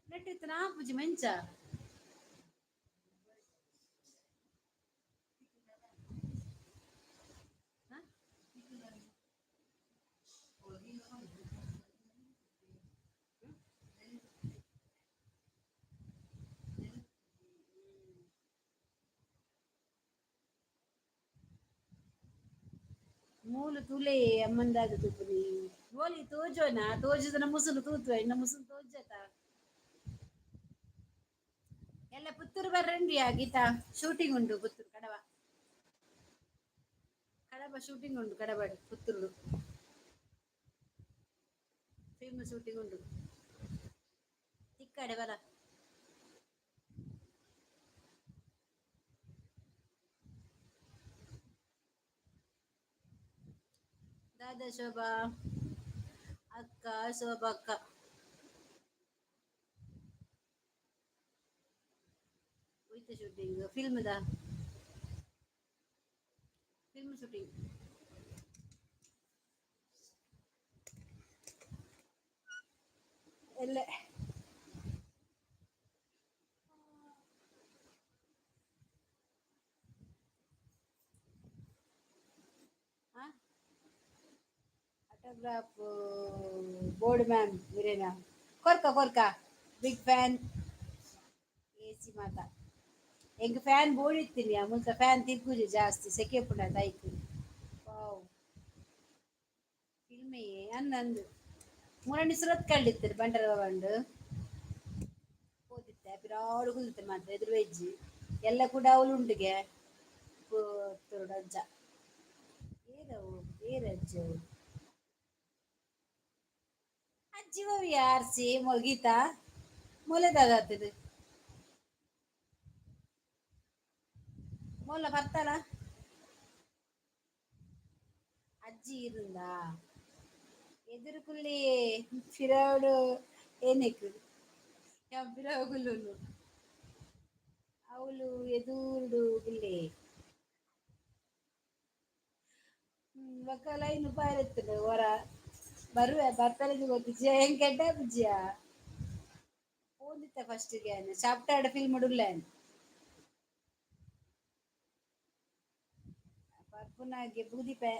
ನೆಟ್ಟಿತ್ತು ನಾ ಪೂಜೆ ಮಂಚ. ಮೂಲು ತುಲೆ ಅಮ್ಮಂದಾಗ ತೂಪುನಿ ಗೋಲಿ ತೋಜೋನ ತೋಜುದನ ಮುಸುಲು ತೂತುವೆ ಇನ್ನ ಮುಸುಲು ತೋಜತ. ಎಲ್ಲ ಪುತ್ತೂರು ಬರ್ರಂಡಿಯಾ ಗೀತಾ? ಶೂಟಿಂಗ್ ಉಂಟು ಪುತ್ತೂರು, ಕಡಬ. ಕಡಬ ಶೂಟಿಂಗ್ ಉಂಟು, ಕಡಬ ಪುತ್ತೂರು ಫಿಲ್ಮ್ ಶೂಟಿಂಗ್ ಉಂಟು. ತಿಕ್ಕಡೆ ಬಲ. ದಾದಾ ಶೋಭಾ ಅಕ್ಕ, ಶೋಭಾ ಅಕ್ಕ ಹೋಯ್ತ ಶೂಟಿಂಗ್ ಫಿಲ್ಮ್ದ, ಫಿಲ್ಮ್ ಶೂಟಿಂಗ್ ಎಲ್ಲ. ಆಟೋಗ್ರಾಫ್ ಬೋರ್ಡ್ ಮ್ಯಾಮ್ ವೀರೇನ ಕೊರ್ಕ ಕೊರ್ಕ. ಬಿಗ್ ಫ್ಯಾನ್ ಎ ಸಿ ಮಾತ. ಎಂಕ್ ಫ್ಯಾನ್ ಬೋರ್ಡ್ ಇತ್ತೀನಿ ಮುಲ್ಪ ಫ್ಯಾನ್ ತಿರ್ಗುಜಿ ಜಾಸ್ತಿ ಸೆಕೆ ಪುಂಡ ಐಕ್. ವಾವ್, ಫಿಲ್ಮೇ ಅಂದಂದು ಮುರಣಿ ಸುರತ್ ಕಳ್ಳಿತ್ತಾರೆ ಬಂಡರ ಬಂಡು ಪೋದಿತ್ತೆ ಪಿರಾಳು ಕುಲ್ತೆ ಮಾತ್ರ ಎದುರು ವೆಜ್ಜಿ ಎಲ್ಲ ಕೂಡ ಅವಳು ಉಂಡುಗೆ ಪುತ್ತೂರುಡು ಅಂಚ. ಏರವು ಏರಜ್ಜು ಅಜ್ಜಿ ಯಾರ್ಸಿ ಗೀತಾ ಮೊಲೆದಾಗತ್ತದು ಮೊಲ್ಲ ಬರ್ತಾಳ ಅಜ್ಜಿ ಇರುಂದ ಎದುರುಕುಲ್ಲಿ ಫಿರೌಡು ಏನಕ್ಕೆ ಪಿರವುಗುಲ್ಲುನು ಅವಳು ಎದುರುಡು ಗುಲ್ಲೆ ಬೊಕ್ಕ ಲೈನ್ ಪಾರೆತ್ತುಂಡು ಹೊರ ಬರುವೆ ಬರ್ತಾರೆ ಗೊತ್ತಿಜ್ಜ ಹೆಂಗ್ ಕೆಟ್ಟ ಬುಜ್ಜಿಯ ಪೋಂದಿತ್ತೆ ಫಸ್ಟ್ಗೆ ಚಾಪ್ಟಾಡ್ ಫಿಲ್ಮ್ ಉಳ್ಳೆ ಪರ್ಪುನಾಗೆ ಬೂದಿಪೆ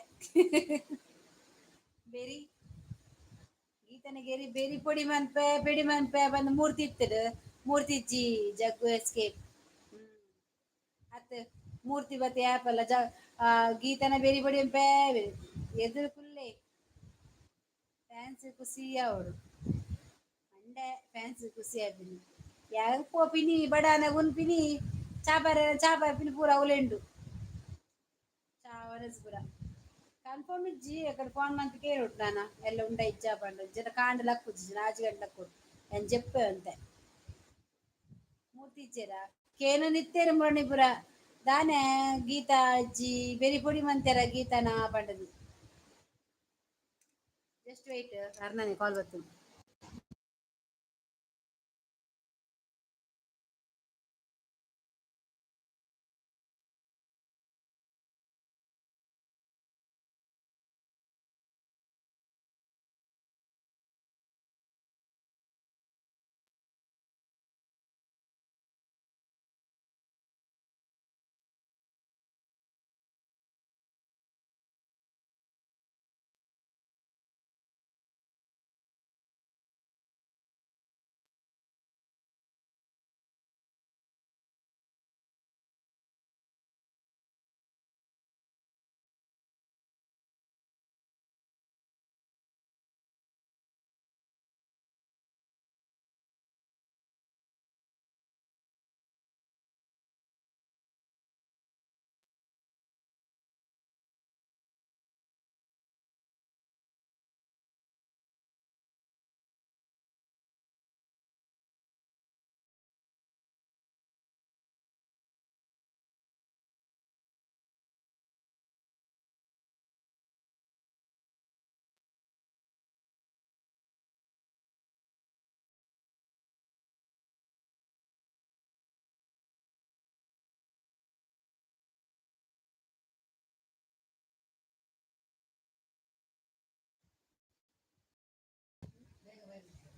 ಬೆರಿ ಗೀತನಗೇರಿ ಬೆರಿ ಪೊಡಿ ಮನ್ಪೆ ಪೆಡಿ ಮನ್ಪೆ ಬಂದು ಮೂರ್ತಿ ಇತ್ತದು ಮೂರ್ತಿ ಇಜ್ಜಿ ಜಗ್ಗು ಎಸ್ಕೇಪ್. ಅತ್ ಮೂರ್ತಿ ಬತ್ತಿ ಆಪಲ್ಲ ಜ ಗೀತನ ಬೆರಿ ಪೊಡಿ ಪೇ ಎದುರು ಕುಲ್ಲೆ ಫ್ಯಾನ್ಸ್ ಖುಷಿ ಅವಳು ಅಂಡೆ ಫ್ಯಾನ್ಸ್ ಖುಷಿ ಆಪಿನಿ ಯಾಗ ಪೋಪಿನಿ ಬಡಾನ ಉನ್ಪಿನಿ ಚಾಪರ ಚಾಪರ್ಪಿನಿ ಪೂರ ಅವಲೆಂಡು ಚಾವರಸ್ ಪೂರ ಕನ್ಫರ್ಮ್ ಇಜ್ಜಿ. ಅక్కడ ಫೋನ್ ಮಂತ್ ಕೇಳುಟ್ಟು ನಾನ ಎಲ್ಲ ಉಂಡ ಇಜ್ಜಾ ಪಂಡ ಜನ ಕಾಂಡ ಲಕ್ಕುಜಿ ನಾಜಿ ಗಂಟೆ ಲಕ್ಕು ನಾನು ಜೆಪ್ಪೆ ಅಂತೆ. ಮೂರ್ತಿ ಇಜ್ಜೇರ ಕೇನ ನಿತ್ತೇರು ಮುರಣಿಪುರ ದಾನೆ ಗೀತಾ ಅಜ್ಜಿ ಬೆರಿ ಪೊಡಿ ಮಂತೆರ ಗೀತಾನ ಪಂಡದು. ಜಸ್ಟ್ ವೆಯ್ಟ್, ಅರ್ಣನೆ ಕಾಲ್ ಬರ್ತದೆ.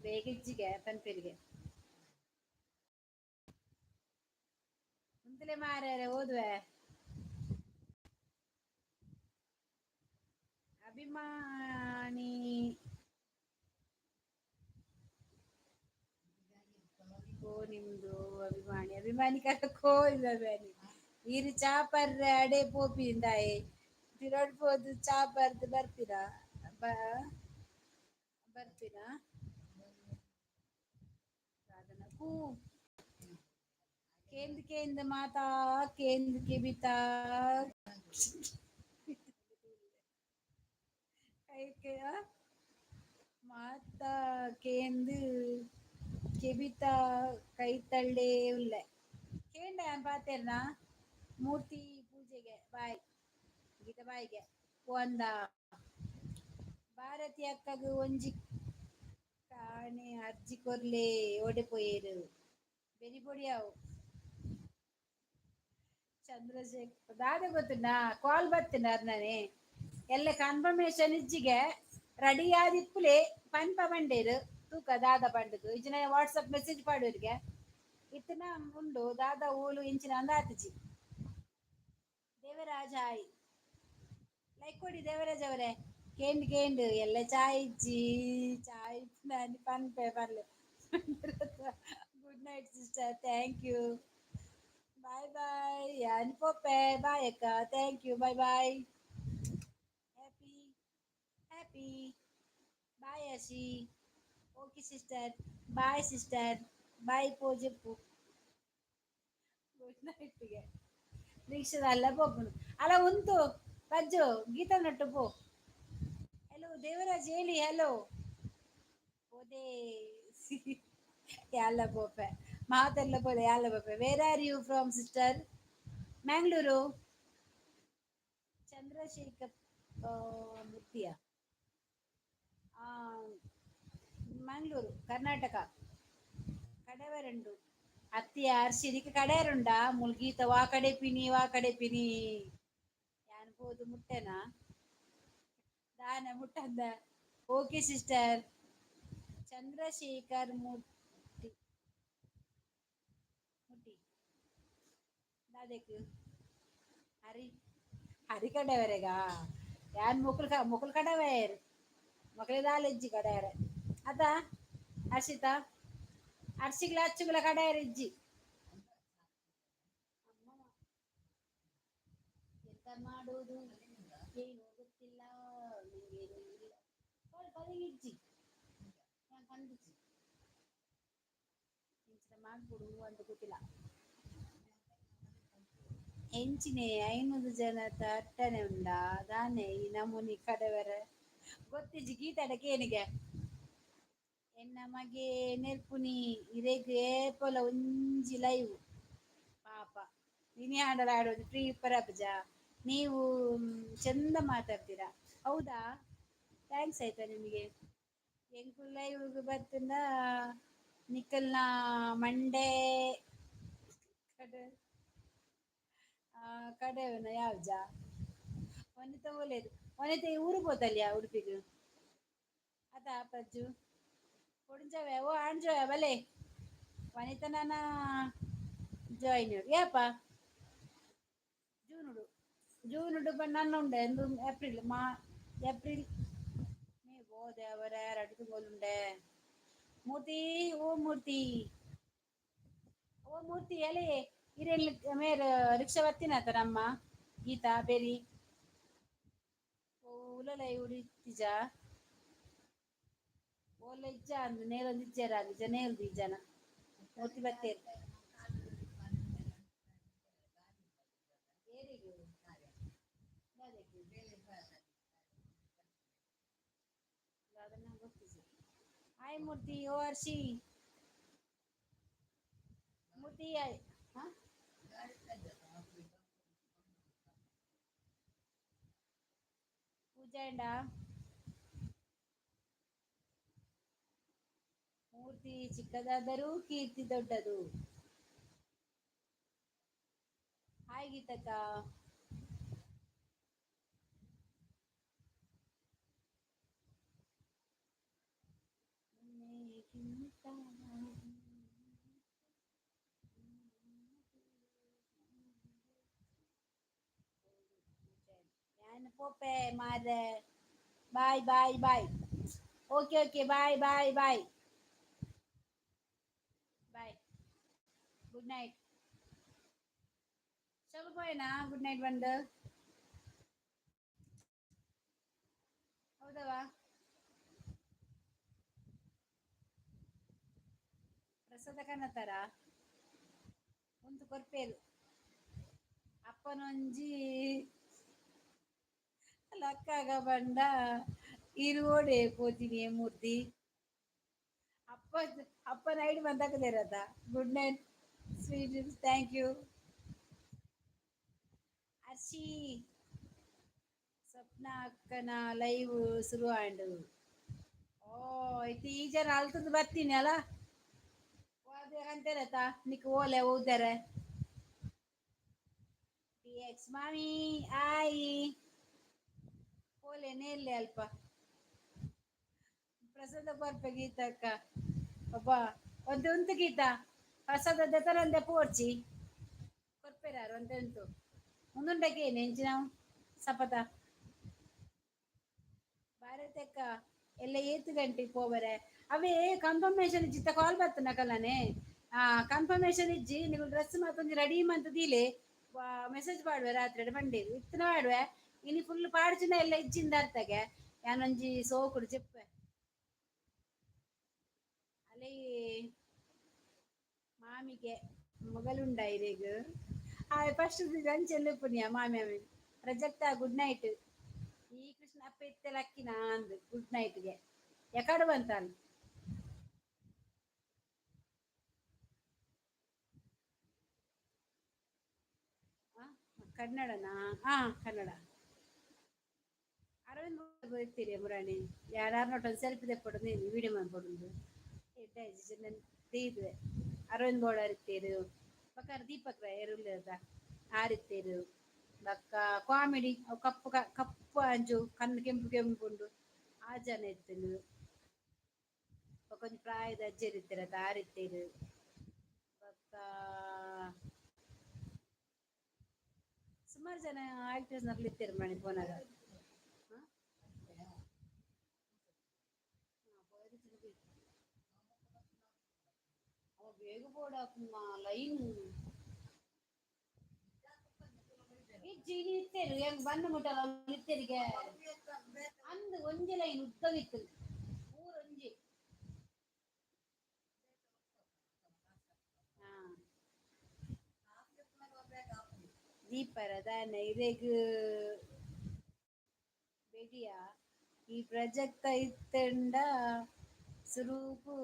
ಬೇಗ ಇಜ್ಜಿಗೆ ಪನ್ಪೆರಿಗೆ ಉಂತಲೆ ಮಾರ್ಯಾರೆ ಓದುವೆ. ಅಭಿಮಾನಿ ಕೋ ನಿಮ್ದು ಅಭಿಮಾನಿ ಅಭಿಮಾನಿ ಕೋ ಅಭಿಮಾನಿ ಈರು ಚಾಪರ್ರೆ ಅಡೆ ಪೋಪಿಂದಾಯೆ ಪಿರಡ್ ಪೋದು ಚಾಪರ್ದು ಬರ್ಪಿನ ಬರ್ಪಿನ ಸಾಧನ ಕೂ ಕೇಂದ್ರ ಕೇಂದ್ರ ಮಾತಾ ಕೇಂದ್ರ ಕೆಬಿತಾ ಮಾತಾ ಕೇಂದ್ ಕೆಬಿತ ಕೈತಳ್ಳೆ ಉಲ್ಲೆ ಕೇಂಡ ಪಾತೆರ್ನ ಮೂರ್ತಿ ಪೂಜೆಗೆ ಬಾಯ್ ಗೀತ ಬಾಯಿಗೆ ಒಂದ ಭಾರತಿ ಅಕ್ಕಗ್ ಒಂಜಿ ಕಾಣೆ ಅರ್ಜಿ ಕೊರ್ಲೆ ಓಡೆ ಪೋಯೇರು ಬೆರಿ ಪೊಡಿಯಾವು ಚಂದ್ರಶೇಖರ್ ದಾದ ಗೊತ್ತುಂಡಾ ಕಾಲ್ ಬತ್ತಿನ ನಾನೇ ಎಲ್ಲ ಕನ್ಫರ್ಮೇಶನ್ ಇಜ್ಜಿಗೆ ರೆಡಿ ಆದಿಪ್ಪುಲೆ ಪನ್ಪ ಬಂಡೇರು ತೂಕ ದಾದ ಪಂಡುದು ಇಜ್ಜಿನ ವಾಟ್ಸಪ್ ಮೆಸೇಜ್ ಪಾಡುವರಿಗೆ ಇತ್ತನ ಉಂಡು ದಾದ ಓಲು ಇಂಚಿನ ಅಂದ ಆತಿಜಿ. ದೇವರಾಜ ಹಾಯ್, ಲೈಕ್ ಕೊಡಿ ದೇವರಾಜ್ ಅವರೇ. ಕೇಂಡ್ ಕೇಂಡ್ ಎಲ್ಲ ಚಾಯ್ ಇಜ್ಜಿ ಚಾಯ್ ನಾನು ಪನ್ಪೆ ಪರ್ಲೆ. Good night sister, thank you, bye bye. ಯಾನ್ ಪೋಪೆ, ಬಾಯ್ ಅಕ್ಕ, thank you, bye bye, happy happy, bye Ashi. Okay sister, bye sister, bye ಪೋಜೆಪ್ಪು. Good ನೈಟ್ಗೆ ರಿಕ್ಷಾದ ಅಲ್ಲ ಪೋಪುನು ಅಲ್ಲ ಉಂತು ಪಜ್ಜು ಗೀತಾ ನಟ್ಟು ಪೋ. ಹಲೋ ದೇವರಾಜ್ ಹೇಳಿ. ಹಲೋ ಓದೇ ಯಾಲ ಪೋಪೆ ಮಾತೆಲ್ಲ ಪೋಲೆ ಯಾಲ ಪೋಪೆ. Where are you from sister? Mangaluru. Chandrashekhar ಮುತ್ತಿಯ Mangaluru Karnataka ಕಡೆವರಂಡು ಅತ್ತಿ ಅರ್ಶಿನಿಕ್ ಕಡೆಯರುಂಡ ಮುಲ್ಗೀತ ವಾ ಕಡೆ ಪಿನಿ ವಾ ಕಡೆ ಪಿನಿ ಯಾನ್ ಪೋದು ಮುಟ್ಟೆನಾ ದಾನ ಮುಟ್ಟಂದ. Okay sister. ಚಂದ್ರಶೇಖರ್ ಮುಟ್ಟಿ ಮುಟ್ಟಿ ದಾದೆಕ್ ಹರಿ ಹರಿ ಕಡೆವರೆಗಾ ಯಾನ್ ಮೊಕುಲ್ ಮೊಕುಲ್ ಕಡವೇರು ಮೊಕಲೆ ದಾಲೆಜ್ಜಿ ಕಡೆಯರೆ ಅತ ಹರ್ಷಿತಾ ಅರ್ಶಿಗ್ಲ ಅಚ್ಚುಗ್ಲ ಕಡೆಯರೆ ಇಜ್ಜಿ. ಎಂತ ಮಾಡೋದು ಏನು ಗೊತ್ತಿಲ್ಲ ನಂಗೇನು ಇಲ್ಲ ಇಜ್ಜಿ ಯಾನ್ ಪಂದಿಜಿ ಇಂಚಿನ ಮಾಡ್ಬಿಡು ಅಂತ ಗೊತ್ತಿಲ್ಲ. ಎಂಚಿನೆ 500 ಜನತ ಅಟ್ಟನೆ ಉಂಡಾ ದಾನೆ ಈ ನಮೂನಿ ಕಡೆವರೆ ಗೊತ್ತಿಜ್ಜಿ ಗೀತಾಡ ಕೇನಿಗೆ ಎನ್ನ ಮಗೆ ನೆರ್ಪುನಿ ಇರೆಗ್ ಏಪೊಲ ಒಂಜಿ ಲೈವ್ ಪಾಪ ಇನಿ ಆಂಡಲ ಆಡೋದು ಫ್ರೀ ಪರಪಜ ನೀವು ಚಂದ ಮಾತಾಡ್ತೀರಾ ಹೌದಾ? Thanks ಆಯ್ತಾ ನಿಮಗೆ. ಎಂಕುಲ್ ಲೈವ್ಗ್ ಬತ್ತುಂಡ ನಿಕಲ್ನ ಮಂಡೆ ಕಡೆ ಕಡೆವನ ಯಾವ್ಜ ವನಿತ ಒಳ್ಳೇದು ವನಿತ ಊರು ಪೋತಲ್ಯಾ ಉಡುಪಿಗ್ ಅತಾ ಪಜ್ಜು ಕೊಡಿಂಜವೆ ಓ ಆಂಜೋಯ ಬಲೆ ವನಿತ ನಾನ ಜಾಯಿನ್ ಯಾಪ ಜೂನುಡು ಜೂನುಡು ನನ್ನ ಉಂಡೆ ಎಂದು ಏಪ್ರಿಲ್ ಮಾ ಏಪ್ರಿಲ್ ಮೇ ಬೋದೆ ಅವರ ರಡ್ಡು ತಿಂಗೊಲುಂಡೆ. ಮೂರ್ತಿ ಓ ಮೂರ್ತಿ ಓ ಮೂರ್ತಿ ಎಲೆ ಇರೆಲ್ ಮೇರ್ ರಿಕ್ಷಾ ಬತ್ತಿನಾತ ನಮ್ಮ ಗೀತಾ ಬೆರಿ ಓ ಉಲಲೈ ಉಡಿತಿಜ ಓಲ ಇಜ್ಜ ಅಂದ್ ನೇರೊಂದು ಇಜ್ಜೆರ ಅಂದ್ ನೇಲ್ದು ಈ ಜನ ಮೂರ್ತಿ ಬತ್ತೇರು ಏರಿಗು ಅದನ್ನ ಗೊತ್ತಿಜಿ. ಹಾಯ್ ಮೂರ್ತಿ ಓ ಹರ್ಷಿ ಮೂರ್ತಿ ಹಾ ಪೂಜೆ ಮೂರ್ತಿ ಚಿಕ್ಕದಾದರೂ ಕೀರ್ತಿ ದೊಡ್ಡದು. ಹಾಯ್ ಗೀತಕ್ಕ. ಯಾನ್ ಪೋಪೆ ಮಾರ್ರೆ. Bye bye bye. Okay okay, bye bye bye bye, good night. Shobha ಪೋಯನಾ? ಗುಡ್ ನೈಟ್ ಬಂದು ಹೌದವಾ? ಪ್ರಸಾದ ಕನತರ ಒಂದು ಕೊರ್ಪೇರು ಅಪ್ಪನೊಂಜಿ ಲಕ್ಕಾಗ ಬಂಡ ಇರುವೋಡೆ ಪೋತೀನಿ ಮೂರ್ತಿ. ಅಪ್ಪ ಅಪ್ಪ ನೈಟ್ ಬಂದಾಕದೇರತ. Good night, sweet dreams, thank you. Arshi Swapna ಅಕ್ಕನ ಲೈವ್ ಶುರು ಆಂಡು. ಓ ಇತ್ತೆ ಈ ಜನ ಅಲ್ತದ್ದು ಬರ್ತೀನಿ ಅಲ್ಲ ಅಂತಾರತ ನಿಕ್ ಓಲೆ ಓದಾರೆ. ಟಿ ಎಕ್ಸ್ ಮಾಮಿ ಆಯಿ ಪೋಲೆ ನೇರ್ಲೆ ಅಲ್ಪ ಪ್ರಸಾದ ಬರ್ಪೆ ಗೀತಕ್ಕ. ಅಬ್ಬಾ, ಒಂತೆ ಉಂತು ಗೀತಾ, ಪ್ರಸಾದ ದೆತರಂದೆ ಪೋರ್ಚಿ ಕೊರ್ಪೆರಾರು ಒಂತೆ ಉಂತು ಮುಂದುಂಡಕ್ಕೆ ಎಂಚಿನ ಸಪತ. ಭಾರತಕ್ಕ ಎಲ್ಲ ಏತ್ ಗಂಟೆಗೆ ಪೋವರೆ? ಅವೇ ಕನ್ಫರ್ಮೇಶನ್ ಇಜ್ಜಿತ್ತ ಕಾಲ್ ಬರ್ತನ ಕಲ್ಲನೆ. ಆ ಕನ್ಫರ್ಮೇಶನ್ ಇಜ್ಜಿ. ನೀವು ಡ್ರೆಸ್ ಮಾತೊಂಜಿ ರೆಡಿ ಮಂತ ದೀಲೆ, ಮೆಸೇಜ್ ಪಾಡುವೆ. ರಾತ್ರಿ ಬಂಡೇರು ಇತ್ತನ ಮಾಡುವೆ. ಇನಿ ಫುಲ್ ಪಾಡ್ಚಿನ ಎಲ್ಲ ಇಜ್ಜಿಂದ ಅರ್ತಗೆ ಯಾನೊಂಜಿ ಸೋಕುಡು ಚೆಪ್ಪೆ. ಅಲೇ ಮಾಮಿಗೆ ಮಗಲುಂಡ ಇರೆಗ್. ಆ ಫಸ್ಟ್ ಅಂಚೆಲ್ಲ ಪುಣ್ಯ ಮಾಮಿ ಆಮಿ. ಪ್ರಜಕ್ತ ಗುಡ್ ನೈಟ್. ಈ ಕೃಷ್ಣ ಅಪ್ಪ ಇತ್ತೆ ಲಕ್ಕಿನ ಅಂದ್ ಗುಡ್ ನೈಟ್ಗೆ ಎಕಡು ಬಂತಾನು. ಕನ್ನಡನಾ? ಹಾ, ಕನ್ನಡ. ಅರವಿಂದ್ ಗೊತ್ತೀರಿ ಮುರಾಣಿ ಯಾರು ನೋಟ ಸೆಲ್ಫಿ ತೆಪ್ಪಡು ನೀನು ವಿಡಿಯೋ ಮಾಡ್ಕೊಡುದು ತೀದುವೆ. ಅರವಿಂದ್ ಬೋಳಾರ್ ಇತ್ತೇರು, ಬಕ್ಕಾರ ದೀಪಕ್ ರಾಯ್ ಎರುಲ್ಲದ ಆರಿತ್ತೇರು. ಬಕ್ಕ ಕಾಮಿಡಿ ಅವು ಕಪ್ಪು ಕಪ್ಪು ಅಂಜು ಕಣ್ಣು ಕೆಂಪು ಕೆಂಪು ಉಂಡು ಆ ಜನ ಇತ್ತನು. ಬೊಕ್ಕ ಒಂಜಿ ಪ್ರಾಯದ ಅಜ್ಜೆರ್ ಇತ್ತೆರ್ ಆರಿತ್ತೇರು. ಬೊಕ್ಕ ಸುಮಾರು ಜನ ಆಕ್ಟರ್ಸ್ ನಕುಲು ಇತ್ತೆರ್ ಮಣಿ ಪೋನಗ. ಅವ ಬೇಗ ಬೋಡಾಪುನ ಲೈನ್ ಇಜ್ಜಿ. ಇನಿ ಇತ್ತೆರ್ ಎಂಕ್ ಬನ್ನ ಮುಟ್ಟಲ ಇತ್ತೆರಿಗೆ ಅಂದ್ ಒಂಜಿ ಲೈನ್ ಉದ್ದಗಿತ್ತು ಊರೊಂಜಿ. ಹಾ ದೀಪರ ದಾನೆ ಇರೆಗ್ ಬೆಡಿಯ ಈ ಪ್ರಜಕ್ತ ಇತ್ತೆಂಡ ಸುರೂಪು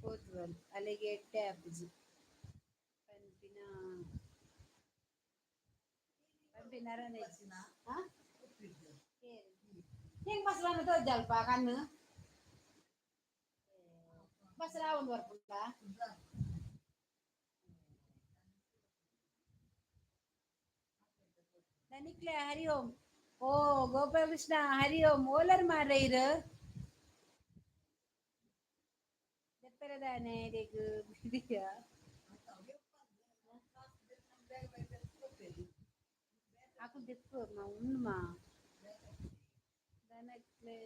ಪೋತುವಲ್ ಅಲೆಗೆ ಎಡ್ಡೆ ಆಪುಜಿ ಪನ್ಪಿನ ಪನ್ಪಿನ ಅರನೆ. ಆ ಹೆಂಗ್ ಬಸ್ರಾನ ತೋಜಲ್ಪ ಕಣ್ಣು ಬಸ್ರಾ ಒಂದು ಬರ್ಪುಂಡ. ನಿಕ್ಲೆ ಹರಿ ಓಂ. ಓ ಗೋಪಾಲಕೃಷ್ಣ ಹರಿ ಓಂ. ಓಲರ್ ಮಾರ್ರೆ ಇರು ದೆಪ್ಪೆರದಾನೆ ಇರೆಗ್ ಬಿಡಿಯ. ಅಕುಲು ದೆಪ್ಪು ಉಂಡುಮಾ ದನಕ್ಲೆ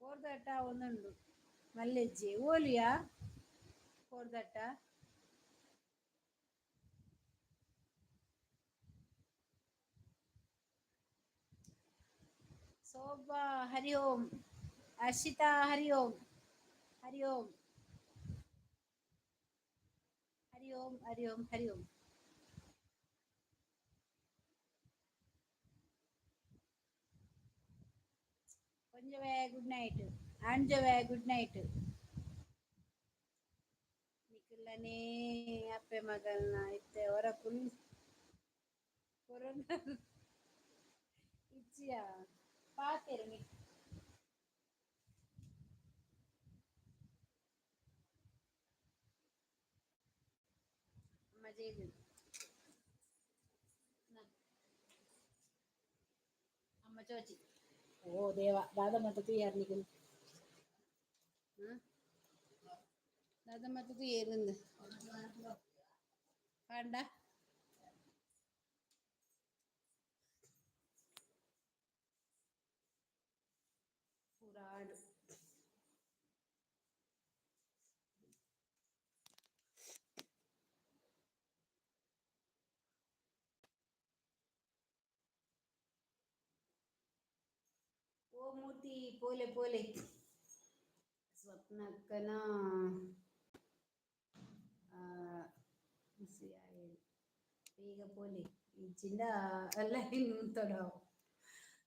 ಕೋರ್ದಟ್ಟ ಒಂದುಂಡು ಮಲ್ಲೆಜ್ಜಿ ಓಲಿಯಾ ಕೋರ್ದಟ್ಟ. ಶೋಭಾ ಹರಿ ಓಂ. ಅರ್ಷಿತಾ ಹರಿ ಓಂ. ಹರಿ ಓಂ ಹರಿ ಓಂ ಹರಿ ಓಂ ಹರಿ ಓಂ. ಒಂಜವೇ ಗುಡ್ ನೈಟ್, ಅಂಜವೇ ಗುಡ್ ನೈಟ್. ನಿಖಿಲನೇ ಅಪ್ಪೆ ಮಗಲ್ನ ಇತ್ತೆ ಹೊರ ಕುಲ್ ಕೊರೋನಾ ಇಚ್ಚಿಯಾ ಪಾತೆರು ನಿ. ಅಮ್ಮ ಜೈಲು ಅಮ್ಮ ಚೋಚಿ. ಓ ದೇವ ದಾದ ಮಾತ ತೂಯಾರ್ ನಿಕುಲು. ದಾದ ಮತ್ತದು ಏರಿಂದು ಪಂಡ ಪೂರ ಆಂಡ್. ಓ ಮೂರ್ತಿ, ಪೋಲೆ ಪೋಲೆ. ಸ್ವಪ್ನಕ್ಕನ ಖುಷಿ ಆಯೆ. ಬೇಗ ಪೋಲೆ, ಇಜ್ಜಿಂಡ ಲೈನ್ ಉಂತೊಡು.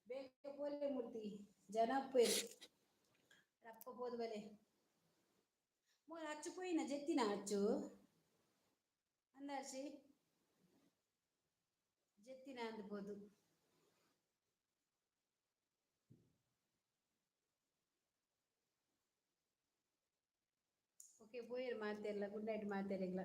ಬೇಗ ಪೋಲೆ ಮೂರ್ತಿ, ಜನ ಪೋಯೆರ್. ರಪ್ಪ ಪೋದು ಬಲೆ. ಮೋಲ್ ಅಚ್ಚು ಪೋಯಿನ ಜೆತ್ತಿನ ಅಚ್ಚು ಅಂದಾರ್ಶಿ ಜೆತ್ತಿನ ಅಂದ್ ಪೋದು. ಓಕೆ, ಪೋಯೆರ್ ಮಾತೆರ್ಲ. Good night ಮಾತೆರೆಗ್ಲ.